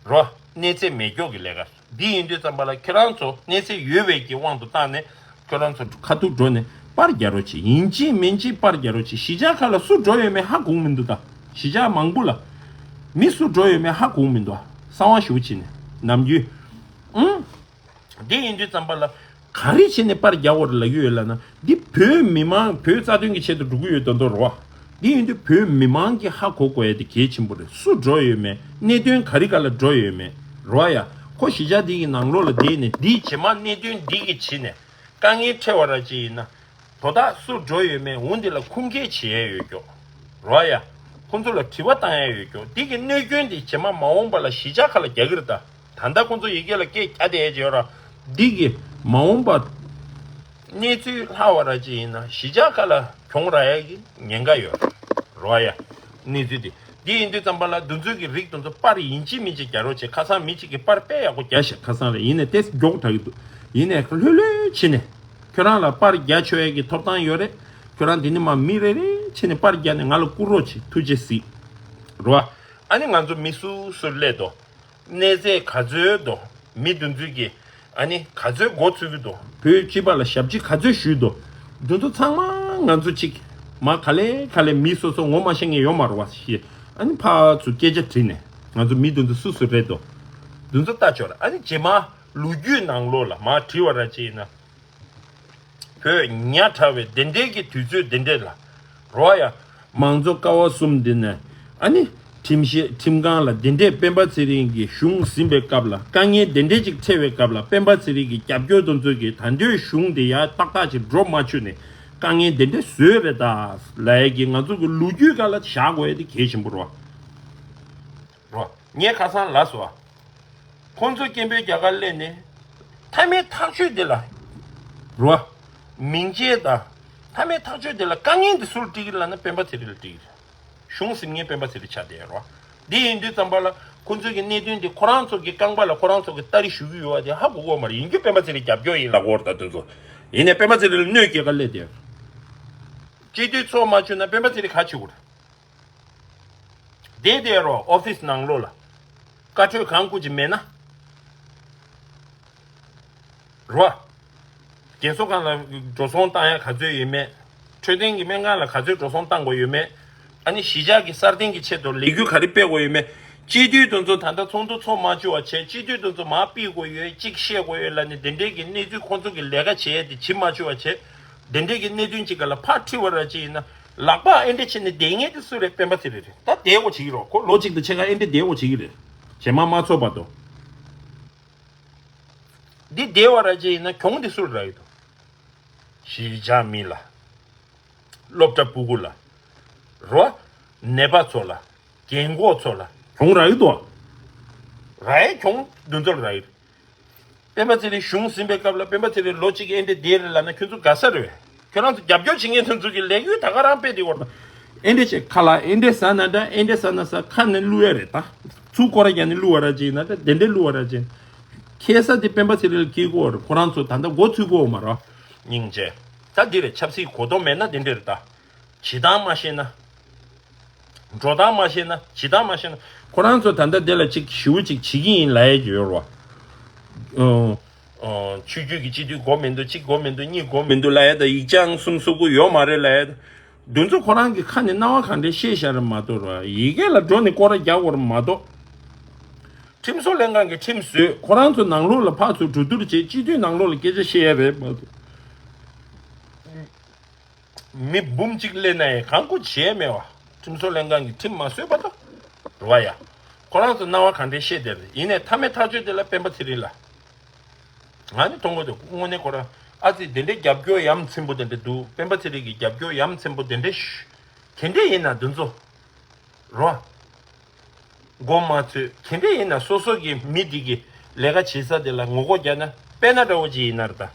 རོ། གནས་ཚད་མེད་སྐྱོག་གི་ལས་ཀ་རེད། འདི་ཡིན་དུས་ཙམ་པ་ལ་ཁྱོད་རང་ཚོ་གནས་ཚད་ཡོད་པའི་གི་དབང་དུ་བཏང་ནས་ཁྱོད་རང་ཚོ་ཁ་ཐུག་འགྲོ་ནས་པར་རྒྱག་རོགས་བྱེད། ཡིན་གཅིག་མིན་གཅིག་པར་རྒྱག་རོགས་བྱེད། གཞིས་ཆགས་ཁག་ལ་སུ་འགྲོ་ཡོད་མེད་ཧ་གོ་གི་མི་འདུག་ད། གཞིས་ཆགས་མང་པོ་ལ་མི་སུ་འགྲོ་ཡོད་མེད་ཧ་གོ་གི་མི་འདུག་ཨ། གསང་བ་ཞེ་པོ་བྱས་ནས། ནམ་རྒྱུན། ཨང་། འདི་ཡིན་དུས་ཙམ་པ་ལ། ག་རེ་བྱས་ནས་པར་རྒྱག་དགོས་རེད་ལབ་ཀྱི་ཡོད་ལབ་ན། འདི་བོད་མི་མང་བོད་རྩ་དོན་གྱི་ཆེད་དུ་འགྲོ་གི་ཡོད་མདོག་མདོག་རེད་བ། འདི་ཡིན་དུས་བོད་མི་མང་གིས་ཧ་གོ་དགོས་ཡ་དེ་གལ་ཆེན་པོ་རེད། སུ་འགྲོ་ཡོད་མེད། གནད་དོན་ག་རེ་ག་ལ་འགྲོ་ཡོད་མེད་རེད་བ་ཡ། ཁོ་གཞིས་ཆགས་འདི་གི་ནང་ལོགས་ལ་བསྡད་ནས་འདི་རྗེས་མ་གནད་དོན་འདི་གི་བྱས་ནས་དཀའ་ངལ་འཕྲད་པ་ར་ཅིག་ཡིན་ན། དོ་བདག་སུ་འགྲོ་ཡོད་མེད་འོ་འདི་ལ་ཁུངས་སྐྱེལ་བྱེད་ཡ་ཡོད་ཀྱོག་རེད་བ་ཡ། ཁོང་ཚོ་ལ་དྲི་བ་བཏང་ཡ་ཡོད་ཀྱོག་འདི་གི་གནོད་སྐྱོན་འདི་རྗེས་མ་མ་འོངས་པ་ལ་གཞིས་ཆགས་ཁག་ལ་རྒྱག་གི་རེད་ད། ད་ལྟ་ཁོང་ཚོ་ཡི་གེ་ལ་སྐད་རྒྱག་བསྡད་ཡས་ཅིག་ཡོད་ར། འདི་གི་མ་འོངས་པ་གནས་ཚུལ་ལྷག་པ་ར་ཅིག་ཡིན་ན་གཞིས་ཆགས་ཁག་ལ་གྱོང་རག་ཡས་ཀྱི་ཉེན་ཁ་ཡོད་རེད་བ་ཡ། གནས་ཚུལ་འདི་འདི་ཡིན་དུས་ཙམ་པ་ལ་འདི་ཚོའི་གི་རིགས་དེ་ཚོ་པར་ཡིན་གཅིག་མིན་གཅིག་རྒྱག་རོགས་བྱེད། ཁ་སང་མི་གཅིག་གིས་པར་དཔེ་ཡག་པོ་རྒྱག་ཤག་ཁ་སང་ལ་ཡིན་ནས་ཏེ་མགྱོགས་དྲག་གི་འདུག་ཡིན་ནས་ལྷོད་ལྷོད་བྱས་ནས་ཁྱོད་རང་ལ་པར་རྒྱག་ཆོག་ཡས་ཀྱི་ཐོབ་ཐང་ཡོད་རེད། ཁྱོད་རང་འདི་ནས་མ་མི་རེ་རེ་བྱས་ནས་པར་རྒྱག་ནས་ང་ལ་བསྐུར་རོགས་བྱེད། ཐུགས་རྗེ་གཟིགས་རེད་བ། ཨ་ནི་ང་ཚོ་མི་སུ་སུ་སླེབས་དོ། གནས་ཚད་ག་ཚོད་འདུག་མི་འདི་ཚོས་ཀྱིས་ཨ་ནི་ག་ཚོད་འགོ་ཚུགས་ཀྱི་འདུག་བོད་སྤྱི་པ་ལ་ཞབས་ཕྱི་ག་ཚོད་ཞུས་འདུག་འདི་ཚོ་ཚང་མ་ང་ཚོ་གཅིག་མ་ག་ལེ་ག་ལེ་མི་སོ་སོ་ངོ་མ་ཤེས་མཁན་ཡོད་མ་རེད་བ་ཞེས། ཨ་ནི་ཕར་ཚུར་སྐད་ཆ་དྲིས་ནས་ང་ཚོ་མི་འདི་ཚོ་སུ་སུ་རེད་འདུག་འདི་ཚོ་ལྟ་ཆོག་ར། ཨ་ནི་རྗེས་མ་ལོ་རྒྱུས་ནང་ལོགས་ལ་མར་བྲིས་པ་ར་ཅིག་ཡིན་ན། བོད་ཉག་ཕྲ་བའི་དེ་འདྲའི་གི་དུས་ཚོད་དེ་འདྲས་ལ་རོ་ཡ། མང་གཙོ་ཀ་བ་གསུམ་འདི་ནས་ཨ་ནི་ཁྲིམས་བཤེར་ཁྲིམས་ཁང་ལ་དེ་འདྲས་སྤེན་པ་ཚེ་རིང་གིས་གཞུང་ཟིན་པའི་སྐབས་ལ་དཀའ་ངལ་དེ་འདྲས་ཅིག་འཕྲད་པའི་སྐབས་ལ་སྤེན་པ་ཚེ་རིང་གི་རྒྱབ་སྐྱོར་དེ་ཚོ་གིས་ད་འདོད་གཞུང་དེ་ཡར་ཏག་ཏག་ཅིག་འགྲོ་མ་བཅུག་ནས་དཀའ་ངལ་དེ་འདྲས་བཟོས་རེད་ད་ལབ་ཡས་ཀྱི་ང་ཚོ་གི་ལོ་རྒྱུས་སྒང་ལ་བཞག་དགོས་ཡས་དེ་གལ་ཆེན་པོ་རེད་བ། རོ། ངས་ཁ་སང་ལབ་སོང་བ། ཁོང་ཚོ་སྐད་འབོད་རྒྱག་གར་སླེབས་ནས། མཐའ་མའི་ཐག་གཅོད་དེ་ལ། རོ། མིང་ཆད་དང་། མཐའ་མའི་ཐག་གཅོད་དེ་ལ་དཀའ་ངལ་འདི་སུ་ལ་སྤྲད་ཀྱི་ལབ་ན་སྤེན་པ་ཚེ་རིང་ལ་སྤྲད་ཀྱི་རེད། གཞུང་ཟིན་མཁན་སྤེན་པ་ཚེ་རིང་ཆགས་བསྡད་རོ། འདི་ཡིན་དུས་ཙམ་པ་ལ་ཁོང་ཚོ་གི་གནད་དོན་འདི་ཁོ་རང་ཚོ་གི་རྐང་པ་ལ་ཁོ་རང་ཚོ་གི་སྟ་རེ་གཞུ་གི་ཡོད་པ་དེ་ཧ་གོ་གོ་མ་རེད། ཡིན་རྒྱུ་སྤེན་པ་ཚེ་རིང་རྒྱབ་སྐྱོར་ཡིན་ལབ་ཀྱི་ཡོད་རེད་ད་དེ་ཚོ། ཡིན་ནའི་སྤེན་པ་ཚེ་རིང་ལ་གནོད་སྐྱེལ་གར་སླེབས་བསྡད་རོ། སྤྱི་འཐུས་ཚོགས་མ་བཅུག་ན་སྤེན་པ་ཚེ་རིང་ག་བྱེད་དགོས་རེད། བསྡད་བསྡད་རོགས་ཨོ་ཕིས་ནང་ལོགས་ལ། བཀའ་འཁྲོལ་གང་བསྐུར་གྱི་མེད་ན། རོ། རྒན་གསོ་ཁང་ལ་འགྲོ་སོང་བཏང་ཡ་ག་ཚོད་ཡོད་མེད། འཕྲོད་བསྟེན་གྱི་སྨན་ཁང་ལ་ག་ཚོད་འགྲོ་སོང་བཏང་དགོས་ཡོད་མེད། ཨ་ནི་གཞིས་ཆགས་ཀྱི་སྲ་བརྟན་གྱི་ཆེད་དུ་ལས་འགུལ་ག་རེ་སྤེལ་དགོས་ཡོད་མེད། སྤྱི་འཐུས་དེ་ཚོ་ད་ལྟ་ཚོགས་འདུ་ཚོགས་མ་བཅུག་པ་བྱས། སྤྱི་འཐུས་དེ་ཚོ་མར་ཕུད་དགོས་ཡོད། གཅིག་བཤད་དགོས་ཡོད་ལབ་ནས་དེ་འདྲས་ཀྱི་གནས་ཚུལ་ཁོང་ཚོ་གི་ལས་ཀ་བྱེད་ཡ་དེ་བྱེད་མ་བཅུག་པ་བྱས། དེ་འདྲས་ཀྱི་གནད་དོན་ཅིག་ག་ལ་ཕར་ཁྲིད་པ་ར་ཅིག་ཡིན་ན། ལག་པ་ཨེ་འདྲས་བྱས་ནས་བསྡད་མཁན་དེ་སུ་རེད། སྤེན་པ་ཚེ་རིང་རེད། ད་བསྡད་དགོས་བྱེད་ཀྱི་རོགས། ཁོ་ལོ་གཅིག་དང་ཕྱེད་ཀ་ཨེ་འདྲས་བསྡད་དགོས་བྱེད་ཀྱི་རེད། རྗེས་མ་མ་ཚོགས་བར་དུ། འདི་བསྡད་པ་ར་ཅིག་ཡིན་ན་གྱོང་དེ་སུ་རག་གི་འདུག་གཞིས་ཆགས་མི་ལ། སློབ་གྲྭ་སྤུ་གུ་ལ། རོ། ནད་པ་ཚོ་ལ། རྒན་གོག་ཚོ་ལ་གྱོང་རག་གི་འདུག་ར་ཡའི་གྱོང་འདི་ཚོ་ལ་རག་གི་རེད། སྤེན་པ་ཚེ་རིང་གཞུང་ཟིན་པའི་སྐབས་ལ་སྤེན་པ་ཚེ་རིང་ལོ་གཅིག་ཨེ་འདྲས་བསྡད་རེད་ལབ་ན་ཁྱོད་ཚོ་དགའ་ས་རེད་བས། ཁྱོད་རང་ཚོ་རྒྱབ་སྐྱོར་བྱེད་མཁན་ཚོ་ཚོ་གི་ལས་འགུལ་ད་ག་རང་སྤེལ་བསྡད་ཡོད་རེད། ཨེ་འདྲས་བྱས་ཁ་ལག་ཨེ་འདྲས་ཟ་ན་འདྲ། ཨེ་འདྲས་ཟ་ན་ཟ། ཁ་ནས་བླུག་ཡ་རེད་ད། ཚུར་སྐོར་ར་རྒྱག་ནས་བླུག་པ་ར་ཅིག་ཡིན་ན་འདྲ། དེ་འདྲས་བླུག་པ་ར་ཅིག་ཡིན། ཁེ་ས་དེ་སྤེན་པ་ཚེ་རིང་ལ་སྐྱེལ་དགོས་རེད། ཁོ་རང་ཚོ་ད་ལྟ་མགོ་ཚོས་དགོས་མ་རེད། སྙིང་རྗེ། ད་འདི་རེད། ཆབ་སྲིད་གོ་རྟོགས་མེད་ན་དེ་འདྲས་རེད་ད། བྱེད་སྟངས་མ་ཤེས་ན། འགྲོ་སྟངས་མ་ཤེས་ན། བྱེད་སྟངས་མ་ཤེས་ན། ཁོ་རང་ཚོ་ད་ལྟ་དེ་ལ་ཅིག་ཞེ་པོ་ཅིག་བྱེད་ཀྱི་ཡིན་ལབ་ཡས་ཅིག་ཡོད་རེད་བ། ཨོ། ཨོ། ཆོས་བརྒྱུད་ཀྱི་སྤྱི་འཐུས་དགོས་མི་འདུག་གཅིག་དགོས་མི་འདུག་གཉིས་དགོས་མི་འདུག་ལབ་ཡས་དང་། ཡིག་ཆ་གསུམ་བཟོ་དགོས་ཡོད་མ་རེད་ལབ་ཡས་དང་། འདི་ཚོ་ཁོ་རང་གི་ཁ་ནས་རྣ་བ་གང་འདྲས་བཤད་བཞག་རེད་མ་གཏོགས་ར། ཡི་གེ་ལ་འགྲོ་ནས་སྐོར་ར་རྒྱག་དགོས་རེད་མ་གཏོགས། ཁྲིམས་བཟོ་ལྷན་ཁང་གིས་ཁྲིམས་བཟོས། ཁོ་རང་ཚོ་ནང་ལོགས་ལ་ཕར་ཚུར་གྲོས་བསྡུར་བྱས། སྤྱི་འཐུས་ནང་ལོགས་ལ་སྐད་ཆ་བཤད་ཡ་རེད་མ་གཏོགས། མི་འབུམ་གཅིག་སླེབས་ན་ཡང་གང་དགོས་བྱས་མེད་བ། ཁྲིམས་བཟོ་ལྷན་ཁང་གིས་ཁྲིམས་མ་བཟོས་བར་དུ། རེད་བ་ཡ། ཁོ་རང་ཚོ་རྣ་བ་གང་འདྲས་བཤད་བསྡད་རེད། ཡིན་ནའི་མཐའ་མའི་ཐག་གཅོད་དེ་ལ་སྤེན་པ་ཚེ་རིང་ལ། ང་ནི་མཐོང་གི་འདུག་དངོས་གནས་ཁོ་རང་ཨ་ཙི་དེ་འདྲའི་རྒྱབ་སྐྱོར་ཡ་མཚན་པོ་དེ་འདྲ་འདུག་སྤེན་པ་ཚེ་རིང་གི་རྒྱབ་སྐྱོར་ཡ་མཚན་པོ་དེ་འདྲ་ཞུ། དེ་འདྲ་ཡིན་ན་འདི་ཚོ། རོ། མགོ་མ་ཚོས། དེ་འདྲ་ཡིན་ན་སོ་སོ་གི་མི་འདི་གི་ལས་ཀ་བྱེད་ས་དེ་ལ་ངོ་རྒོལ་རྒྱག་ན་དཔེར་ན་འདྲ་བོ་ཅིག་ཡིན་ན་རེད་ད།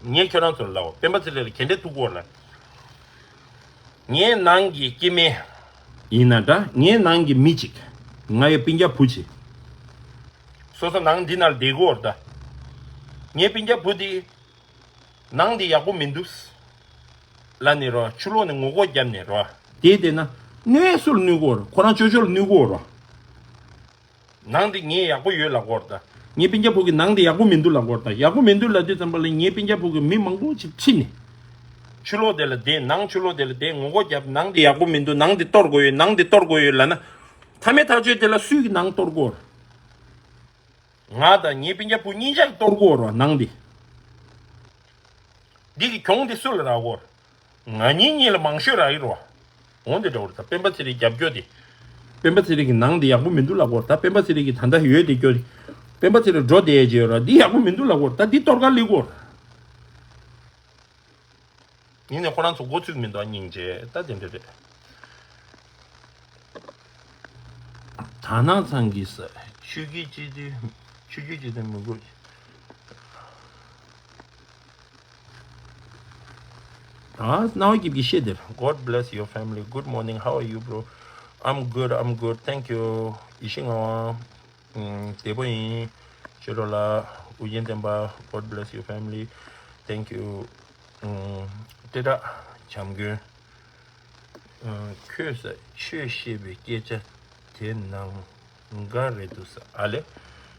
ངས་ཁྱོད་རང་ཚོར་ལབ། སྤེན་པ་ཚེ་རིང་ལ་ག་འདྲས་ཐུག་གོ་ལ། ངའི་ནང་གི་སྐྱེ་དམན། ཡིན་ན་འདྲ། ངའི་ནང་གི་མི་གཅིག་ང་ཡི་སྤུན་ཀྱག་བུ་གཅིག་སོ་སོ་ནང་འདི་ནང་ལ་བསྡད་གོ་རེད་ད། ངའི་སྤུན་ཀྱག་བུ་འདི། ནང་འདི་ཡག་པོ་མི་འདུག་ལབ་ནས་རོ། ཕྱི་ལོགས་ནས་ངོ་རྒོལ་བརྒྱབ་ནས་རོ། དེ་བལྟས་ན། གནོད་སུ་ལ་གནོད་གོ་རེད། ཁོ་རང་ཅོ་ཅོ་ལ་གནོད་གོ་རེད། ནང་འདི་ངས་ཡག་པོ་ཡོད་ལབ་གོ་རེད་ད། ངའི་སྤུན་ཀྱག་བུ་གིས་ནང་འདི་ཡག་པོ་མི་འདུག་ལབ་གོ་རེད་ད། ཡག་པོ་མི་འདུག་ལབ་དུས་ཙམ་པ་ལ་ངའི་སྤུན་ཀྱག་བུ་གིས་མི་མང་པོ་ཅིག་ཁྲིད་ནས། ཕྱི་ལོགས་དེ་ལ་བསྡད། ནང་ཕྱི་ལོགས་དེ་ལ་བསྡད། ངོ་རྒོལ་བརྒྱབ། ནང་འདི་ཡག་པོ་མི་འདུག་ནང་འདི་གཏོར་དགོས་ཡོད། ནང་འདི་གཏོར་དགོས་ཡོད་ལབ་ན། མཐའ་མའི་ཐག་གཅོད་དེ་ལ་སུས་ཀྱིས་ནང་གཏོར་དགོས་རེད། ང་དང་ངའི་སྤུན་ཀྱག་བུ་གཉིས་ཆར་གཏོར་དགོས་རོ་ནང་འདི། འདི་གི་གྱོང་འདི་སུ་ལ་རག་གོ། ང་གཉིས་གཉིས་ལ་མང་ཤོས་རག་གི་རོ། འོང་འདི་འདྲ་བོ་རེད་ད། སྤེན་པ་ཚེ་རིང་རྒྱབ་སྐྱོར་འདི། སྤེན་པ་ཚེ་རིང་གི་ནང་འདི་ཡག་པོ་མི་འདུག་ལབ་གོ་ད། སྤེན་པ་ཚེ་རིང་གི་ད་ལྟ་ཡོད་དེ་སྐྱོར་འདི། སྤེན་པ་ཚེ་རིང་འགྲོ་བསྡད་ཀྱི་ཡོད་ར། འདི་ཡག་པོ་མི་འདུག་ལབ་གོ་ད། འདི་གཏོར་ག་ལི་གོ། ཡིན་ནས་ཁོ་རང་ཚོ་མགོ་ཚུགས་མི་འདུག་སྙིང་རྗེ་ད་དེ་འདྲ་རེད། དར་ནག་ཚང་གིས་ཆོས་བརྒྱུད་སྤྱི་འཐུས་ཆོས་བརྒྱུད་སྤྱི་འཐུས་མི་དགོས། ཨ་སྣང་བ་སྐྱིད་ཀྱི་ཤེས་དེར། God bless your family. Good morning. How are you, bro? I'm good. I'm good. Thank you. ཡེ་ཤེས་ངག་དབང་། ཨུམ། བདེ་པོ་ཡིན། ཤེས་རོགས་ལ། ཨུ་རྒྱན་བསྟན་པ། God bless your family. Thank you. ཨུམ། ཏེ་དྲག་བྱམས་མགོན། ཨུམ། ཁྱོད་ས་ཆོས་བཤད་པའི་སྐད་ཆ་དེ་ནང་ག་རེད་འདུག་ས་ཨ་ལེ།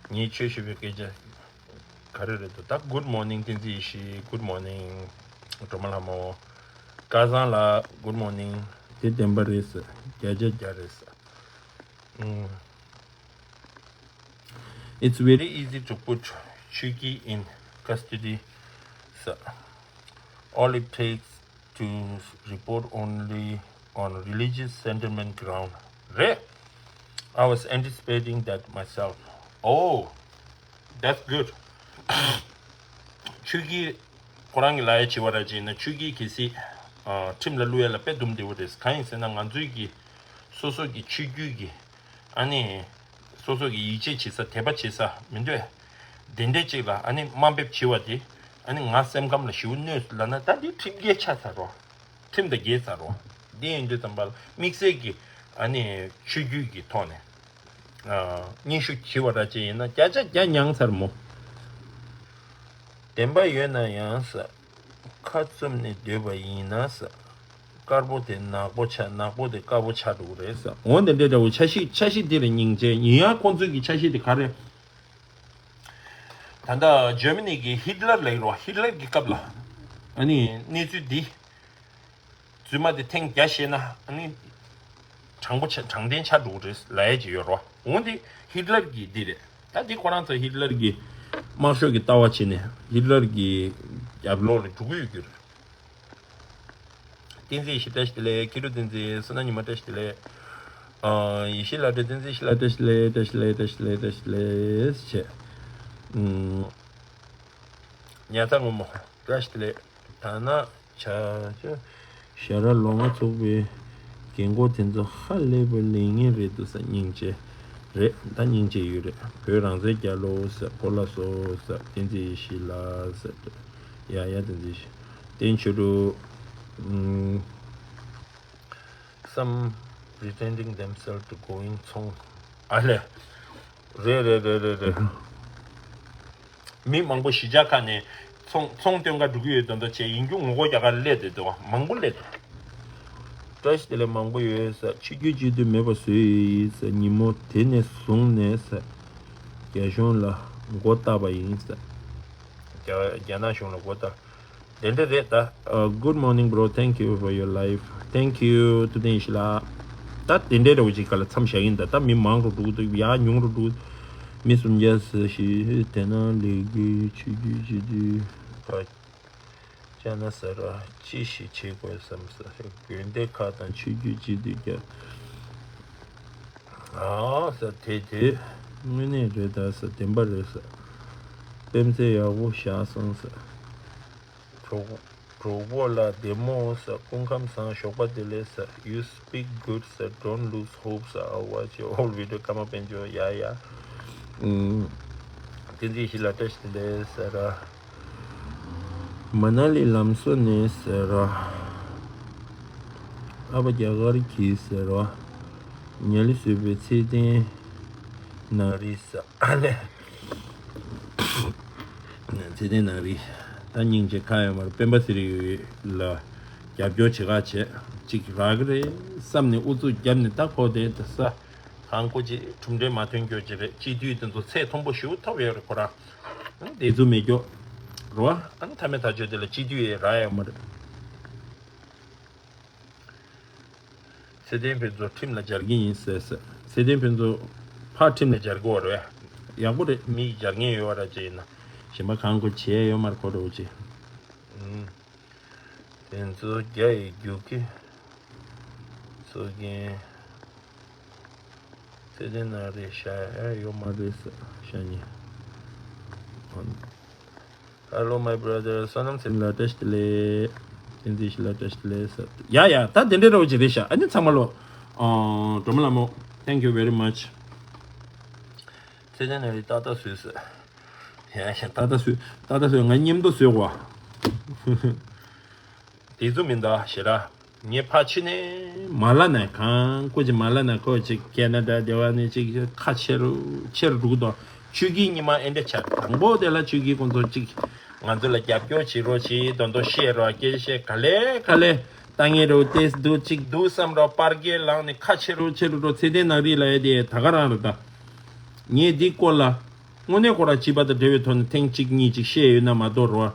ངས་ཆོས་བཤད་པའི་སྐད་ཆ་ག་རེ་རེད་འདུག་ད། Good morning བསྟན་འཛིན་ཡེ་ཤེས། Good morning སྒྲོལ་མ་ལྷ་མོ། སྐལ་བཟང་ལགས། Good morning. དེ་བདེན་པ་རེད་ས། བརྒྱ་ཆ་བརྒྱ་རེད་ས། ཨུམ། It's very easy to put Chuki in custody, sir. All it takes to report only on religious sentiment ground. Re? I was anticipating that myself. Oh, that's good. Chuki ཁོ་རང་གི་ལ་ཡ་བྱེད་པ་ར་བྱས་ན་ཆོས་བརྒྱུད་གལ་སྲིད་ཨ་ཁྲིམས་ལ་བླུག་ཡ་ལ་དཔེ་འདུམ་བདེ་བོ་རེད། གང་ཡིན་ཟེར་ན་ང་ཚོའི་གི་སོ་སོ་གི་ཆོས་བརྒྱུད་ཀྱི་ཨ་ནི་སོ་སོ་གི་ཡིད་ཆེས་བྱེད་ས་དད་པ་བྱེད་ས་མི་འདོད། དེ་འདྲས་ཅིག་ལ་ཨ་ནི་དམའ་འབེབས་བྱེད་པ་དེ་ཨ་ནི་ང་སེམས་ཁམས་ལ་ཞེ་པོ་གནོད་ལབ་ན་ད་འདི་ཁྲིམས་འགལ་ཆགས་ཚར་རོ། ཁྲིམས་དང་འགལ་ཚར་རོ། འདི་ཡིན་དུས་ཙམ་པ་ལ་དམིགས་བསལ་གྱི་ཨ་ནི་ཆོས་བརྒྱུད་ཀྱི་ཐོག་ནས་ཨ་སྙན་ཞུ་བྱེད་པ་ར་ཅིག་ཡིན་ན་བརྒྱ་ཆ་བརྒྱ་མྱངས་ཚར་མོ། བདེན་པ་ཡོད་ན་ཡང་ས། ཁ་བཙུམ་ནས་སྡོད་པ་ཡིན་ན་ས། དཀར་པོ་དེ་ནག་པོ་ཆགས། ནག་པོ་དེ་དཀར་པོ་ཆགས་འགྲོ་གི་རེད་ས། འོ་དེ་འདྲས་འདྲ་བོ་འཆར་གཞི་འཆར་གཞི་འདི་ལ་སྙིང་རྗེ་ཡིན་ཡང་ཁོང་ཚོའི་གི་འཆར་གཞི་དེ་ག་རེ། ད་ལྟ་ཇར་མ་ནི་གི་ཧིད་ལར་ལབ་ཡོད་རེད་བ། ཧིད་ལར་གྱི་སྐབས་ལ་ཨ་ནི་གནས་ཚུལ་འདི་རྫུན་མ་དེ་ཐེངས་བརྒྱ་བཤད་ན་ཨ་ནི་དྲང་པོ་ཆ་དྲང་བདེན་ཆགས་འགྲོ་གི་རེད་ལབ་ཡས་ཅིག་ཡོད་རེད་བ། འོ་འདི་ཧིད་ལར་གྱི་འདི་རེད། ད་འདི་ཁོ་རང་ཚོ་ཧིད་ལར་གྱི་དམར་ཤོག་གི་ལྟ་བ་བྱས་ནས་ཧིད་ལར་གྱི་རྒྱབ་ལོགས་ལ་འགྲོ་གི་ཡོད་རྒྱུ་རེད། བསྟན་འཛིན་ཡེ་ཤེས་བཀྲ་ཤིས་བདེ་ལེགས། ཁྱི་རུ་བསྟན་འཛིན། བསོད་ནམས་ཉི་མ་བཀྲ་ཤིས་བདེ་ལེགས། ཨ། ཡེ་ཤེས་ལགས་བཀྲ། བསྟན་འཛིན་ཡེ་ཤེས་ལགས་བཀྲ་ཤིས་བདེ་ལེགས། བཀྲ་ཤིས་བདེ་ལེགས། བཀྲ་ཤིས་བདེ་ལེགས། བཀྲ་ཤིས་བདེ་ལེགས་བྱས། ཨུམ། ཉ་ཚ་སྔོན་མོ་བཀྲ་ཤིས་བདེ་ལེགས། ད་ན་ཆ་ཆ། ཞྭ་ར་ལོ་ང་ཚོགས་པའི་རྒན་གོག་དེ་ཚོ་ཧ་ལས་པའི་ལས་ངན་རེད་འདུག་ས། སྙིང་རྗེ་རེད། ད་སྙིང་རྗེ་ཡོད་རེད། བོད་རང་བཙན་རྒྱལ་ལོ་ཟེར། ཕོ་ལྷ་སོ་ཟེར། བསྟན་འཛིན་ཡེ་ཤེས་ལགས་ཟེར། ཡ་ཡ་བསྟན་འཛིན་ཡེ་ཤེས། བསྟན་ཆོས་གྲུབ། ཨུམ། Some pretending themselves to going ཚོང་། ཨ་ལས། རེད་རེད་རེད་རེད་རེད། མི་མང་པོ་གཞིས་ཆགས་ཁག་ནས་ཚོང་ཚོང་སྟོན་ག་འགྲོ་གི་ཡོད་དོན་དུ་བྱས་ཡིན་རྒྱུ་ངོ་རྒོལ་རྒྱག་གར་སླེབས་བསྡད་འདུག་མང་པོ་སླེབས་འདུག་བཀྲ་ཤིས་བདེ་ལེགས། མང་པོ་ཡོད་ས། ཆོས་བརྒྱུད་སྤྱི་འཐུས་མེད་པ་བཟོས་ཡིན་ས། ཉིན་མོ་དེ་ནས་བཟུང་ནས་ས། རྒྱ་གཞུང་ལ་མགོ་བཏགས་པ་ཡིན་ས། རྒྱ་རྒྱ་ནག་གཞུང་ལ་མགོ་བཏགས། དེ་འདྲ་རེད་ད། Uh, good morning, bro. Thank you for your life. Thank you. ཐུབ་བསྟན་ཡེ་ཤེས་ལགས། ད་དེ་འདྲའི་འདྲ་བོ་ཅིག་ག་ལ་མཚམས་བཞག་གིན་ད། ད་མི་མང་རུ་འགྲོ་གི་འདུག་ཡར་ཉུང་རུ་འགྲོ། མི་སུམ་བརྒྱ་ཟེར་ཞིག་དེ་ན་ལས་འགུལ་ཆོས་བརྒྱུད་སྤྱི་འཐུས་ཁ་ཅ་ན་ས་ར་ཅི་ཞིག་བྱེད་དགོས་བསམ་ས། དགོན་སྡེ་ཁག་དང་ཆོས་བརྒྱུད་སྤྱི་འཐུས་རྒྱ། ཨ་ས་དེ་དེ་དངོས་གནས་རེད་ད་ས། བདེན་པ་རེད་ས། དཔེ་མཛོད་ཡག་པོ་བཞག་སོང་ས། གྲོགས་གྲོགས་པོ་ལ་བདེ་མོ་ཟེར། སྐུ་ཁམས་བཟང་། ཞོགས་པ་བདེ་ལེགས་ཟེར། You speak good ཟེར། Don't lose hope ཟེར། I watch your all video. ཀརྨ་དཔལ་འབྱོར། ཡ་ཡ། ཨུམ། བསྟན་འཛིན་ཡེ་ཤེས་ལགས་བཀྲ་ཤིས་བདེ་ལེགས་ཟེར། མ་ན་ལི་ལམ་བཟོ་ནས་ཟེར། ཨ་ཕ་རྒྱ་གར་གྱིས་ཟེར། ཉ་ལི་བཟོས་པའི་ཚེ་བརྟན་ནག་རིལ་ཟེར། ཨ་ལས། ཚེ་བརྟན་ནག་རིལ། ད་སྙིང་རྗེ་ཁ་ཡོད་མ་རེད། སྤེན་པ་ཚེ་རིང་ལ་རྒྱབ་སྐྱོར་བྱེད་ཁ་བྱས་ཅིག་རག་གི་རེད་བསམ་ནས་ཨུ་ཚུགས་བརྒྱབ་ནས་ད་ཁོ་དེ་ད་ས་གང་ཁོ་ཅིག་གྲུབ་འབྲས་མ་ཐོན་རྒྱུ་ཅིག་རེད། སྤྱི་འཐུས་དེ་ཚོ་ཚད་མཐོན་པོ་ཞེ་པོ་ཐོབ་ཡོད་རེད་ཁོ་རང་། དེ་ཚོ་མེད་རྒྱུ་རེད་བ། ཨ་ནི་མཐའ་མའི་ཐག་གཅོད་དེ་ལ་སྤྱི་འཐུས་ཡས་རག་ཡོད་མ་རེད། ཚེ་བརྟན་ཕུན་ཚོགས་ཁྲིམས་ལ་སྦྱར་གྱི་ཡིན་ཟེར་ཟེར། ཚེ་བརྟན་ཕུན་ཚོགས་ཕར་ཁྲིམས་ལ་སྦྱར་གྱི་ཡོད་རེད། ཡག་པོ་རེད། མིག་སྦྱར་མཁན་ཡོད་པ་ར་ཅེ་ཡིན་ན། གཞན་པ་གང་དགོས་བྱས་ཡོད་མར་གོ་འགྲོ་ཅེ། ཨུམ། དེ་ཚོ་རྒྱ་ཡི་རྒྱུག་གི་ཚོ་རྒན། ཚེ་བརྟན་ན་རེ་ཤ་ཡ་ཡོད་མ་རེད་ས་ཤ་ཉེ། Hello my brother. བསོད་ནམས་ཚེ་ལ་བཀྲ་ཤིས་བདེ་ལེགས། བསྟན་འཛིན་ཞིག་ལ་བཀྲ་ཤིས་བདེ་ལེགས་ས། ཡ་ཡ། ད་དེ་འདྲའི་རོགས་ཅིག་རེད་ཤག་ཨ་ནི་ཚང་མ་ལོ། ཨོ། སྒྲོལ་མ་ལྷ་མོ། Thank you very much. ཚེ་བརྟན་ན་རེ་ཏག་ཏག་བཟོས་ས། ཡ་ཡ། ཏག་ཏག་བཟོས། ཏག་ཏག་བཟོས། ང་མཉམ་དུ་བཟོས་གོ། དེ་ཚོ་མིན་ད་ཞེ་ར། ངས་ཕ་ཕྱི་ནས་མ་ལ་ན་གང་ཀོ་ཅི་མ་ལ་ན་ཀོ་ཅི་ཁེ་ན་ཌ་དེ་བ་ནས་ཅིག་ཁ་ཆེ་རུ་ཆེ་རུ་འགྲོ་གི་འདུག་ཆོས་སྐྱིད་ཉི་མ་ཨེ་འདྲ་ཆགས། དང་པོ་དེ་ལ་ཆོས་སྐྱིད་ཁོང་ཚོ་ཅིག་ང་ཚོ་ལ་རྒྱབ་སྐྱོར་བྱེད་རོགས་བྱེད། དོན་དུ་བཤད་རོགས། སྐད་བཤད་ག་ལེ་ག་ལེ་ལྟ་ངེས་རུ་ཏེ་འདུག་ཅིག་འདུག་བསམ་རོགས། པར་སྐད་ལངས་ནས་ཁ་ཆེ་རུ་ཆེ་རུ་འགྲོ། ཚེ་བརྟན་ནག་རིག་ལ་ཡ་དེ་ད་ག་རང་རེད་ད། ངས་འདི་སྐོར་ལ་དངོས་གནས་ཁོ་རང་བྱིས་པ་དང་འབྲེལ་བའི་ཐོག་ནས་ཐེངས་གཅིག་གཉིས་ཅིག་བཤད་ཡོད་ན་མ་གཏོགས་རོ།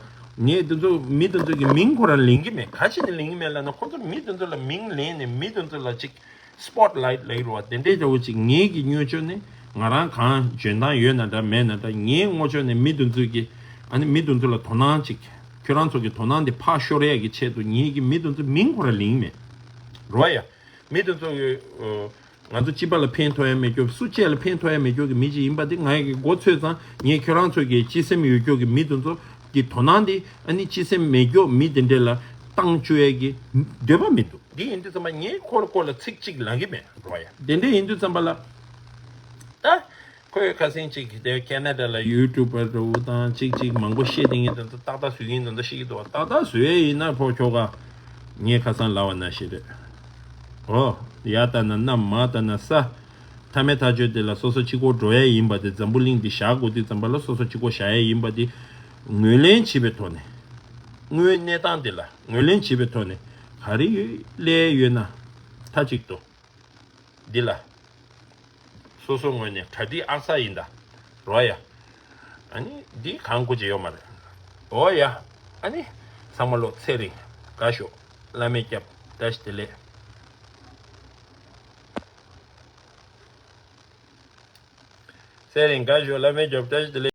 ངས་འདི་ཚོ་མི་འདི་ཚོ་གི་མིང་ཁོ་རང་ལེན་གི་མེད། ག་ཅི་ནས་ལེན་གི་མེད་ལབ་ན། ཁོ་ཚོ་མི་འདི་ཚོ་ལ་མིང་ལེན་ནས་མི་འདི་ཚོ་ལ་ཅིག་སི་པོཊ་ལའིཊ་ལབ་ཀྱི་རེད་བ། དེ་འདྲའི་འདྲ་བོ་ཅིག་ངེད་ཀྱི་ཉོ་ཆོག་ནས་ང་རང་གང་འཇོན་ཐང་ཡོད་ན་འདྲ་མེད་ན་འདྲ། ངའི་ངོ་ཆོག་ནས་མི་འདི་ཚོ་གི་ཨ་ནི་མི་འདི་ཚོ་ལ་དོ་སྣང་ཅིག་ཁྱོད་རང་ཚོ་གི་དོ་སྣང་འདི་ཕར་ཤོར་ཡ་གི་ཆེད་དུ་ངེད་ཀྱི་མི་འདི་ཚོ་མིང་ཁོ་རང་ལེན་གི་མེད་རོ་ཡ། མི་དེ་ཚོ་གི་ང་ཚོ་སྤྱི་པ་ལ་ཕན་ཐོགས་ཡ་མེད་རྒྱུ། སུ་གཅིག་ལ་ཕན་ཐོགས་ཡ་མེད་རྒྱུ་གི་མི་ཅིག་ཡིན་པ་དེ་ང་ཡི་གི་མགོ་ཚོས་ཙང་། ངས་ཁྱོད་རང་ཚོ་གི་སྤྱི་སེམས་ཡོད་རྒྱུ་གི་མི་དེ་ཚོ་གི་དོ་སྣང་དེ་ཨ་ནི་སྤྱི་སེམས་མེད་རྒྱུ་མི་དེ་འདྲ་ལ་བཏང་བཅུག་ཡ་གི་འདོད་པ་མི་འདུག་འདི་ཡིན་དུས་ཙམ་པ་ངས་ཁོ་ལ་ཁོ་ལ་ཚིག་གཅིག་ལབ་གི་མེད་རོ་ཡ། དེ་འདྲ་ཡིན་དུས་ཙམ་པ་ལ་ད། ཁོས་ཁ་སང་ཅིག་དེ་ཁེ་ན་ཌ་ལ་ཡུ་ཊུབ་པར་འདྲ་བོ་དང་ཅིག་ཅིག་མང་པོ་བཤད་དེ་ངས་དེ་ཚོ་ཏག་ཏག་བཟོས་ཀྱིན་དེ་ཚོ་བཤད་ཀྱི་འདུག་ཏག་ཏག་བཟོས་ཡིན་ན་ཕོ་ཁྱོ་ག་ངས་ཁ་སང་ལབ་པ་ནང་བཞིན་རེད། ཨོ། ཡར་ལྟ་ན་གནམ། མར་ལྟ་ན་ས། མཐའ་མའི་ཐག་གཅོད་དེ་ལ་སོ་སོ་གཅིག་པོ་འགྲོ་ཡ་ཡིན་པ་དེ། འཛམ་བུ་གླིང་འདི་བཞག་དགོས་དུས་ཙམ་པ་ལ་སོ་སོ་གཅིག་པོ་བཞག་ཡ་ཡིན་པ་དེ་ངོས་ལེན་བྱེད་པའི་ཐོག་ནས། དངོས་གནས་སྟངས་དེ་ལ་ངོས་ལེན་བྱེད་པའི་ཐོག་ནས་ག་རེ་ཡོད་ལས་ཡོད་ན་མཐའ་གཅིག་ཏུ། འདི་ལ་སོ་སོ་ངོས་ནས་གྲ་སྒྲིག་ཨ་ས་ཡིན་ད་རོ་ཡ། ཨ་ནི་འདི་གང་དགོས་ཀྱི་ཡོད་མ་རེད། འོ་ཡ། ཨ་ནི་ཚང་མ་ལོ་ཚེ་རིང་དགའ་ཤོག་བླ་མས་སྐྱབས། བཀྲ་ཤིས་བདེ་ལེགས། ཚེ་རིང་དགའ་ཤོག་བླ་མས་སྐྱབས། བཀྲ་ཤིས་བདེ་ལེགས།